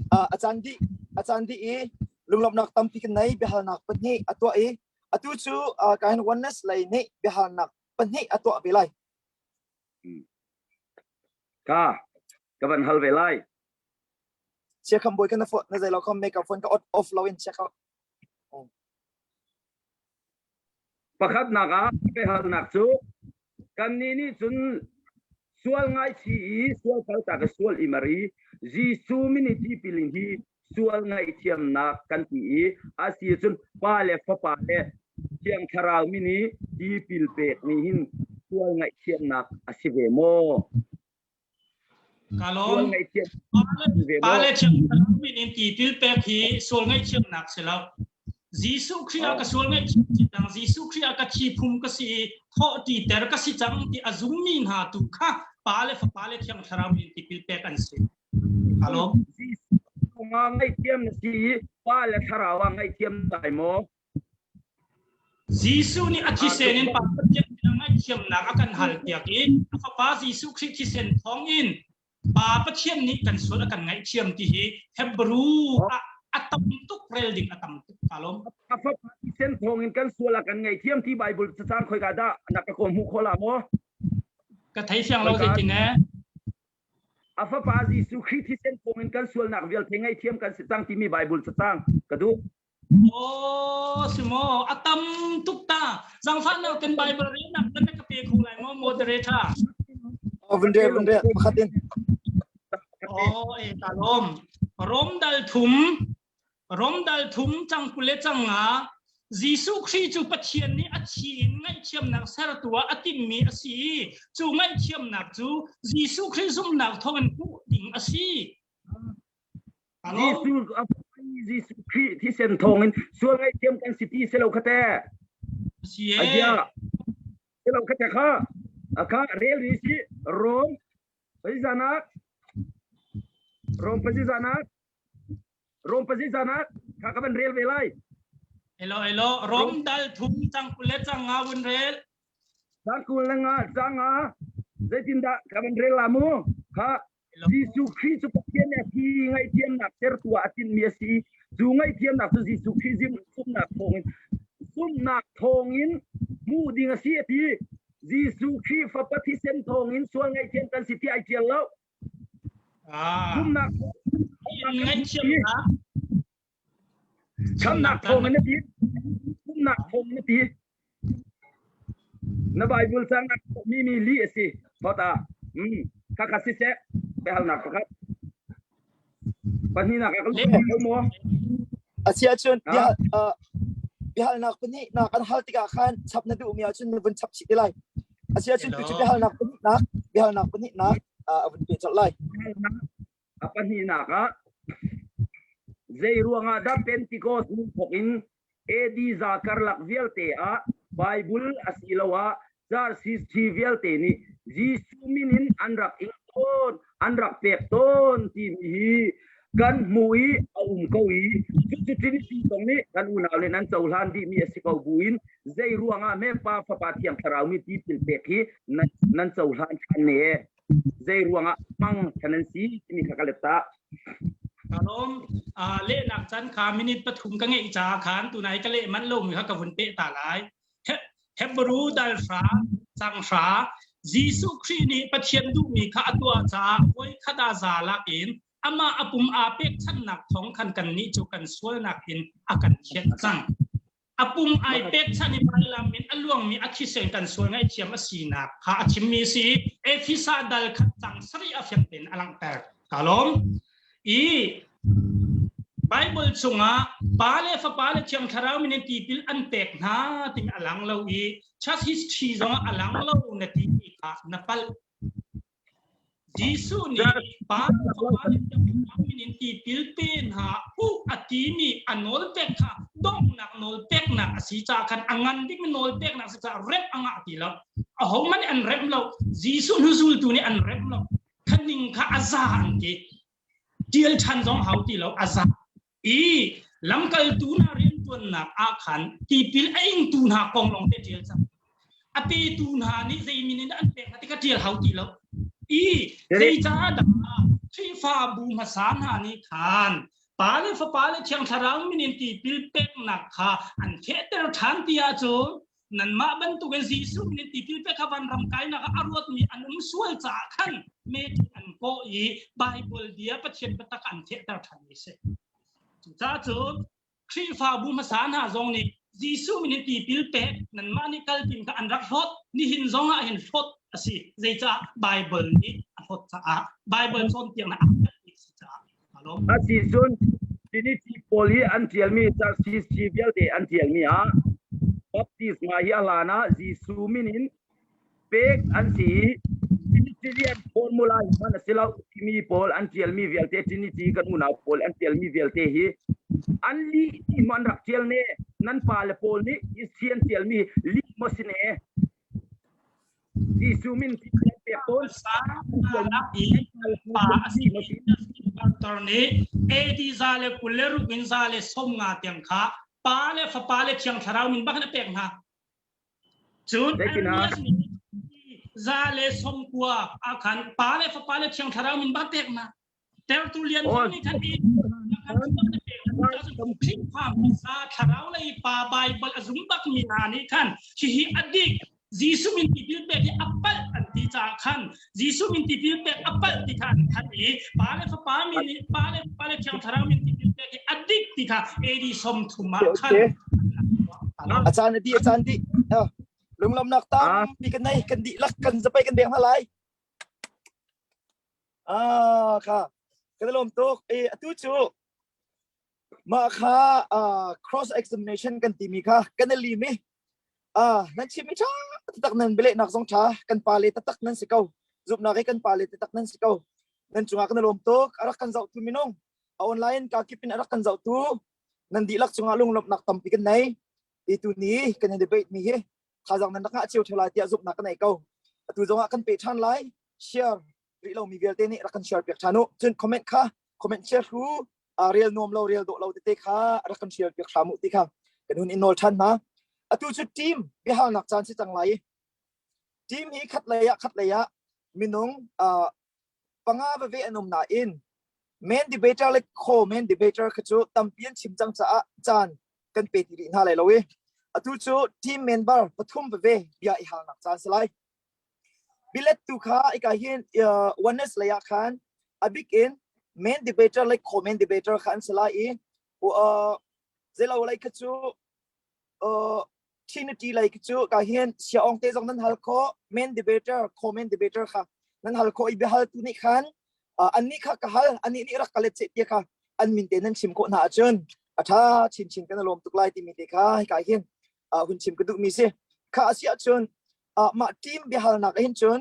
Uh, a caan dih a caan dih i lunglawmhnak tampi kan nei biahalnak pahnih a tuah i atu cu uh, kahin oneness lei nih biahalnak pahnih a tuah ve lai. Ka ka van hal ve lai. Chia kham boy kan na phone na zei lo kham make up phone ka off lo in check out. Pakhatnak ah biahalnak cu kannih nih cun sual ngaichih i sual kaltak i sual i mar i Jesuh min i tipil in hi sual ngaihthiamnak kan ti i a si cun Pa le Fapa le Thiang Thlarau min i tipil pek nih hin sual ngaihthiamnak a si ve maw? Ka lawm. Pa le Thiang Thlarau min in tipil pek hi sual ngaihthiamnak si lo. Jesuh Khrih ah ka sual ngaihthiam si cang. Jesuh Khrih ah ka thi phum ka si i thawh titer ka si cang ti a zummi hna tu kha Pa le Fapa le Thiang Thlarau min tipil pek an si. Ka lawm. Jesuh ngaihthiam na si i Pa le Thlarau ah ngaihthiam dai maw? Jesuh nih a thisen in Pa Pathian sinah ngaihthiamnak a kan halpiak i a Fapa Jesuh Khrih thisen thawngin Pa Pathian nih kan sual a kan ngaihthiam ti hi Hebrew ah a tam tuk rel ding a tam tuk ka lawm. A Fapa thisen thawngin kan sual a kan ngaihthiam ti Bible cacang khoi ka dah na ka ko hmuh kho la maw? Ka thei fiang lo zeitin eh? A Fapa Jesuh Khrih thisen thawngin kan sualnak vialte ngaihthiam kan si cang timi Bible cacang ka duh. Oh, si maw a tam tuk ta. Zangfahnak ten Bible relnak kan ka pe kho lai maw moderator? Oh, vun rel, vun rel, pakhat in. Oh, e ta lom. Rom dal thum, Rom dal thum cang kule cang nga Jesuh Khrih cu Pathian nih a thi in ngaihthiamnak sertu ah a timhmi a si i cu ngaihthiamnak cu Jesuh Khrih zumhnak thawngin hmuh ding a si. Jesuh Jesuh Khrih thisen thawngin sual ngaihthiam kan si ti si lo kha te. Si e. Agia. Si lo kha te kha. Akha rel ri si Rom pazizanak Rom pazizanak Rom pazizanak kha ka van rel ve lai. Hello hello Rom dal thum cang kul le cang nga vun rel. Cang kul le nga cang nga zeitindah ka van rel la mu kha Jesuh Khrih cu Pathian nih a thi ngaihthiamnak sertu ah a tinhmi a si. Cu ngaihthiamnak cu Jesuh Khrih zumhnak thawngin zumhnak thawngin hmuh ding a si a ti. Jesuh Khrih Fapa thisen thawngin sual ngaihthiam kan si ti ai ṭial lo. Ah. Zumhnak Ngaihthiamnak Khamnak thawngin a ti. Zumhnak thawngin a ti. Na Bible cang mi mi li a si. Thawta. Mm. Khakha siseh. Biahalnak pakhat. Pahnihnak ah ka luh kho maw? Asiahcun bia biahalnak pahnihnak an hal tikah khan chap na duhmi ahcun na vun chap chih te lai. Asiahcun tu cu biahalnak pahnihnak biahalnak pahnihnak a vun pe colh lai. A pahnihnak ah zei ruangah dah Pentecost ni thawk in AD za karlak vialte ah Bible asiloah church history vialte nih Jesuh min in an rak ing tawn, an rak pek tawn timi hi kan hmuh i a um ko i cucu Trinity zong nih kan unau le nan cohlan dihmi a si ko buin zei ruangah hme Pa Fapa Thiang Thlarau mi tipil pek hi nan, nan cohlan ṭhan ne zei ruangah hmang than an si timi kha ka let ta. Kalom lehnak can kha minute pathum ka ngeih caah khan tunai ka leh manh lomi kha ka vun peh ta lai. Hebrew dal hra cang hra Jesuh Khrih nih Pathian duhmi kha a tuah caah voi khat ah za lakin amah a pum aa pekchanhnak thawng khan kannih cu kan sualnak in a kan thianh cang. A pum ai pekchanh i vailam in a luangmi a thisen kan sual ngaihthiam a sinak kha a chimmi si. Efesa dal khat cang sarih a fiang tein a langhter. Ka lawm. I Bible chungah Pa le Fapa le Thiang Thlarau min in tipil an pek hna timi a lang lo i church history zong a lang lo na ti kha na palh. Jesuh nih Pa le Fapa le Thiang Thlarau min in tipil pe hna u a timi a nawl pek kha donghnak nawl peknak a si caah khan a ngan bikmi nawl peknak a si caah remh a ngah ti lo. Ahohmanh nih an remh lo. Jesuh hnuzultu nih an remh lo. Khaning kha a za an ti. Ṭial ṭhan zong hau ti lo a za. I lamkaltu hna rianṭuannak ah khan tipil a ingtu hna kong lawng te ṭial cang. A petu hna nih zei min in an pek hna ti kha ṭial hau ti lo. I zeicaah dah Khrihfabu hmasa hna nih khan Pa le Fapa le Thiang Thlarau min in tipil peknak kha an fehter ṭhan ti ahcun nanmah bantukin Jesuh min in tipil pek kha vanram kainak ah a ruatmi an um sual caah khan meeting an kawh i Bible bia Pathian biatak an fehter ṭhanmi si. Cucaah cun Khrihfabu hmasa hna zong nih Jesuh min in tipil pek nanmah nih kalpin kha an rak hlawt nihin zong ah hin hlawt a si. Zeicah Bible nih a hlawt caah Bible cawnpiaknak aa telmi a si caah. A si cun Trinity pawl hi an ṭialmi CC vialte an ṭialmi ah baptisma hi a hlan ah Jesuh min in pek an si i Trinitarian formula hi hman a si lo timi pawl an ṭialmi vialte Trinity kan unau pawl an ṭialmi vialte hi an lih ti maw an rak ṭial ne nan pale pawl nih history an ṭialmi lih maw si ne Jesuh min pek tawn. Pa a si doctor nih AD za le 20 le ruk in za le som nga tiang kha pa le fapa le thiang thlarau min bak in a pek hna. Cun Ananias nih za le som kua ah khan pa le fapa le thiang thlarau min bak pek hna. Tertullian zong nih khan Khrihfa hmasa thlarau lei pa Bible a zum bakmi hna nih khan hihi a dik Jesuh min tipil pek hi a palh an ti caah khan Jesuh min tipil pek a palh ti kha an thanh i Pa le Fapa min pa le Pa le Thiang Thlarau min tipil pek hi a dik. ti kha AD 30 ah khan A caan a dih a caan dih. Lunglawmnak tampi kan nei kan dihlak kan zapai kan beng hna lai. Ah kha kan lawm tuk. E atu cu mah kha cross examination kan timi kha kan i lim i nan chimmi ṭha taktak nan bialehnak zong ṭha kan pa le taktak nan si ko zumhnak i kan pa le taktak nan si ko nan cungah kan i lawm tuk a rak kan zohtu minung a online ka kip in a rak kan zohtu nan dihlak cungah lunglawmhnak tampi kan nei i tu ni kan i debate mi hi thazaang nan rak ngah cio ṭheo lai tiah zumhnak ka nei ko atu zongah kan pe ṭhan lai share rih lomi vialte nih rak kan share piak ṭhan u cun comment kha comment share hru rel nuam lo rel dawh lo tete kha rak kan share piak hram u ti kha kan hun in nawl ṭhan hna atu cu team biahalnak caan si cang lai team hi khat lei ah khat lei ah minung panga veve an um nain main debater le co main debater kha cu tampi an chim cang caah caan kan pe ti rih hna lai lo i atu cu team member pathum veve bia i halnak caan si lai Bilet tu kha ika hin oneness lei ah khan a bik in main debater le co-main debater kha an si lai i zeilo lei kha cu Trinity lei kha cu ka hin siaong te zong nan hal khawh main debater co-main debater kha nan hal khawh i biahal tu nih khan annih kha ka hal annih nih rak ka let seh tia kha an min te nan chim khawh hna ahcun a ṭha chinchin kan i lawm tuk lai timi te kha hika hin hun chim ka duhmi si kha a si ahcun mah team biahalnak ah hin cun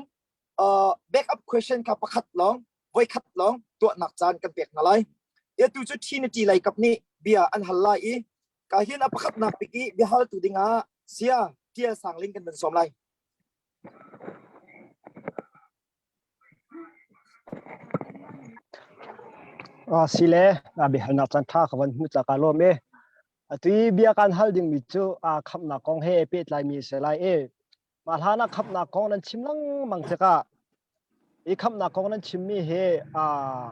backup question kha pakhat lawng voikhat lawng tuahnak caan kan pek hna lai. Atu cu Trinity lei kap nih bia an hal lai i ka hin a pakhatnak bik i biahaltu dingah Sia Tial Sang Ling kan van sawm lai. Si le na biahalnak caan ṭha ka van hmuh ca kaa lawm e. Atu i bia kan hal dingmi cu aa khamhnak kong he pehtlaimi a si lai i mah hlan ah khamhnak kong nan chim lengmang tikah i khamhnak kong nan chimmi hi aa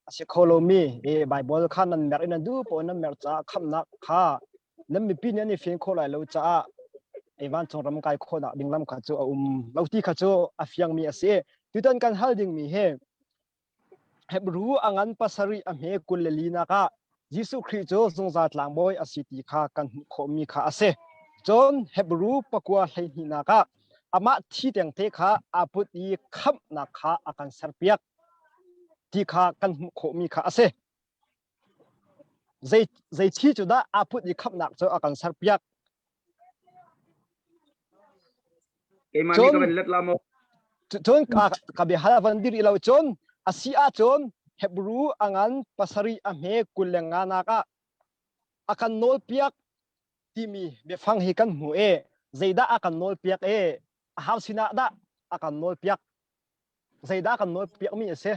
a si kho lomi i Baibal kha nan merh i nan duh paoh in nan merh caah khamhnak kha nan mipi nih an i fian khawh lai lo caah i vancung ram kai khawhnak ding lam kha cu a um lo ti kha cu a fiangmi a si. Tutan kan hal dingmi hi Hebru a ngan pasarih a hme 24 nak ah Jesuh Khrih cu zungzal tlangbawi a si ti kha kan hmuh khawhmi kha a si. Cun Hebru pakua hleihnihnak ah amah thi tengte kha aa put i khamhnak kha a kan serpiak ti kha kan hmuh khawhmi kha a si. Zei, zei thi cu dah aa put i khamhnak cu a kan serpiak? Keimah nih ka van let la maw? Cun ka, ka biahal a van dir i lo cun a si ahcun Hebru a ngan pasarih a hme 25 nak ah a kan nawlpiak timi biafang hi kan hmu e zeidah a kan nawlpiak e a hau sinah dah a kan nawlpiak zeidah kan nawlpiak mi a si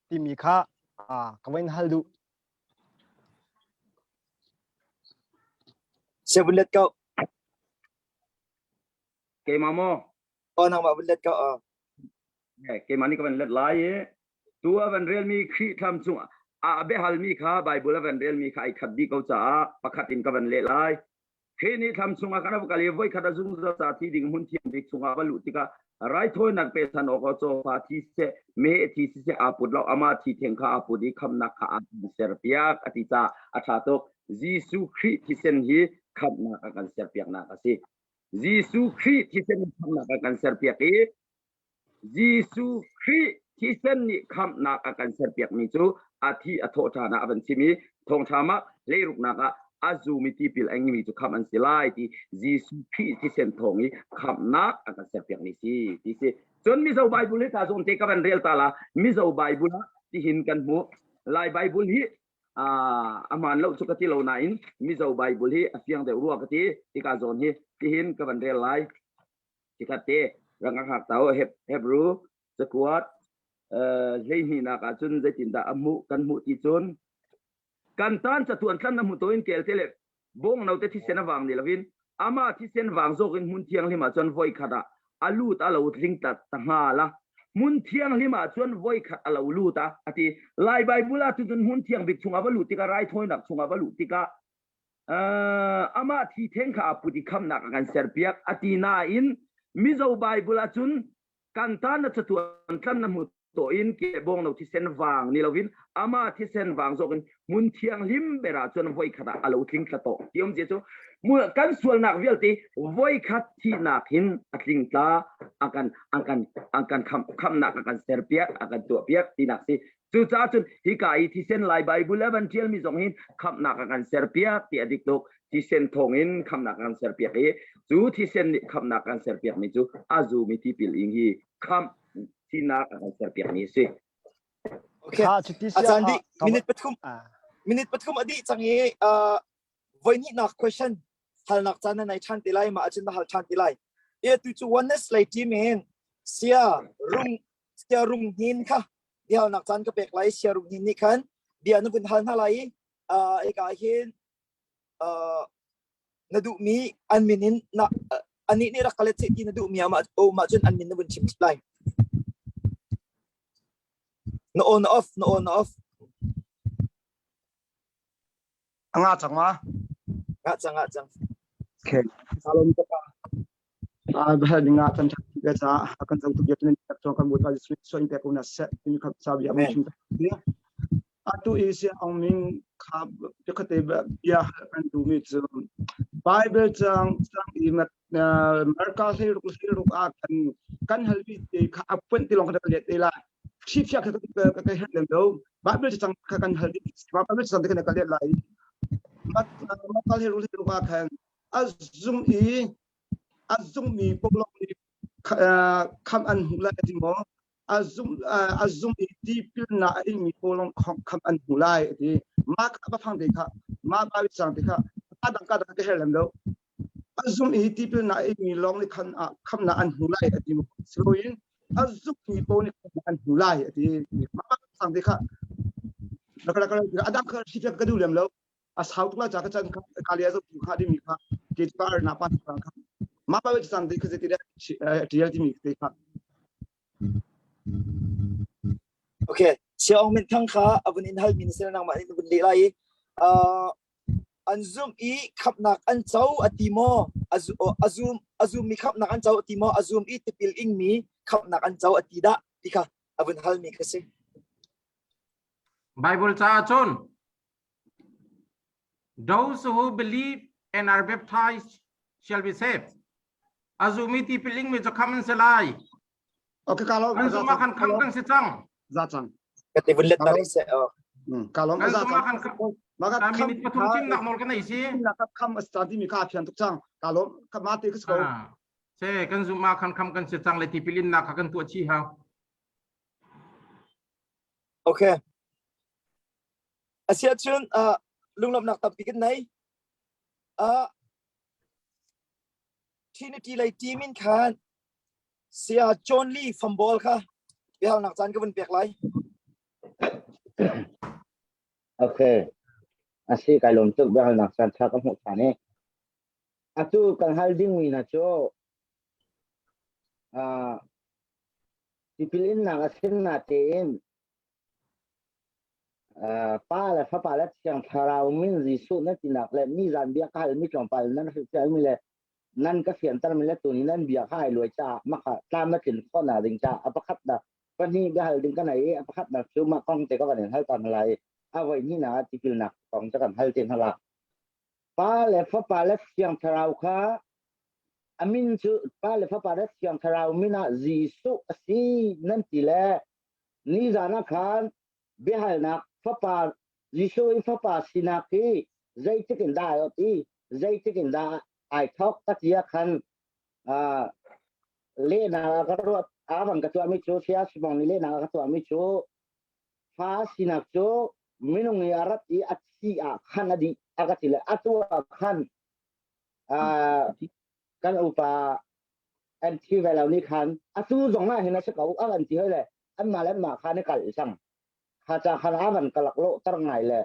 timi kha ka van hal duh Seven let ko. Keimah maw? Oh nangmah vun let ko. Oh. Keimah nih ka van let lai i tu a van relmi Khrih thlam cung a biahalmi kha Bible a van relmi kha ai khat dih ko caah pakhat in ka van leh lai. Khrih nih thlam chungah khan a va kal i voikhat a zungzal ca thi ding hmun thiang bik chungah va luh tikah raithawinak pechan awk ah cawfa thi siseh meheh thi siseh aa put lo amah thi theng kha aa put i khamhnak kha aa serpiak a ti caah a ṭha tuk. Jesuh Khrih thisen hi khamhnak a kan serpiaknak a si. Jesuh Khrih thisen in khamhnak a kan serpiak i Jesuh Khrih thisen nih khamhnak a kan serpiakmi cu a thi a thawh ṭhan ah a van chim i thawngṭha mah hleiruknak ah a zumi tipil a ingmi cu khamh an si lai ti Jesuh Khrih thisen thawng i khamhnak a kan serpiakmi si ti si. Cun Mizo Bible hi ta zawn te ka van rel ta la Mizo Bible ah tihin kan hmuh Lai Bible hi a hmaan lo cu ka ti lo nain Mizo Bible hi a fiang deuh rua ka ti hika zawn hi tihin ka van rel lai tikhat te rak ka hngak tau Hebrew cakuat hleihnihnak ah cun zeitindah a hmuh kan hmuh ti cun kan tan catuan tlan na hmu to in kel te le bawng note thisen a vang ni lovin ama thisen vang zawk in hmun thianghlim ah cun voi khat ah a lut a lo tling ta ta hnga la hmun thianghlim ah cun voi khat a lo lut a ati lai bible ah cun hmun thiang bik chungah va lut tikah raithawinak chungah va luh tikah amah thi theng kha a put i khamnak a kan serpiak ati nain mizo bible ah cun kan tan na chatuan tlan na hmu to in ke bawng no thisen vang ni lovin ama thisen vang zawk in. Hmun thianghlim ber ah cun voikhat ah a lo tling tla tawh. Ti um cu kan sualnak vialte voikhat thihnak hin a tling tla a kan a kan a kan khamnak a kan serpiak a kan tuahpiak tinak si. Cucaah cun hika i thisen lai Bible a van ṭialmi zong hin khamnak a kan serpiak ti a dik tuk. Thisen thawngin khamnak a kan serpiak i cu thisen nih khamnak a kan serpiakmi cu a zumi tipil ing hi khamh sinak a kan serpiakmi a si. Okay. Kha cuti A caan dih ka minute pathum minute pathum a dih cang i uh, voi hnihnak question halnak caan na nei ṭhan te lai ma ahcun na hal ṭhan te lai. E tu cu oneness lei team in sia rung sia rung hnin kha biahalnak caan ka pek lai sia rung hnin nih khan bia na vun hal hna lai i uh, eka hin uh, na duhmi an min in na anih nih rak ka let seh ti na duhmi ah mah oh mah cun an min na vun chim lai. Na on off na on off. Anga cang ma? Nga cang nga cang. Okay. Salom ka pa. A bahal dinga chan tha ke cha kan zong tu biak nin tak chong kan buta su so in pe ko na se tin kha sa bia mun chim atu i sia ong ming kha biakhate bia kan du mi chu Bible chang chang i mat Marka hlei ruk hlei ruk ah kan kan hal mi te kha appoint ti long kha let te la chief ya kha ka ka her lem lo Bible chang kha kan hal Bible chang te kan ka let lai mat Marka hlei ruk hlei ruk ah khan a zum i a zummi paoh nih kham an hmuh lai ti maw a zum a zum i tipilnak a ingmi pawl lawng kham an hmu lai a ti mah kha va fang te kha mah ba sang te kha a dang ka dang ka her lem lo a zum i tipilnak a ingmi lawng nih khan khamnak an hmu lai a ti maw siloin a zummi pawl nih khamnak an hmu lai a ti mah sang te kha a dang kha ka duh lem lo a sau tuk la cha ka chan kha kalia zo tu kha dimi kha ke par na pa kha ma pa chan te kha ti tial ti mi te kha Okay Siaong Min Thang kha avun in hal min sel nang ma in vun le lai uh, an zum i khapnak an co ati maw azum azum mi khapnak an co ati maw azum i tipil ing mi khapnak an co ati dah ti kha avun hal mi kha si Bible caah cun Those who believe and are baptized shall be saved. A zumi tipil ing mi cu kham an si lai. Okay, ka lawm. Kan zumh ah khan kham kan si cang. Za cang. Ka te vun let ta rih seh. Ka lawm. Kan zumh ah khan Maka kham minute pathum chim nak nawl kan nei si. Nak kham a si ti mi kha phian tuk cang. Ka lawm. Ka ma te ka si ko. Se kan zumh ah khan kham kan si cang le tipil in nak kha kan tuah chi hau. Okay. Asiahcun uh, lunglawmhnak tampi kan nei. Uh, Trinity lei team in khan Saya John Lee Fambol kha biahalnak caan ka vun pek lai. Okay. Asi kai lawm tuk biahalnak caan tha ka hmuh than i. Atu kan hal dingmi na cu uh, tipil innak a sin na tein Pa le Fapa le Thiang Thlarau min Jesuh na tinak le nizan bia ka halmi tlawmpal nan hrilhfialmi le nan ka fiantermi le tuni nan bia kha ai luai caah mah tlam na tlin khawhnak ding caah a pakhatnak pahnih biahal ding ka nei i a pakhatnak cu mah kong te ka van in hal ta hna lai i a voi hnihnak ah tipilnak kong cu kan hal te hna la. Pa le Fapa le Thiang Thlarau kha a min cu Pa le Fapa le Thiang Thlarau min ah Jesuh a si nan ti le Nizan ah khan biahalnak fapa Jesuh i fapa sinak hi zeitik in dah ai ot i zeitik in dah ai thawk ka ti ah khan uh, lehnak ah ka ruat a bang ka tuahmi cu sia simong nih lehnak ah ka tuahmi cu fa sinak cu minung i a rat i a thi ah khan a dih a ka ti le atu ah khan uh, kan upa an thi ve lo nih khan atu zong ah hin a si ko a kan ti hoi le anmah le anmah kha ni kal cang kha ca khan a van ka lak lo tar ngai le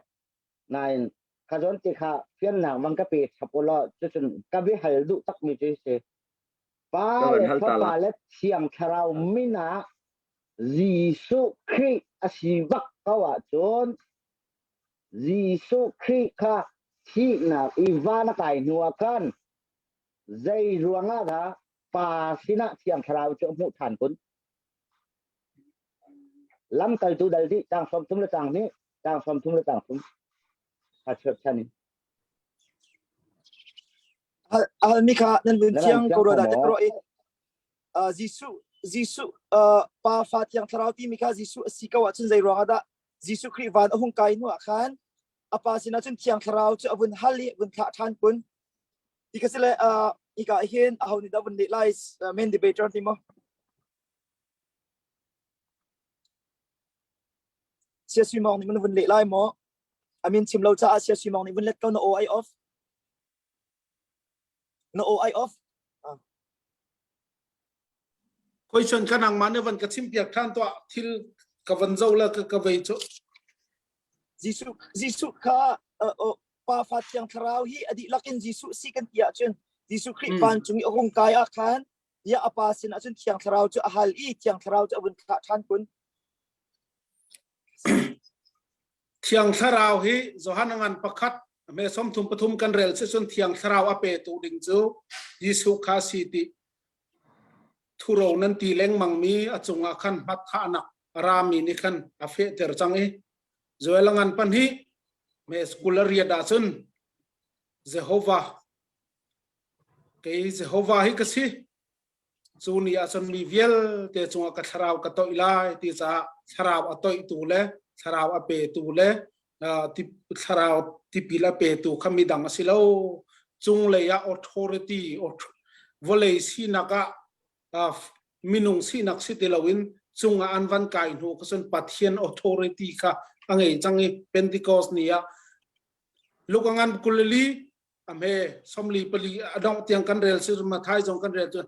nain kha zawn ti kha fiannak van ka pe chap ulaw cucun ka bi hal duh tak mi cu si pa le fapa le thiang thlarau min ah Jesuh Khrih a si bak ko ahcun Jesuh Khrih kha thihnak i van a kai hnu ah khan Zei ruangah dah Pa sinah Thiang Thlarau cu a hmuh ṭhan kun? Lamkaltu dal dih caang 33 le caang hnih, caang 33 le caang thum. Ha cherchan in. Hal halmi kha nan vun Nan thiang thiang ko ro ko dah te maw? ro i Jesuh Jesuh Pa Fa Thiang Thlarau timi kha Jesuh a si ko ahcun zei ruangah dah Jesuh Khrih van a hung kai hnu ah khan a pa sinah cun Thiang Thlarau cu a vun hal i vun thlah ṭhan kun. Ti kha si le hika hin aho nih dah vun leh lai main debater ti maw? Sia Sui Mawng nih mun vun leh lai maw? A min chim lo caah Sia Sui Mawng nih vun let ko na aw ai off. Na aw ai off. Question ka nangmah nih van ka chim piak than tuah thil ka van zo la ka ka vei cu. Jesuh Jesuh kha uh, Pa Fa Thiang Thlarau hi a dihlak in Jesuh si kan ti ahcun Jesuh Khrih van cung i a hung kai ah khan ya a pa sin ahcun Thiang Thlarau cu a hal i Thiang Thlarau cu a vun thlah ṭhan kun. Thiang Thlarau hi Johan ngan pakhat me somthum pathum kan rel si cun Thiang Thlarau a petu ding cu Jesuh kha si ti thuro nan ti lengmang mi a cungah khan hmat thahnak a rami nih khan a fehter cang i Joel ngan pahnih me school a riat ahcun Jehovah kei Jehovah hi ka si Cu ni ahcun mi vialte cungah ka thlarau ka toih lai ti caah thlarau a toihtu le thlarau a petu le thlarau tipil a petu kha midang a si lo. Cunglei ah authority vawlei sinak ah minung sinak si ti loin cungah an van kai hnu kha cun Pathian authority kha a ngei cang i Pentecost ni ah Luka ngan kulili a hme somli pali a dongh tiang kan rel si Mathai zong kan rel cun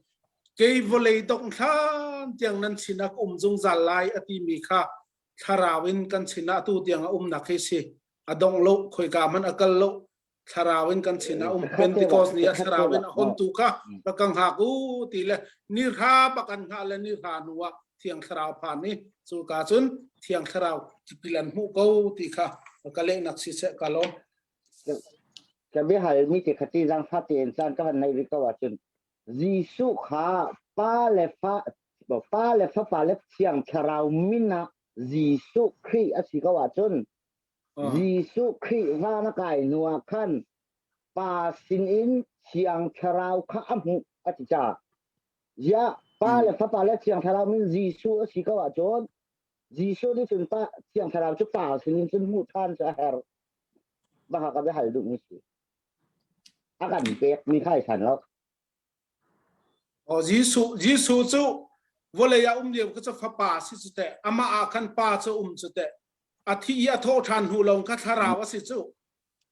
kei vawlei dongh hlan tiang nan sinah ka um zungzal lai a timi kha thlarau in kan sinah atu tiang a umnak hi si a dongh lo khoika hmanh a kal lo thlarau in kan sinah um Pentecost ni a thlarau in a hon tu kha ka ka hngak u ti le ni hra bak an hngah le ni hra hnu ah thiang thlarau phan i cu ka cun thiang thlarau tipil an hmuh ko ti kha ka lehnak si seh ka lawm Ka biahalmi te kha ti zaangfah tein caan ka van neih rih ko ahcun Jesuh kha Pa le Fa Pa le Fapa le Thiang Thlarau min ah Jesuh Khrih a si ko ahcun Jesuh Khrih van a kai hnu ah khan Pa sinin Thiang Thlarau kha a hmuh a ti caah ziah Pa le Fapa le Thiang Thlarau min Jesuh a si ko ahcun Jesuh nih cun Pa Thiang Thlarau cu Pa sinin cun hmuh ṭhan cu a herh. Baka ka biahal duhmi si. A kan pek mi kha ai san lo. Oh Jesuh Jesuh cu vawlei ah um lio kha cu fapa si cu teh amah ah khan pa cu um cu teh a thi i a thawh ṭhan hnu lawng kha thlarau a si cu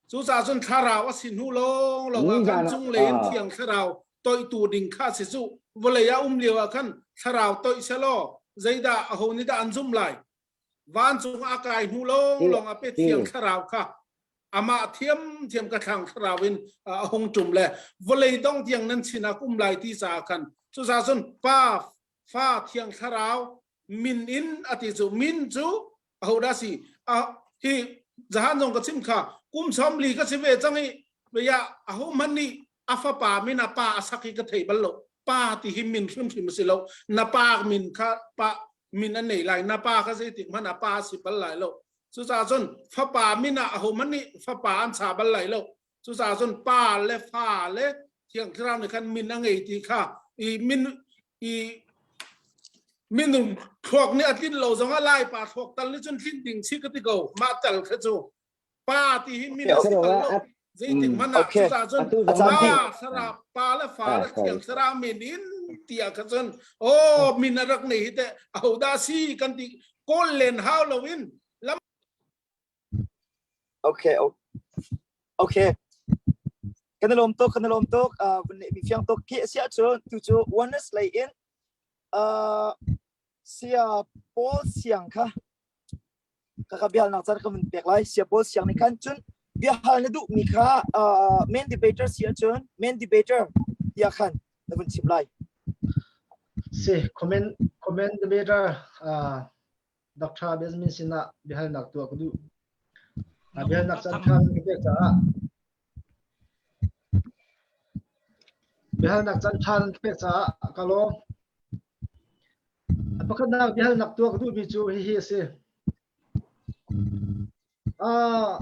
cucaah cun thlarau a si hnu lawng lawng ah khan cunglei in thiang thlarau toihtu ding kha si cu vawlei ah um lio ah khan thlarau toih selaw zeidah aho nih dah an zumh lai Vancung a kai hnu lawng lawng a pe thiang thlarau kha amah thiam thiam ka thlang thlarau in a hung ṭum le vawlei dong tiang nan sinah um lai ti caah khan cucaah cun pa fa thiang thlarau min in a ti cu min cu ahodah si a hi zahan zong ka chim kha kum sawmli ka si ve cang i ya aho hmanh nih a fapa min a pa a sak hi ka thei bal lo pa ti hi min hrimhrim a si lo na pa min kha pa min an nei lai na pa kha zeitik hmanh a pa si bal lai lo cucaah cun fapa min ah aho hmanh nih fapa an cha bal lai lo cucaah cun pa le fa le thiang thlarau nih khan min a ngei ti kha i min i minung thluak nih a tlin lo zong ah lai pa thluak tal nih cun tlin ding si ka ti ko mah tal kha cu pa ti hi min a si bal lo zeitik hmanh ah cucaah cun pa thlarau pa le fa le thiang thlarau min in tiah kha cun oh min a rak nei hi teh ahodah si kan ti kawl len hau lo in lam Okay okay kan lawm tuk kan lawm tuk vun mi fiang tuk khi sia cun tu cu oneness lei in sia Paul siang kha Kaka biahalnak caan ka vun pek lai. Siapawl siang nih khan cun biahal na duhmi kha uh, main debater si ahcun main debater tiah khan na vun chim lai. Si, comment comment debater uh, Dr. Benjamin sinah biahalnak tuah ka duh. Uh, biahalnak caan kha ka pek caah biahalnak caan ṭha nan ka pek caah ka lawm. A pakhatnak biahalnak tuah ka duhmi cu hihi a si. Uh,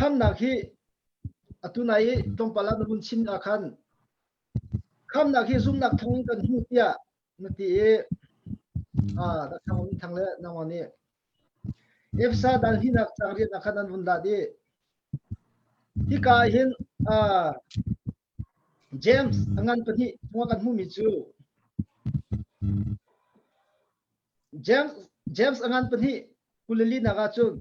Khamnak hi atu nai i tlawmpal ah na vun chim ah khan khamnak hi zumnak thawng in kan hmu tiah na ti i ah na thang thang le nangmah nih Efesa dal hinak cang rian ah khan an vun lat i hika ah hin ah James a ngan pahnih chungah kan hmuhmi cu James James a ngan pahnih kulili nak ah cun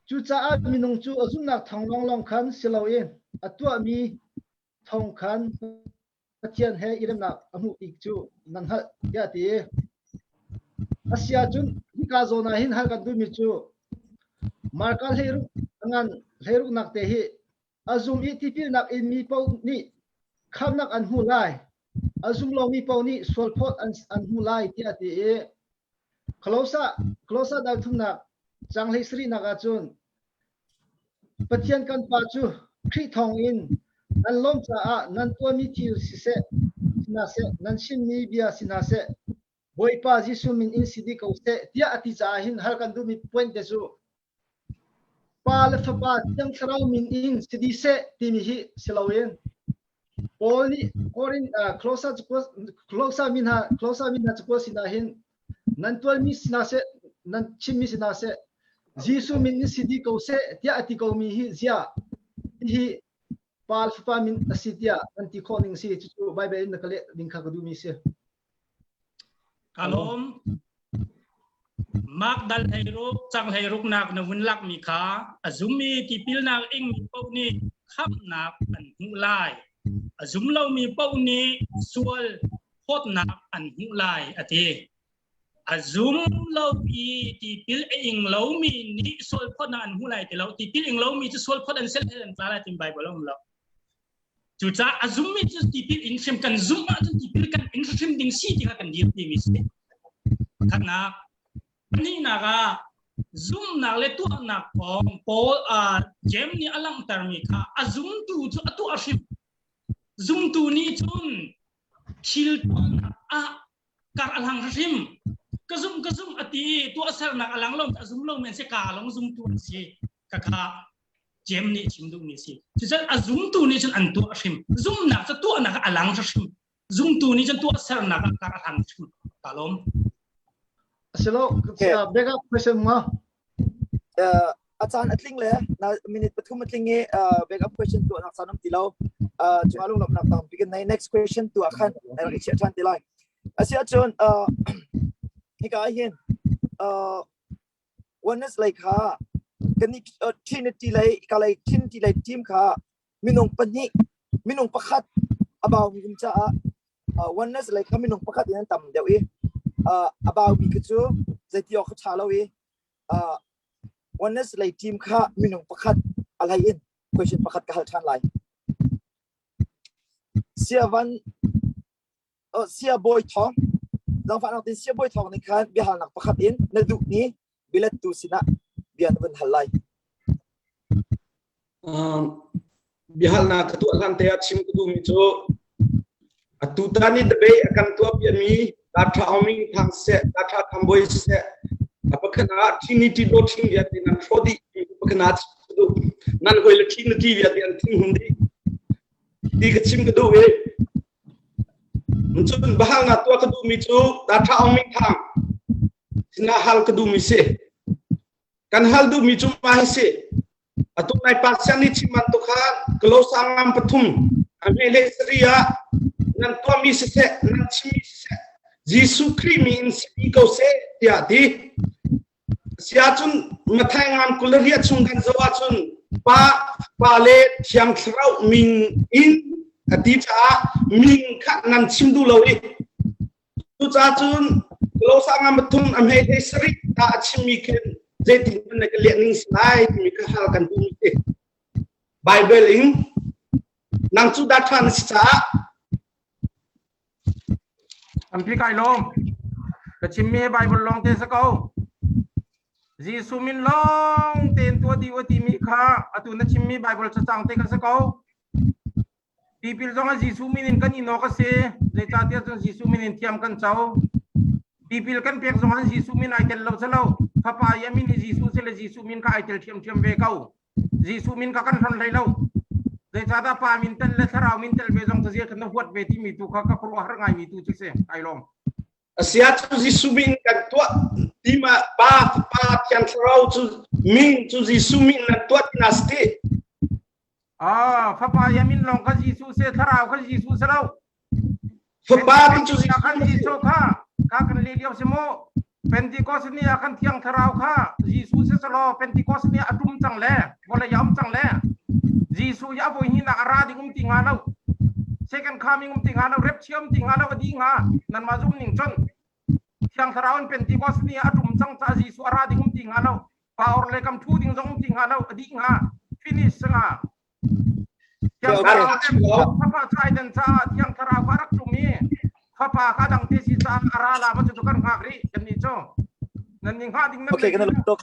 cucaah minung cu a zumhnak thawng lawnglawng khan si loin a tuahmi thawng khan Pathian he i remnak a hmuh ti cu nan hngalh tiah a ti. A si ahcun hika zawn ah hin hal kan duhmi cu Marka hleiruk a ngan hleiruknak te hi a zum i tipilnak in mi paoh nih khamnak an hmu lai a zum lomi paoh nih sualphawt an, an hmu lai tiah a ti i Kolosa Kolosa dal thumnak cang hlei sarihnak ahcun Pathian kan Pa cu Khrih thawngin nan lawm caah nan tuahmi thil siseh si hna seh nan chimmi bia si hna seh Bawipa Jesuh min in si dih ko seh tiah a ti caah hin hal kan duhmi point te cu Pa le Fapa Thiang Thlarau min in si dih seh timi hi si loin Paul nih Korin uh, Kolosa Kolosa mi hna Kolosa mi hna cakuat sinah hin nan tuanmi si hna seh nan chimmi si hna seh Jesuh min in si dih ko seh tiah a ti komi hi ziah hi Pa le Fapa min a si tiah nan ti khawh ning si cucu Bible in na ka leh ding kha ka duhmi si. Ka lawm. Mark dal hleiruk cang hleiruknak na vun lakmi kha a zummi tipilnak ingmi paoh nih khamhnak an hmuh lai. A zum lomi paoh nih sual phawtnak an hmuh lai a ti. A zum lo i tipil a ing lomi nih sual phawtnak an hmuh lai ti lo. Tipil ing lomi cu sual phawt an sel an tla lai ti Bible a um lo. Cucaah a zummi cu tipil in hrim kan zumh ahcun tipil kan in hrim ding si ti kha kan dirpi mi si. Pakhatnak. Pahnihnak ah zumnak le tuahnak kong Paul uh, James nih a langhtermi kha a zumtu cu a tuah hrim. Zumtu nih cun thil tuahnak ah kar a hlang hrim. Ka zum ka zum a ti tuahsernak a lang lo a zum lo men si ka long zumtu an si. Ka kha Jem nih chim duhmi a si. Cucun a zumtu nih cun an tuah hrim. Zumnak cu tuahnak a lang hrim. Zumtu nih cun tuahsernak ah kar a hlang hrim. Ka lawm. Asilo, backup question ma? A caan a tling le na minute pathum a tling i backup question tuahnak caan um ti lo. Cungah lunglawmhnak tampi kan nei. Next question tu ah khan na rak i chiah ṭhan te lai. Asiahcun hika ah hin Oneness lei kha kan i Trinity lei ka lei Trinity lei team kha minung pahnih minung pakhat a baumi um caah oneness lei kha minung pakhat in an tam deuh i a baumi kha cu zeiti awk kha ṭha lo i oneness lei team kha minung pakhat a hlei in question pakhat ka hal ṭhan lai. Siavan Sia Bawi Thawng zaangfahnak tin Sia Bawi Thawng nih khan biahalnak pakhat in na duh ni bialettu sinah bia na vun hal lai. Biahalnak ka tuah hlan te ah chim ka duhmi cu atu tan i debate a kan tuah piahmi Data Aung Thang seh, Data Tham Bawi seh, a pakhat ah Trinity doctrine vialte nan hrawh dih pakhat ah chim ka duh. Nan hawi le Trinity vialte an thinghun dih. Ti ka chim ka duh i Cun biahalnak tuah ka duhmi cu Data Aung Min Thang sinah hal ka duhmi si. Kan hal duhmi cu mah hi si. Atu nai pa siang nih chim bantuk khan Kalosa ngam pathum a hme le sari ah nan tuahmi siseh nan chimmi siseh Jesuh Khrih mi in si ko seh tiah ti. Siahcun Matthai ngan 28 chung kan zoh ahcun Pa, Pa le Thiang Thlarau min in a ti caah min kha nan chim duh lo i cucaah cun Kolosa nga pathum a hme hlei sarih ta a chimmi khin zeitin na ka leh ning si lai timi kha hal kan duhmi si. Bible in nang cu dah ṭha na si caah Tampi kai lawm. Ka chimmi hi Bible lawng te si ko. Jesuh min lawng tein tuah dih u timi kha atu na chimmi Bible cacang te kha si ko. Tipil zong ah Jesuh min in kan in awk a si. Zeicahtiah cun Jesuh min in thiam kan co. Tipil kan pek zong ah Jesuh min ai tel lo si lo. Fapa i a min hi Jesuh si le Jesuh min kha ai tel ṭhiamṭhiam ve ko. Jesuh min kha kan hron hlei lo. Zeicahdah Pa min tel le Thlarau min tel ve zong cazia khan na huat ve timi tu kha ka khuaruah har ngaimi tu cu si. Ai lawm. Asia cu Jesuh min kan tuah tima Pa Pa Thiang Thlarau cu min cu Jesuh min nan tuah tina si. Ah, Fapa ya min lawng kha Jesuh se Thlarau kha Jesuh se lo. Fapa ti cu Jesuh khan Jesuh kha kha kan le lio si mu. Pentecost ni ah khan Thiang Thlarau kha Jesuh si selaw Pentecost ni a tum cang le vawlei a um cang le Jesuh i a voi hnih nak a ra ding um ti hnga lo. Second coming um ti hnga lo, rapture um ti hnga lo, a di hnga. Nanmah zum ning cun Thiang Thlarau in Pentecost ni ah a tum cang caah Jesuh a ra ding um ti hnga lo. Power le kam thu ding zong um ti hnga lo, a dih hnga. Finish hnga. Thiang Thlarau Fapa caidan caah Thiang Thlarau kha a rak tum i Fapa kha dang te si caah a ra la ma cu kan hngak rih kan nih cu. Nan nih hngah ding nan Okay, kan tuk.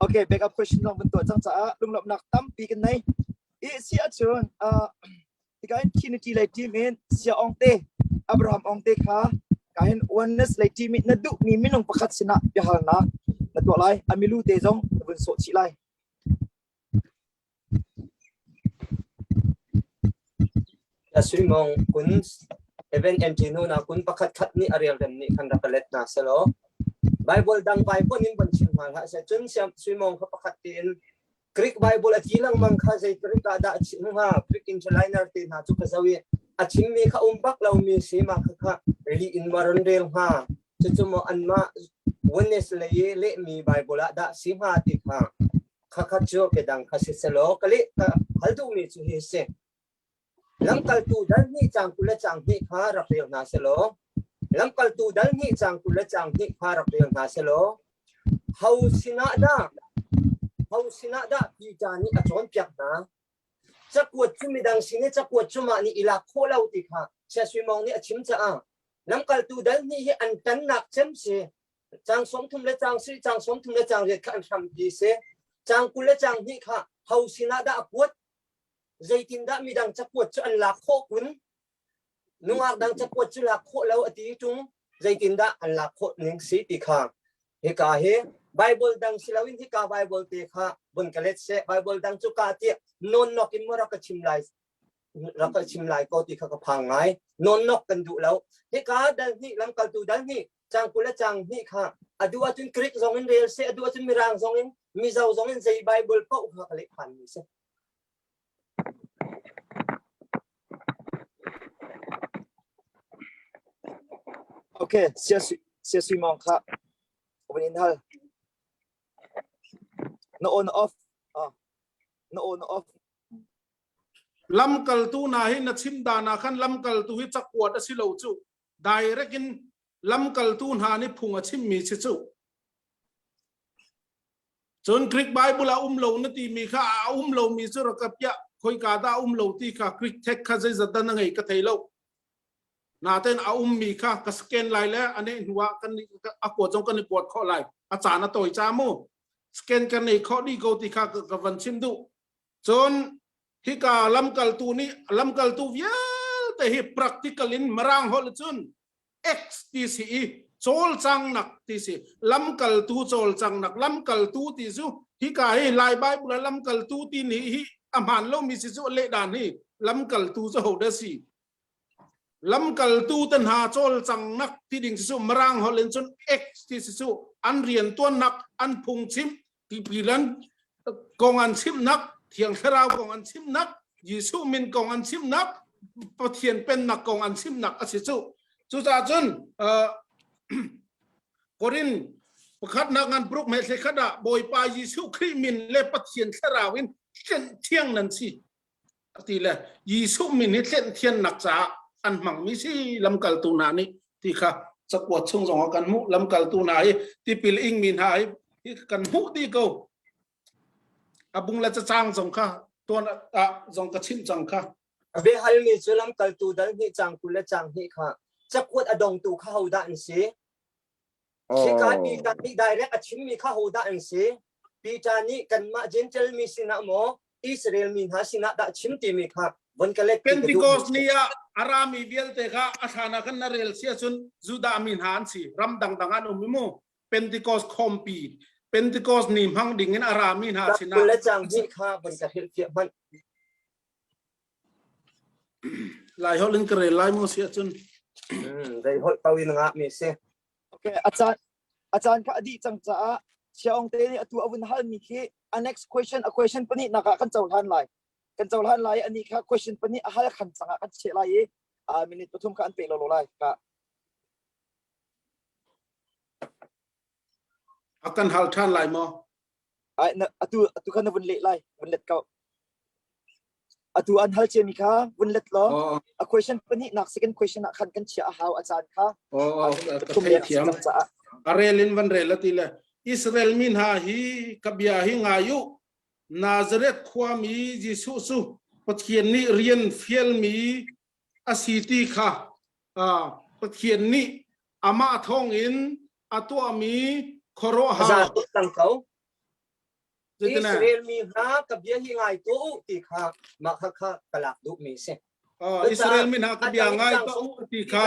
Okay, backup question zong kan tuah cang caah lunglawmhnak tampi kan nei. I si ahcun uh, hika in Trinity lei team in Sia Ong te Abraham Ong te kha ka hin oneness lei team in na duhmi minung pakhat sinah biahalnak na tuah lai. A milu te zong na vun sawh chih lai. Suimong kun event entry nu na kun pakhat khat nih a rel rem nih khan rak let hna selaw Bible dang Bible in van chim hna hlah seh cun Suimong kha pakhat tein Greek Bible a ti lengmang kha zei Greek ah dah a chim hnga Greek interliner te hna cu ka zoh i a chimmi kha um bak lomi si ma kha kha li in ma ron rel hnga cucu maw anmah oneness lei i lehmi Bible ah dah si hnga ti kha Khakhat cu kedang kha si selaw ka leh ka hal duhmi cu hi si. Lamkaltu dal hnih caang 20 le caang hnih kha rak rel hna selaw Lamkaltu dal hnih caang 20 le caang hnih kha rak rel hna selaw ho sinah dah ho sinah dah Peter nih a cawnpiak hna? Cakuat cu midang sin i cakuat cu mah nih i lak khawh lo ti kha Chia Sui Mawng nih a chim caah lamkaltu dal hnih hi an ṭannak cem si. Caang 30 le caang sarih, caang 30 le caang riat kha an hrampi si. Caang 20 le caang hnih kha ho sinah dah a kuat? Zeitindah midang cakuat cu an lak khawh kun? Nungak dang cakuat cu lak khawh lo a ti ṭung. Zeitindah an lak khawh ning si ti kha hika hi Bible dang si loin hika Bible te kha vun ka let seh. Bible dang cu ka ti nawnnok in maw rak ka chim lai rak ka chim lai ko ti kha ka phang ngai. Nawnnok kan duh lo. Hika dal hnih lamkaltu dal hnih Caang 20 le caang hnih kha a duh ahcun Greek zong in rel seh, a duh ahcun Mirang zong in, Mizo zong in zei Bible paoh kha ka leh phanmi si. Okay, sia sia sui mong kha van in hal. Na on off. Ah, na on off. Lamkaltu na hi na chim dan ah khan lamkaltu hi cakuat a si lo cu. Direct in lamkaltu hna nih phung a chimmi si cu. Cun Greek Bible a um lo na timi kha a um lomi cu rak ka piah khoika dah a um lo ti kha Greek text kha zeizat dah na ngei ka thei lo. Natein a ummi kha ka scan lai le a neh hnu ah kan a kuat zong kan i kuat khawh lai. A caan a tawi ca mu. Scan kan nei khawh dih ko ti kha ka van chim duh. Cun hika lamkaltu nih lamkaltu vialte hi practical in Mirang holh cun X ti si i cawlcangnak ti si lamkaltu cawlcangnak lamkaltu ti cu hika hi Lai Bible ah lamkaltu ti ni hi a hmaan lomi si cu leh dan hi lamkaltu cu ho dah si lamkaltu te hna cawlcangnak ti ding si cu Mirang holh in cun X ti si cu an riantuannak an phungchim tipilan kong an chimnak thiang thlarau kong an chimnak Jesuh min kong an chimnak Pathian pennak kong an chimnak a si cu cucaah cun Korin pakhatnak ngan bruk me khat ah Bawipa Jesuh Khrih min le Pathian thlarau in thiang nan si ti le Jesuh min hi tlenh thiannak caah an hmangmi si lamkaltu hna nih ti kha cakuat chung zong ah kan hmuh lamkaltu hna hi tipil ingmi hna hi kan hmuh dih ko a bung le cacang zong kha tuan ah zong ka chimh cang kha Biahalmi cu lamkaltu dal hnih caang 20 le caang hnih kha cakuat a dongtu kha hodah an si? Hika Peter nih direct a chimmi kha hodah an si? Peter nih kanmah Gentile mi sinah maw Israel mi hna sinah dah chim timi kha von ka let Pentecost ni ah a rami vialte kha a thlan ah khan na rel si ahcun Judah mi hna an si ram dangdang an um i mu Pentecost khawmpi. Pentecost ni hmang ding in a rami hna sinah Kul le cang hnih kha von ka hrilhfiah hmanh. Lai holh in ka rel lai maw si ahcun? Zei holh paoh in ngah mi si. Okay, a caan a caan kha a dih cang caah Siaong te nih atu a vun halmi khi a next question a question pahnih nak ah kan cohlan lai. Kan cohlan lai ani kha question pahnih a hal khan cang ah kan cheh lai i a minute pathum kha an pe lo lai ka. A kan hal ṭhan lai maw? Ai na atu atu kha na vun leh lai, vun let ko. Atu an hal ciami kha vun let law a question pahnih nak second question ah khan kan chiah a hau a caan kha. Oh, ka theithiam. A rel in van rel ati le Israel mi hna hi ka bia hi ngai u. Nazareth khuami Jesuh cu Pathian nih rian fialmi a si ti kha Pathian nih amah thawngin a tuahmi khuaruahhar cang ko. Israel mi hna ka bia hi ngai tuah u ti kha mah kha kha ka lak duhmi si. Israel mi hna ka bia ngai tuah u ti kha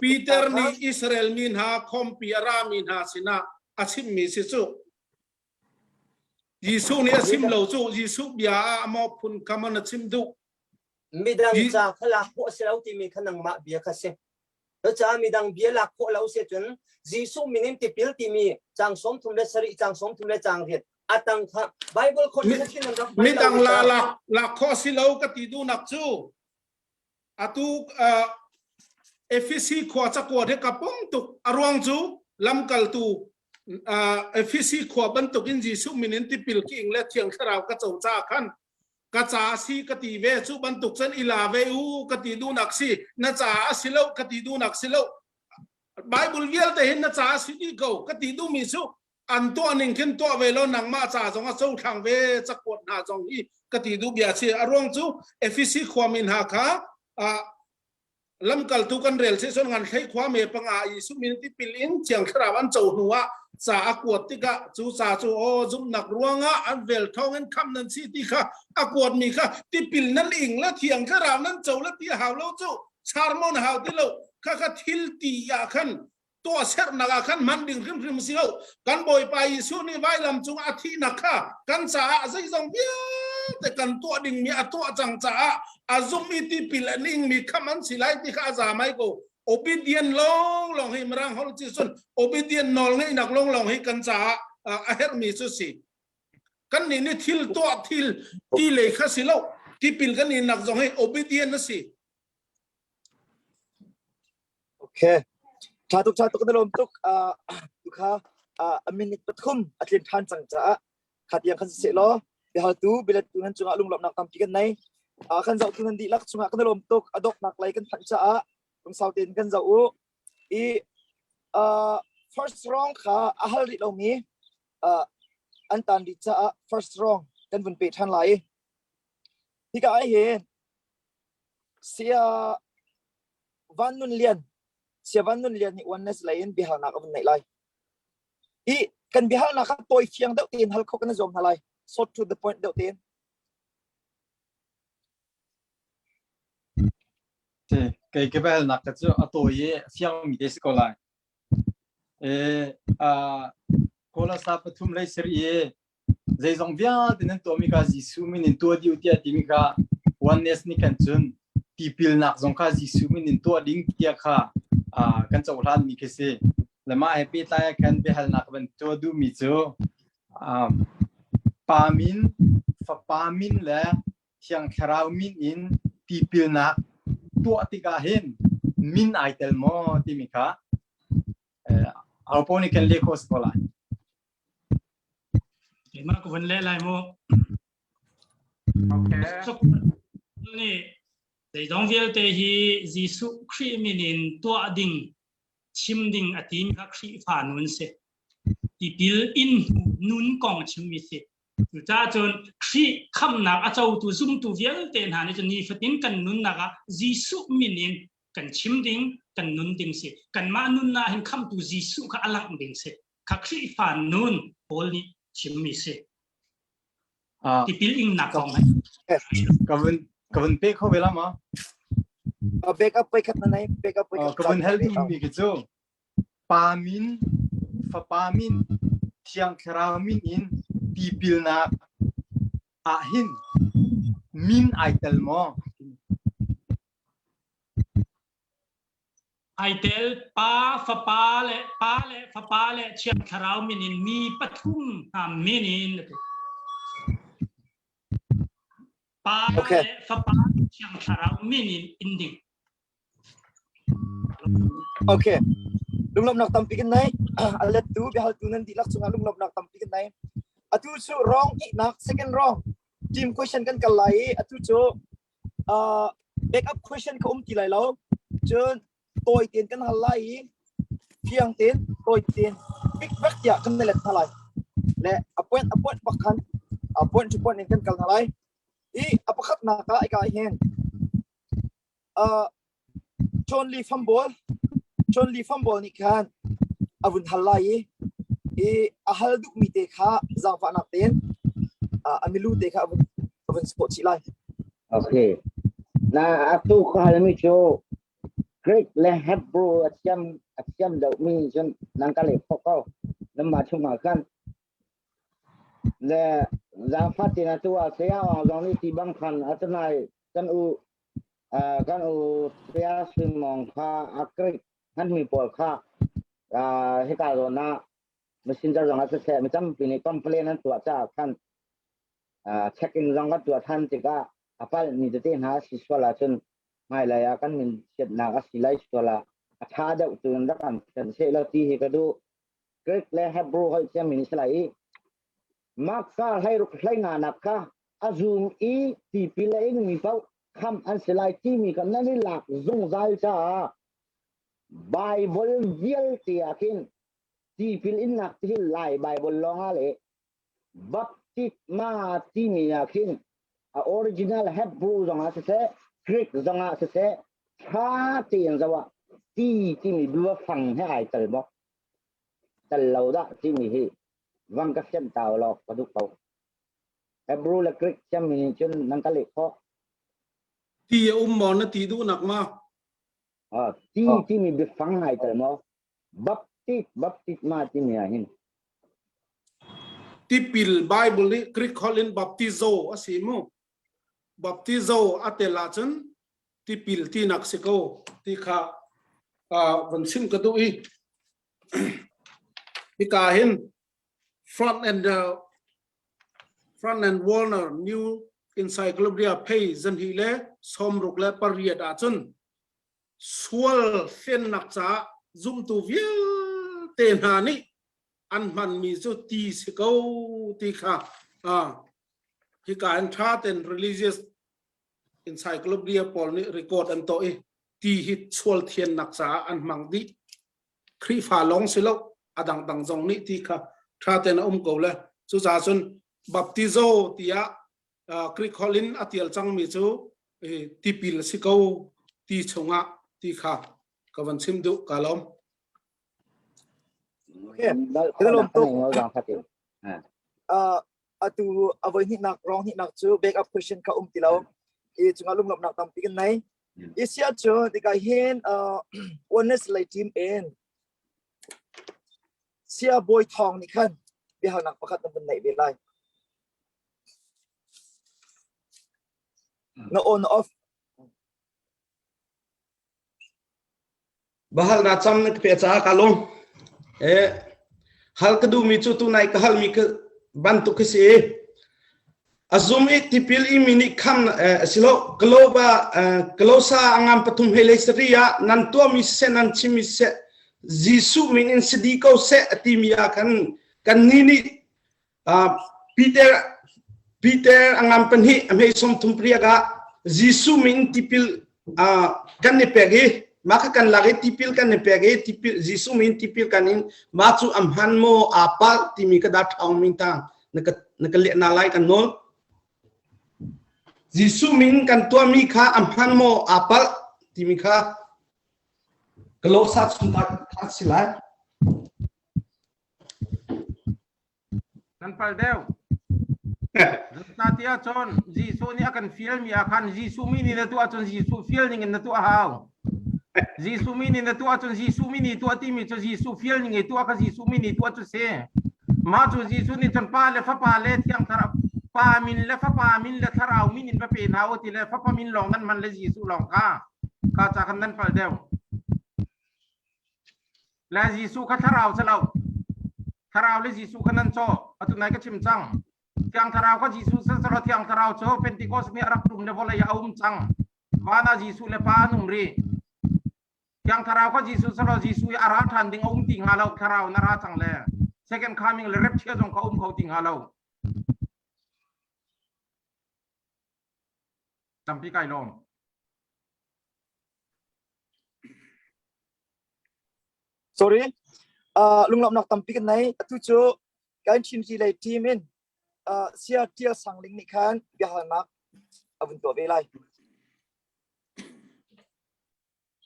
Peter nih Israel mi hna khawmpi a rami hna sinah a chimmi si cu. Jesuh nih a chim lo cu Jesuh bia ah maw phun kha maw na chim duh? Midang ca kha lak khawh a si lo timi kha nangmah bia kha si. Cucaah midang bia lak khawh lo si cun Jesuh min in tipil timi caang 37 caang 34 a tang kha Bible quotation an rak Midang la lak lak khawh si lo ka ti duhnak cu atu uh, Efesi khua cakuat hi ka pom tuk a ruang cu lamkaltu uh, Efesi khua bantuk in Jesuh min in tipil ki ing le thiang thlarau ka co ca khan ka ca si ka ti ve cu bantuk cun ila ve u ka ti duhnak si na ca a si lo ka ti duhnak si lo Bible vialte hin na ca si dih ko ka ti duhmi cu an tuah ning khin tuah ve lo nangmah ca zong a cohlang ve cakuat hna zong hi ka ti duh bia si a ruang cu Efesi khuami hna kha lamkaltu kan rel si cun ngan thlei khua me panga Jesuh min tipil in thiang thlarau an co hnu ah ca a kuat tikah cu ca cu aw zumhnak ruangah an vel thawng in kham nan si ti kha a kuat mi kha tipil nan ing le thiang thlarau nan co le ti hau lo cu charmon hau ti lo kha kha thil ti ah khan tuahsernak ah khan hman ding hrimhrim si lo kan bawipa Jesuh nih vailam cung a thihnak kha kan caah zeizong vialte kan tuah dingmi a tuah cang caah a zum i tipil an ingmi kham an si lai ti kha a za mai ko obedient lawng lawng hi mirang holh ci cun obedient nawl ngeihnak lawng lawng hi kan caah a herhmi cu si kan nih nih thil tuah thil ti lei kha si lo tipil kan innak zong hi obedient a si Okay. Tha tuk tha tuk na lawm tuk. Uh, tu kha uh, a minute pathum a tlin than cang caah kha tiang khan siseh law biahaltu bialettu nan cungah lunglawmhnak tampi kan nei. Uh, kan zohtu nan dihlak cungah kan lawm tuk. A dawknak lei kan phanh caah lungsau tein kan zoh u. I uh, first round kha a hal rih lomi uh, an tan rih caah first round kan vun pe than lai. Hika ah hin Saya Van Nun Lian Saya Van Nun Lian nih oneness lei in biahalnak a vun neih lai. I kan biahalnak kha tawi fiang deuh tein hal kho kan i zuam hna lai. Short to the point deuh tein. Kei ka biahalnak ka cu a tawi i fiang mi te si ko lai. E, a Kolasa pathum lei sir i Zeizong vialte nan tuahmi kha Jesuh min in tuah dih u tiah timi kha oneness nih khan cun tipilnak zong kha Jesuh min in tuah ding tiah kha kan cohlanmi khi si. Le mah he pehtlai ah khan biahalnak van tuah duhmi cu Pa min, Fapa min le Thiang Thlarau min in tipilnak tuah tikah hin min ai tel maw timi kha aho nih kan leh khawh si ko lai. Keimah ka vun leh lai mu. Okay. Nih zeizong vialte hi Jesuh Khrih min in tuah ding, chim ding a timi kha Khrihfa nun si. Tipil in hnu nun kong chimmi si. Cucaah cun Khrih khamhnak a cotu zumtu vialte hna nih cun nifatin kan nunnak ah Jesuh min in kan chim ding, kan nun ding si. Kanmah nunnak hin khamhtu Jesuh kha a langh ding si. Kha Khrihfa nun Paul nih chimmi si. Tipil ingnak kong ka vun ka vun pe kho ve la ma? Backup pei khat na nei, backup pei khat. Ka vun hel duhmi khi cu pa min, fapa min, Thiang Thlarau min in tipilnak ah hin min ai tel maw? Ai tel Pa, Fapa le Pa le Fapa le Thiang Thlarau min in mi pathum hna min in Pa Okay. le Fapa Thiang Thlarau min in in ding. Okay. Lunglawmhnak tampi kan nei. A lettu biahaltu nan dihlak cungah lunglawmhnak tampi kan nei. Atu cu wrong ihnak second wrong team question kan kal lai i atu cu uh, backup question ka um ti lai lo. Cun tawi tein kan hal lai i fiang tein tawi tein big bak tiah kan let hna lai. Le a point a point bak khan a point to point in kan kal hna lai. I a pakhatnak ah ika hin uh, John Lee Fambol John Lee Fambol nih khan a vun hal lai i i a hal duhmi te kha zaangfahnak tein uh, a milu te kha a vun a vun support chih lai. Okay. Na atu ka halmi cu Greek le Hebrew a thiam a thiam deuhmi cun nan ka leh khawh ko. Nanmah chungah khan le zaangfah tein atu ah saya Aung zong nih ti bang khan atunai kan u kan u saya Sui Mawng kha a Greek hmanmi pawl kha hika zawn ah messenger zong ah siseh mi tampi nih complain an tuah caah khan checking zong kan tuah than tikah a palhmi tete hna a si sual ahcun hmailei ah kan min chiatnak a si lai sual ah a ṭha deuh tu in rak kan fianh seh law ti hi ka duh. Greek le Hebrew holh thiammi nih si lai i Marka hleiruk hleinganak kha a zum i tipil a ingmi paoh khamh an si lai timi kha nan i lak zungzal caah Baibal vialte ah khin tipil innak ti hi Lai Baibal lawngah le baptisma timi ah khin a original Hebrew zongah siseh Greek zongah siseh ṭha tein zoh ah ti timi biafang he ai tel maw tel lo dah timi hi vang ka fianh ta law ka duh ko. Hebrew le Greek thiammi nih cun nan ka leh khawh. Ti a um maw na ti duhnak ma? Ah, ti timi biafang ai tel maw? Baptist, baptist ma timi ah hin. Tipil Bible nih Greek holh in baptizo a si mu. Baptizo a tel ahcun tipil tinak si ko ti kha van chim ka duh i hika hin front and uh, front and Warner New Encyclopedia page zanhi le sawmruk le pariat ahcun sual fennak caah zumtu vialte hna nih an hmanmi cu ti si ko ti kha hika hin tha ten religious encyclopedia pawl nih record an tuah i ti hi sual thiannak caah an hmang dih Khrihfa lawng si lo a dangdang zong nih ti kha tha ten a um ko le cucaah cun baptizo tiah Greek holh in a tial cangmi cu tipil si ko ti chungah ti kha ka van chim duh ka lawm. Okay. Ka lawm tuk. Atu a voi hnihnak rong hnihnak cu backup question kha um ti lo. I cungah lunglawmhnak tampi kan nei. Isia cu tikah hin oneness lei team in Sia Bawi Thawng nih khan biahalnak pakhat na vun neih ve lai. Na on off. Bahal na cam na ka pe caah ka lung. Eh, hal ka duhmi cu tunai ka halmi ka bantuk khi si. A zum i tipil i mi nih kham silo kaloba kalosa angam pathum hei lei sari ah nan tuahmi siseh nan chimmi siseh Jesuh min in si dih ko seh a timi ah khan kan ni nih Peter Peter a ngam pahnih a hmei som thum pariat ah Jesuh min tipil kan i pek i mah kha kan lak i tipil kan i pek i tipil Jesuh min tipil kan in mah cu a hman maw aa palh timi ka dah ṭhawng min tang na ka na ka leh na lai kan nawl Jesuh min kan tuahmi kha a hman maw aa palh timi kha ka lawsa chung ta si lai Nan pal deuh. Zeicahtiah cun Jesuh nih a kan fialmi ah khan Jesuh mi nih na tuah cun Jesuh fial ning in na tuah hau. Jesuh mi nih na tuah cun Jesuh mi nih tuah timi cu Jesuh fial ning i tuah kha Jesuh mi nih tuah cu si. Mah cu Jesuh nih cun Pa le Fapa le Thiang Thlarau Pa min le Fapa min le Thlarau min in va pe hna u ti le Fapa min lawng nan hman le Jesuh lawng kha kha ca khan nan palh deuh. Le Jesuh kha Thlarau si lo. Thlarau le Jesuh kha nan cawh. Atu nai ka chim cang. Thiang Thlarau kha Jesuh siselaw Thiang Thlarau cu Pentecost ni a rak tum le vawlei ah a um cang. Van ah Jesuh le Pa an um rih. Thiang Thlarau kha Jesuh selaw Jesuh i a ra ṭhan ding a um ti hnga lo. Thlarau na ra cang le second coming le rapture zong kha um kho ti hnga lo. Tampi kai lawm. Sorry. Uh, lunglawmhnak tampi kan nei. Atu cu kan Chin lei team in uh, Sia Tial Sangling nih khan biahalnak a vun tuah ve lai.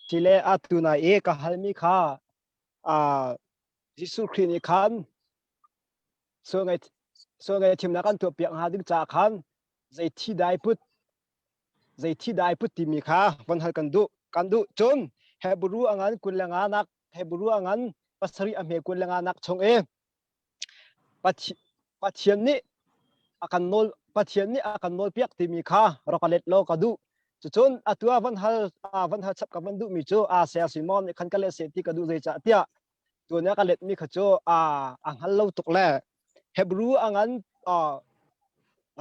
Chile atu nai i ka halmi kha uh, Jesuh Khrih nih khan sual ngai sual ngai thimnak an tuah piak hnga ding caah khan zei thi dai put zei thi dai put timi kha von hal kan duh kan duh cun Hebrew a ngan 25 nak Hebrew a ngan pasarih a hme 25 nak chung i Pathian nih a kan nawl Pathian nih a kan nawlpiak timi kha rak ka let law ka duh. Cucun atu ah van hal van hal chap ka van duhmi cu a saya Simon nih khan ka leh seh ti ka duh zeicah tiah tuan ah ka letmi kha cu a a hngal lo tuk le Hebrew a ngan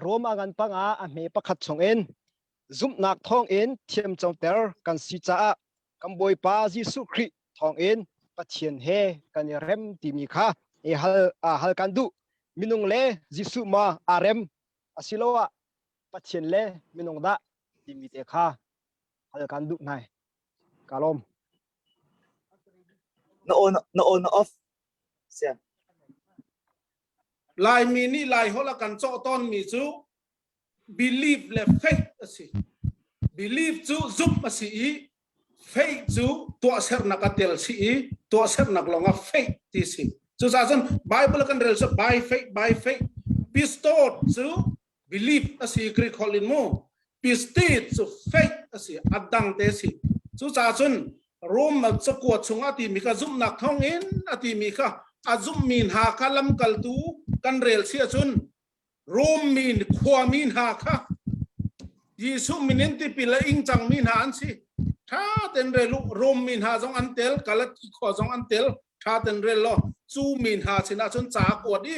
Rom a ngan panga a hme pakhat chungin zumhnak thawngin thiamcoter kan si caah kan Bawipa Jesuh Khrih thawngin Pathian he kan i rem timi kha i hal hal kan duh. Minung le Jesuh ma aa rem asiloah Pathian le minung dah timi te kha hal kan duh hna. Ka lawm. Na on na on na off. Sian. Laimi nih Lai holh a kan cawh tawnmi cu belief le faith a si. Belief cu zumh a si i faith cu tuahsernak a tel si i tuahsernak lawng ah faith ti si. Cucaah cun Bible kan rel cu by faith by faith. Pistol cu belief a si Greek holh in mu. Pistit cu faith a si a dang te si. Cucaah cun Rom cakuat chung a timi kha zumhnak thawng in a timi kha a zumhmi hna kha lamkaltu kan rel si ahcun Rom mi khuami hna kha Jesuh min in tipil a ing cangmi hna an si. Ṭha ten rel u. Rom mi hna zong an tel, Galati khua zong an tel. Ṭha ten rel law cu mi hna sinah cun ca a kuat i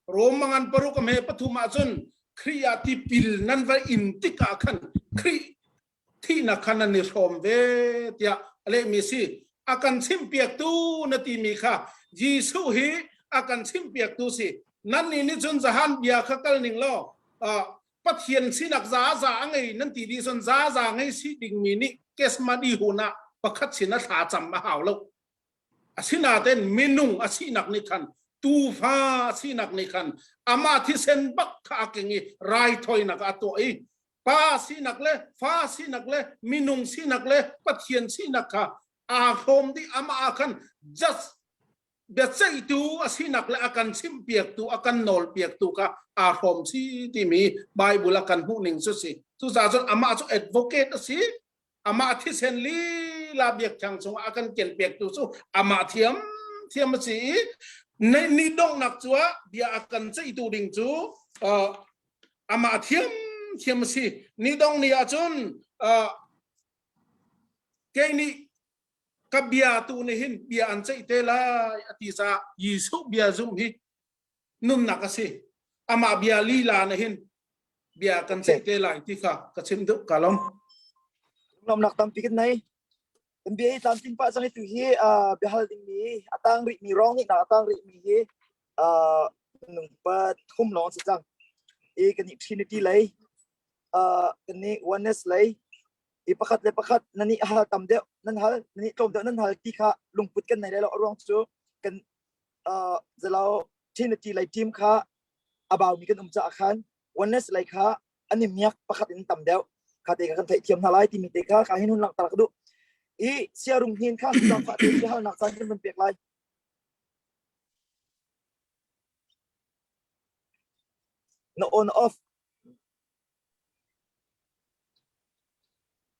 Rom mangan paruk a hme pathum ah cun Khrih ah tipil nan va in tikah khan Khrih thihnak kha nan i hrawm ve tiah a lehmi si. A kan chimhpiaktu na timi kha Jesuh hi a kan chimhpiaktu si. Nannih nih cun Zahan bia kha kal ning law Pathian sinak za za a ngei nan ti dih cun za za ngei si dingmi nih kesmadi hun ah pakhat sin a thla cam a hau lo. Asinain minung a sinak nih khan tuufa a sinak nih khan amah thisen bak kha a keng i raithawinak a tuah i pa sinak le fa sinak le minung sinak le Pathian sinak kha aa hrawm dih amah ah khan just biaceihtu a sinak le a kan chimhpiaktu a kan nawlpiaktu kha aa hrawm si timi Bible a kan hmuh ning cu si cucaah cun amah cu advocate a si amah thisen lila biakṭheng chungah a kan kenpiaktu cu amah thiam thiam a si i ni donghnak cu ah bia a kan ceihtu ding cu amah thiam thiam a si ni dong ni ahcun kei nih ka bia tu nih hin bia an ceih te lai a ti caah Jesuh bia zumh hi nunnak a si amah bia lila na hin bia kan ceih te lai ti kha ka chim duh ka lom lomnak tampi kan nei kan bia hi tlamtlin pah cang hi tu hi biahal ding mi a tang rih mi rong nih a tang rih mi hi nung pa thum lawng si cang i kan i trinity lei kan ni oneness lei i pakhat le pakhat nan i hal tam deuh nan hal nan i tlawm deuh nan hal ti kha lungput kan nei le lo ruang cu kan zalo Trinity lei team kha a baumi kan um caah khan oneness lei kha an i miak pakhat in tam deuh kha te kha kan theihthiam hna lai timi te kha ka hin hun langhter ka duh i siarung hin kha zaangfah te si halnak caan kan van pek lai na on off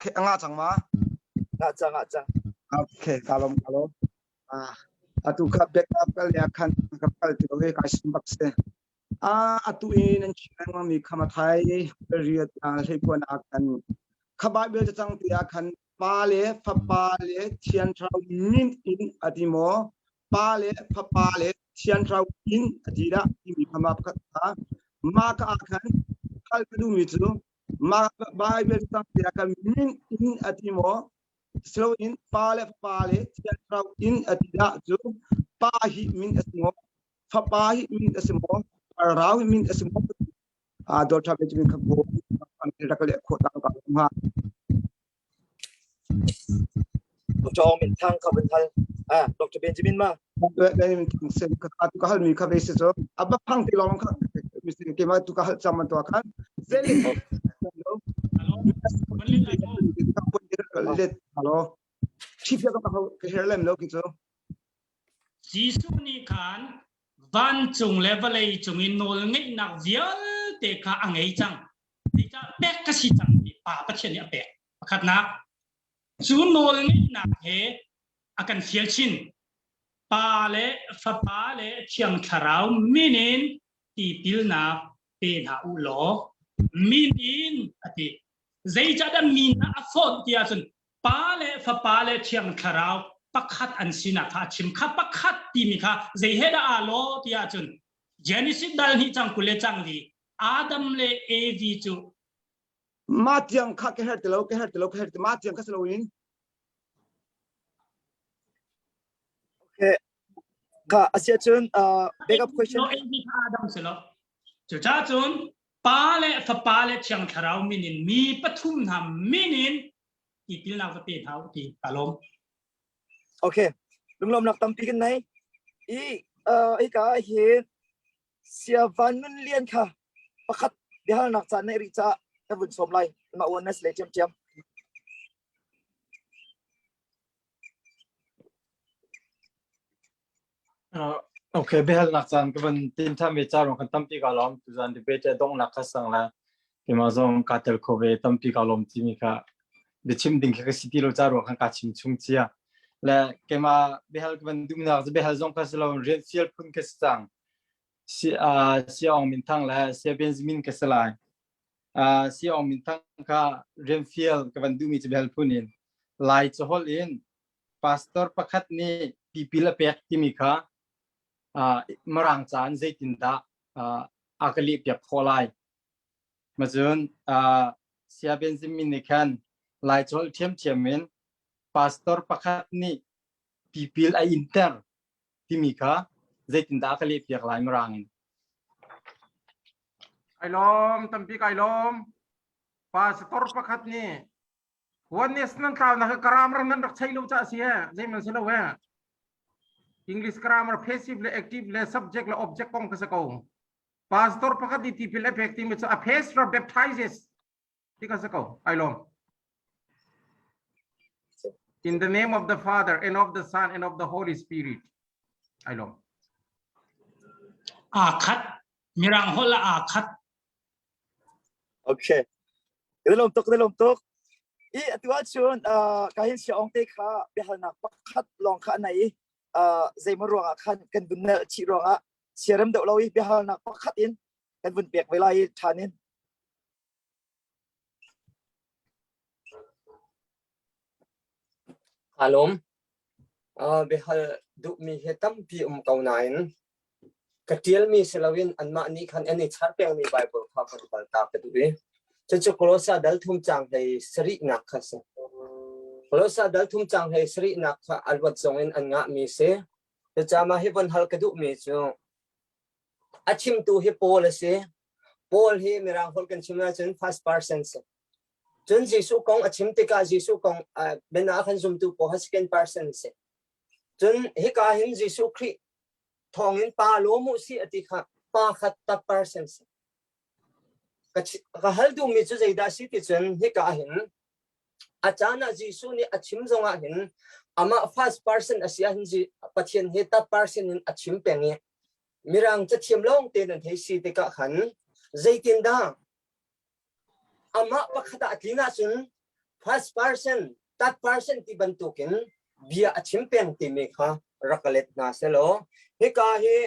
Nga cang ma? Nga cang, nga cang. Okay, ka lom, ka lom. Ah. Atu kha backup kal ya khan ka kal ti lo kai sim bak se. A atu in an chim lengmang mi kha Mathai riat hleikuan ah khan kha Bible cacang te ah khan Pa le Fapa le Thiang Thlarau min in a ti maw? Pa le Fapa le Thiang Thlarau in a ti dah timi kha ma pakhat kha mah ka ah khan hal ka duhmi cu mah Bible cacang te ah khan min in a ti maw? Siloin Pa le Fapa le Thiang Thlarau in a ti dah cu Pa hi min a si maw? Fapa hi min a si maw? Thlarau hi min a si maw? A dawt tha Benjamin kha ko an rak le khawh ta ka ha. Dr. Aung Min Thang kha vun hal. Ah, Dr. Benjamin ma. Benjamin Thang sen ka tu ka hal mi kha ve se so abba phang ti long kha mi ke ma tu ka hal cham man to khan zel let halo chip ya ka ka her lem lo ki chu Jesuh nih khan vancung le vawlei cung i nawlngeihnak vialte kha a ngei cang. Zeicah pek ka si cang ti Pa Pathian nih a pek. Pakhatnak, cu nawlngeihnak he a kan fial chin. Pa le Fapa le Thiang Thlarau min in tipilnak pe hna u law min in a ti. Zeicahdah min ah a fawnh ti ahcun Pa le Fapa le Thiang Thlarau pakhat an sinak kha a chim. Kha pakhat timi kha zei he dah aa lawh ti ahcun Genesis dal hnih cang 20 le cang li Adam le Evi cu mah tiang kha ka her ti lo ka her ti lo ka her ti mah tiang kha si loin Okay. Ka asia cun uh, backup question. No, Evi kha Adam si lo. Cucaah cun Pa le Fapa le Thiang Thlarau min in mi pathum hna min in tipilnak va pe hna u ti ka lawm. Okay. Lunglawmnak tampi kan nei. I uh, hika hin sia van nun lian kha pakhat biahalnak caan nei rih caah ka vun sawm lai. Ma oneness le ṭhiamṭhiam. Uh, okay, biahalnak caan ka van tin ṭhan ve ca ruang kan tampi ka lawm. Tuzan debate a donghnak kha sang la keimah zong kaa tel kho ve tampi ka lawm timi kha biachim ding kha ka si ti lo ca ruang khan kaa chim chung cia. Le keimah biahal ka van duhnak cu biahal zong kha si lo rian fial phun ka si cang. Si uh, si Aung Min Thang le Sia Benjamin ka si lai. Uh, si Aung Min Thang kha rian fial ka van duhmi cu biahal phun in Lai caholh in pastor pakhat nih tipil a pek timi kha uh, Mirang ca in zeitindah uh, a ka lehpiak khawh lai. Macun uh, Sia Benjamin nih khan Laicawl ṭhiamṭhiam in pastor pakhat nih tipil a inter timi kha zeitindah a ka lehpiak lai Mirang in. Kai lawm, tampi kai lawm. Pastor pakhat nih Oneness nan tlaunak hi grammar nan rak chei lo ca si he zeiman si lo he English grammar passive le active le subject le object kong ka sa ko pastor pakhat i tipil a pek timi cu a pastor baptizes ti ka sa ko ai lom in the name of the father and of the son and of the holy spirit ai lom Aa khat. Mirang holh ah aa khat. Okay. Ka lawm tuk, ka lawm tuk. I atu ahcun uh, ka hin sia ong te kha biahalnak pakhat lawng kha nei i uh, zeimaw ruangah khan kan vun nel chih ruangah siarem deuh lo i biahalnak pakhat in kan vun pek ve lai i ṭhan in. Aa lawm. Uh, biahal duhmi hi tampi um ko nain ka ṭialmi si loin anmah nih khan an i char pengmi Baibal kha ka kalta ka duh i cucu Kolosa dal thum caang hlei sarihnak kha a si. Kolosa dal thum caang hlei sarihnak kha a luat zong in an ngahmi a si. Cucaah mah hi von hal ka duhmi cu a chimtu hi Paul a si. Paul hi Mirang holh kan chim ahcun first person si. Cun Jesuh kong a chim tikah Jesuh kong biana ah khan zumtu pawl kha second person si. Cun hika hin Jesuh Khrih thawngin pa lawm u si a ti kha pa kha third person si. Ka, ka hal duhmi cu zeidah si ti cun hika hin a caan ah Jesuh nih a chim zongah hin amah first person a si ahhin Pathian hi third person in a chim peng i Mirang cathiam lawng te nan hei si tikah khan zeitindah amah pakhat ah a tlin ahcun first person third person ti bantukin bia a chim peng timi kha rak ka let hna selaw hika hi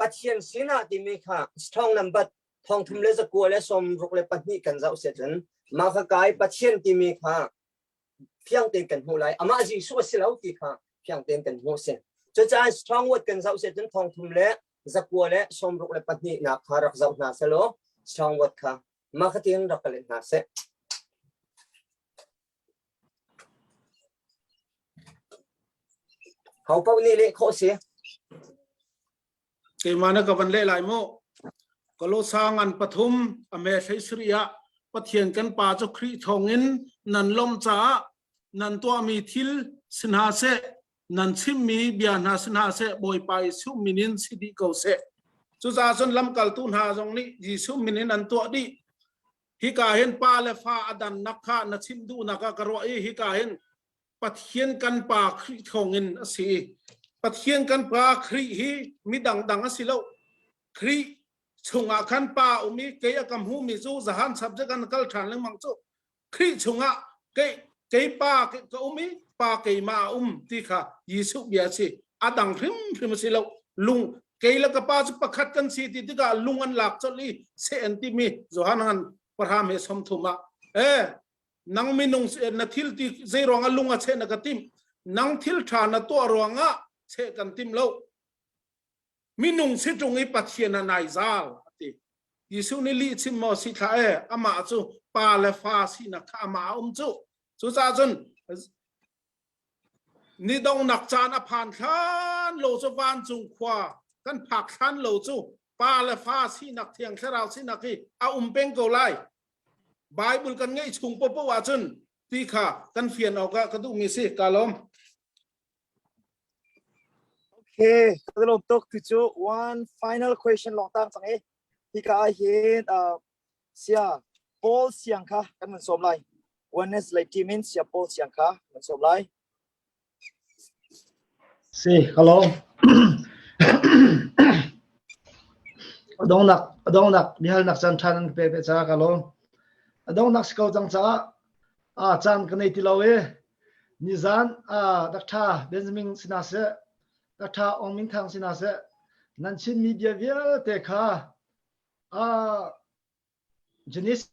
Pathian sinah timi kha strong number thongthum le zakua le sawmruk le pahnih kan zoh si cun mah kha kai Pathian timi kha fiang tein kan hmuh lai amah Jesuh a si lo ti kha fiang tein kan hmuh si cucaah strong word kan zoh si cun thongthum le zakua le sawmruk le pahnih nak kha rak zoh hna selaw strong word kha mah kha tin rak ka let hna seh Ho paoh nih leh khawh si. Keimah na ka van leh lai mu. Kolosa ngan pathum a me hlei sari ah Pathian kan Pa cu Khrih thawngin nan lawmh caah nan tuahmi thil si hna seh, nan chimmi bia hna si hna seh, Bawipa Jesuh min in si dih ko seh. Cucaah cun lamkaltu hna zong nih Jesuh min in an tuah dih. Hika hin pa le fa a dannak kha na chim duhnak ah ka ruah i hika hin Pathian kan Pa Khrih thawngin a si. Pathian kan Pa Khrih hi mi dangdang a si lo. Khrih chungah khan Pa um i kei a ka hmumi cu zahan subject an kal ṭhan lengmang cu Khrih chungah kei kei Pa ka um i Pa keimah a um ti kha Jesuh bia a si. A dang hrimhrim a si lo. Lung kei le ka pa cu pakhat kan si ti tikah lung an lak colh i seh an timi Johan han pahram he 30 ah eh nang minung na thil ti zei ruangah lung a cheh na ka tim nang thil tha na tuah ruangah cheh kan tim lo minung si tung i pathian a nai zal ati Jesuh nih lih chim maw si thla e amah cu pa le fa sinak kha amah a um cu cucaah cun Ni donghnak caan a phan hlan lo cu vancung khua kan phak hlan lo cu pa le fa sinak thiang thlarau sinak hi a um peng ko lai. Bible kan ngeih chung popo ahcun ti kha kan fian awk ah ka duhmi si ka lawm. Okay, ka lawm tuk tu cu one final question long tang cang i hika ah hin uh, sia Paul siang kha kan van sawm lai. Oneness lei team in sia Paul siang kha kan sawm lai. Si, hello. Adongnak adongnak bihalnak caan ṭha nan pe pe ca ka lawm. Adongnak si ko cang caah a caan ka nei ti lo i nizan a Dr. Benjamin sina seh Dr. Ong Min Thang sina seh nan chimmi bia vialte kha a Genesis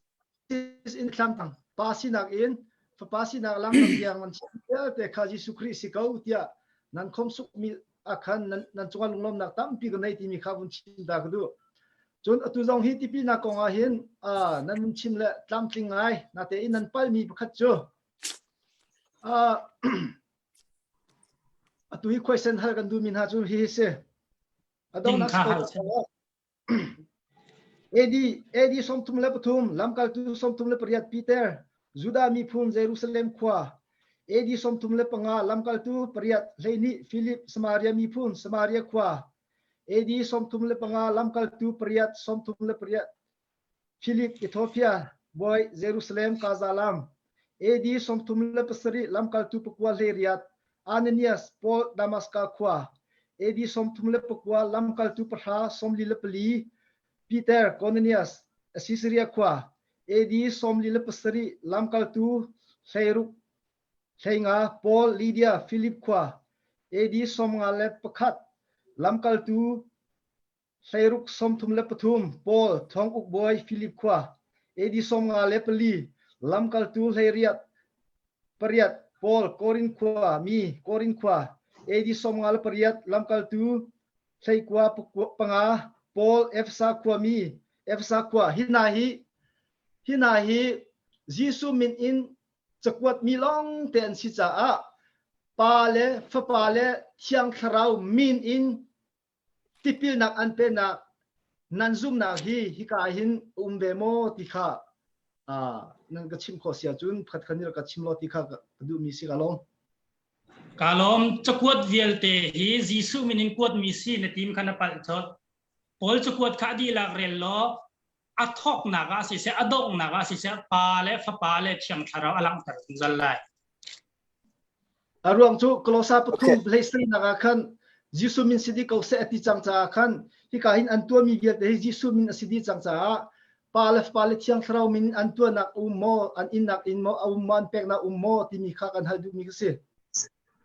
in thlamtang pa sinak in fapa sinak langlam tiang nan chim vialte kha Jesuh Khrih si ko tiah nan khomsukmi ah khan nan, nan cungah lunglawmnak tampi ka nei timi kha vun chim ta ka duh. Cun atu zong hi tipilnak kong ah hin uh, nan vun chim le tlamtling ngai natein nan palmi pakhat cu uh, atu hi question hal kan duhmi hna cu hihi si. Adongnak AD AD 33 lamkaltu 38 Peter Judah miphun Jerusalem khua AD 35 lamkaltu pariat hleihnih Philip Samaria miphun Samaria khua AD 35 lamkaltu pariat 38 Philip Ethiopia bawi Jerusalem Gaza lam AD 37 lamkaltu pakua hleiriat Ananias Paul Damaskas khua AD 34 lamkaltu pahra 44 Peter Cornelius Caesarea khua AD 47 lamkaltu hleiruk hleinga Paul Lydia Philip khua AD 51 lamkaltu hleiruk 33 Paul thonguk bawi Philip khua AD 54 lamkaltu hleiriat pariat Paul Korin khua mi Korin khua AD 58 lamkaltu hleikua panga Paul Efesa khua mi Efesa khua hina hi hina hi Jesuh min in cakuat mi lawng te an si caah Pa le Fapa le Thiang Thlarau min in tipilnak an penak nan zumnak hi hika hin um ve maw ti kha nan ka chim khawh si ahcun pakhat khat nih ka chim law ti kha ka duhmi si ka lawm. Ka lawm cakuat vialte hi Jesuh min in kuatmi si na tim kha na palh colh. Paul cakuat kha a dihlak rel law a thawknak ah siseh a donghnak ah siseh Pa le Fapa le Thiang Thlarau a langhter zungzal lai. A ruang cu Kolosa pathum hleisarinak ah khan Jesuh min si dih ko seh a ti cang caah khan hika hin an tuahmi vialte hi Jesuh min a si dih cang caah Pa le Fapa le Thiang Thlarau min an tuahnak um maw an innak in maw a um maw an peknak um maw timi kha kan hal duhmi ka si.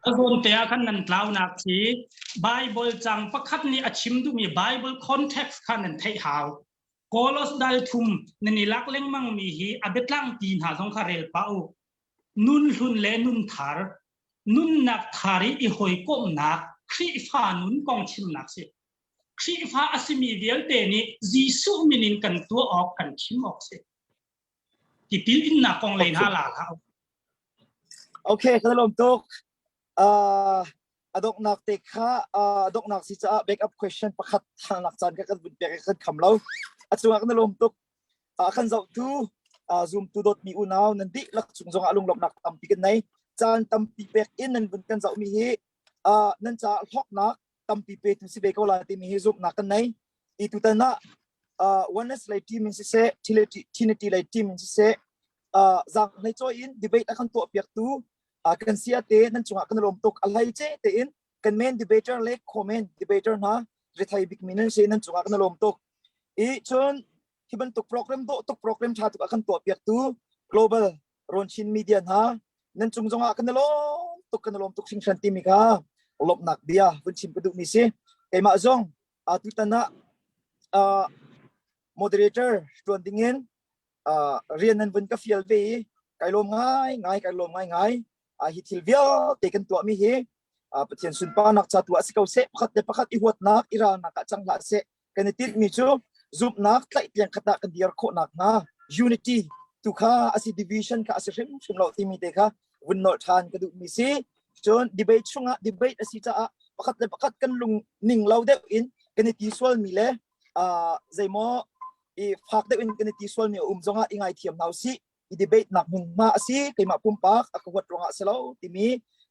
A zawn te ah khan nan tlaunak khi Bible cang pakhat nih a chim duhmi Bible context kha nan theih hau. Kolos dal thum nan i lak lengmang mi hi a biatlang ti hna zong kha rel pah u. Nun hlun le nun thar, nunnak thar i i hawikomhnak Khrihfa nun kong chimnak si. Khrihfa a simi vialte nih Jesuh min in kan tuah awk kan chim awk si. Tipil innak kong lei hna la hlah. Okay, kan lawm tuk. Uh, a donghnak te kha uh, a donghnak si caah backup question pakhat thalnak caan ka kan vun pek kan kham lo. A cungah kan lawm tuk. Uh, kan zohtu uh, zoom tu dawtmi unau nan dihlak chung zongah lunglawmhnak tampi kan nei. Caan tampi pek in nan vun kan zohmi hi uh, nan caah hlawknak tampi petu si ve ko lai timi hi zumhnak kan nei. I tutan ah uh, oneness lei team in siseh Trinity lei team in siseh uh, zang hlei choi in debate a kan tuah piak tu uh, kan sia te nan cungah kan lawm tuk a hlei che te in kan main debater le co-main debater hna rethei bik mi nan si nan cungah kan lawm tuk i cun hi bantuk program dawh tuk program tha tuk a kan tuah piak tu global Ronchin media hna nan cung zongah kan lawm tuk kan lawm tuk hringhran timi kha lawmhnak bia vun chim ka duh mi si keimah zong tutan ah moderator tuan dingin rian nan vun ka fial ve i kai lawm ngai ngai kai lawm ngai ngai hi thil vialte kan tuah mi hi Pathian sunparnak ca tu ah si ko seh pakhat le pakhat i huatnak i ralnak ah cang hlah seh kan i tinhmi cu zumhnak tlaihtiang khat ah kan dir khawh nakhnga unity tu kha a si division kha a si hrimhrim lo timi te kha vun nolh ṭhan ka duhmi si cun debate chungah debate a si caah pakhat le pakhat kan lung ning lo deuh in kan i ti sualmi le zeimaw i fak deuh in kan i ti sualmi a um zongah i ngaithiam hna usih i debate nak hmunhma a si keimah pumpak a ka huat ruangah si lo timi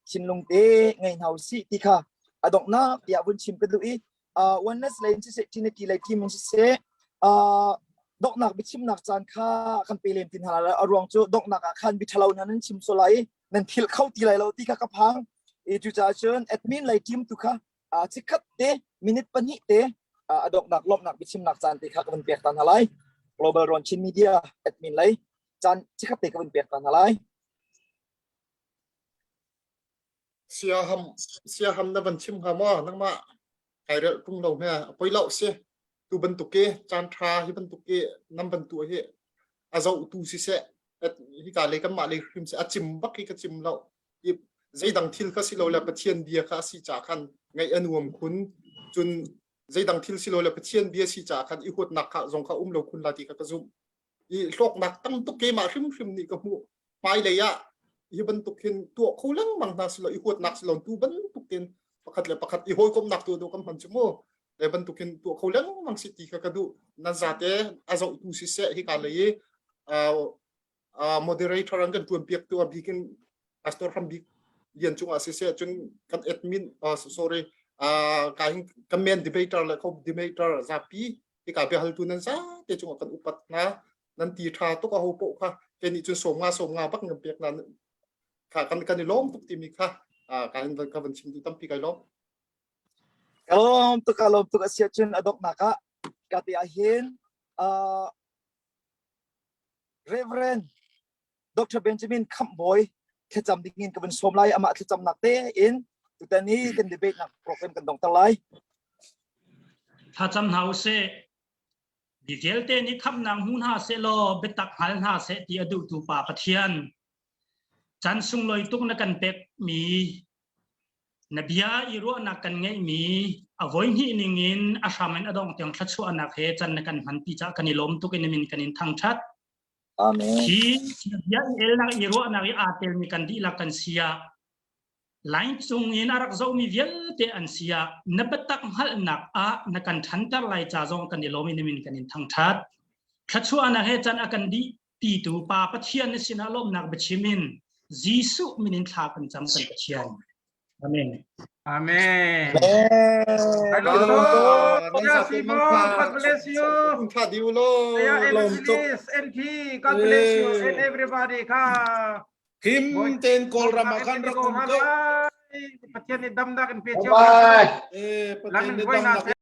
thinlung te ngei hna usih ti kha a donghnak tiah vun chim ka duh i uh, oneness lei in siseh Trinity lei team in siseh uh, donghnak biachimnak caan kha kan pe lem ti hna lai a ruang cu donghnak ah khan biṭhalo hna nan chim sual lai nan philh kho ti lai lo ti kha ka phang i cucaah cun admin lei team tu kha uh, chikkhat te minute pahnih te uh, a donghnak lawmhnak biachimnak caan te kha ka van pek ta hna lai Global Ron Chin Media admin lei caan chikkhat te ka van pek ta hna lai Siaham siaham na van chim hnga maw nangmah kai relh tung lo hme a poi lo si tu bantuk i caan tha hi bantuk i nam bantu hi a zoh tu siseh hi ka le kanmah le hrim si a cim bak hi ka cim lo i zeidang thil kha si lo le Pathian bia kha a si ca khan ngaih a nuam khun cun zeidang thil si lo le Pathian bia si ca khan i huatnak kha zong kha um lo khun la ti kha ka zumh i hlawknak tam tuk keimah hrimhrim nih ka hmuh hmailei ah hi bantuk hin tuah kho lengmang hna silo i huatnak silo tu bantuk in pakhat le pakhat i hawikomhnak tu kan hman cu mu le bantuk in tuah kho lengmang si ti kha ka duh nan zate a zohtu siseh hi ka lei i moderator an kan tuan piak tu a bikin pastor hram bik lian cungah siseh cun kan admin sorry ka hin kan main debater le co debater zapi hika biahaltu nan zate cungah kan upat hna nan ti tha tuk a ho poh kha ke nih cun sawm nga sawm nga bak nan pek na kha kan kan i lawm tuk timi kha ka hin ka van chim tu tampi kai lawm ka lawm tuk ka lawm tuk asia cun a donghnak ah ka te ah hin Reverend Dr. Benjamin Khamhbawi thlacam ding in ka van sawm lai amah thlacamnak te in tutan hi kan debate nak program kan dongter lai thlacam hna usih mi vialte nih khamhnak hmu hna seh law biatak hngal hna seh ti a duhtu pa Pathian chan sunglawi tuk na kan pek mi na bia i ruahnak kan ngeihmi a voihnih ning in a hram in a dong tiang thluachuahnak he chan na kan hman pi caah kan i lawm tuk in min kan in thangthat Amen. Hi bia i elnak i ruahnak i aa telmi kan dihlak kan si ah line cung in a rak zohmi vialte an si ah na biatak hngalhnak ah na kan ṭhanter lai ca zong kan i lawm i na min kan in thangṭhat. Thluachuahnak he can a kan dih pitu Pa Pathian na sinah lawmhnak biachim in Jesuh min in thla kan cam kan Pathian. Amen. Amen. Hello, God bless you. NT, God bless you and everybody. Ka. Him ten Kawlram ah khan rak um ko. Pathian nih damnak in pe cio. Eh, Pathian nih damnak.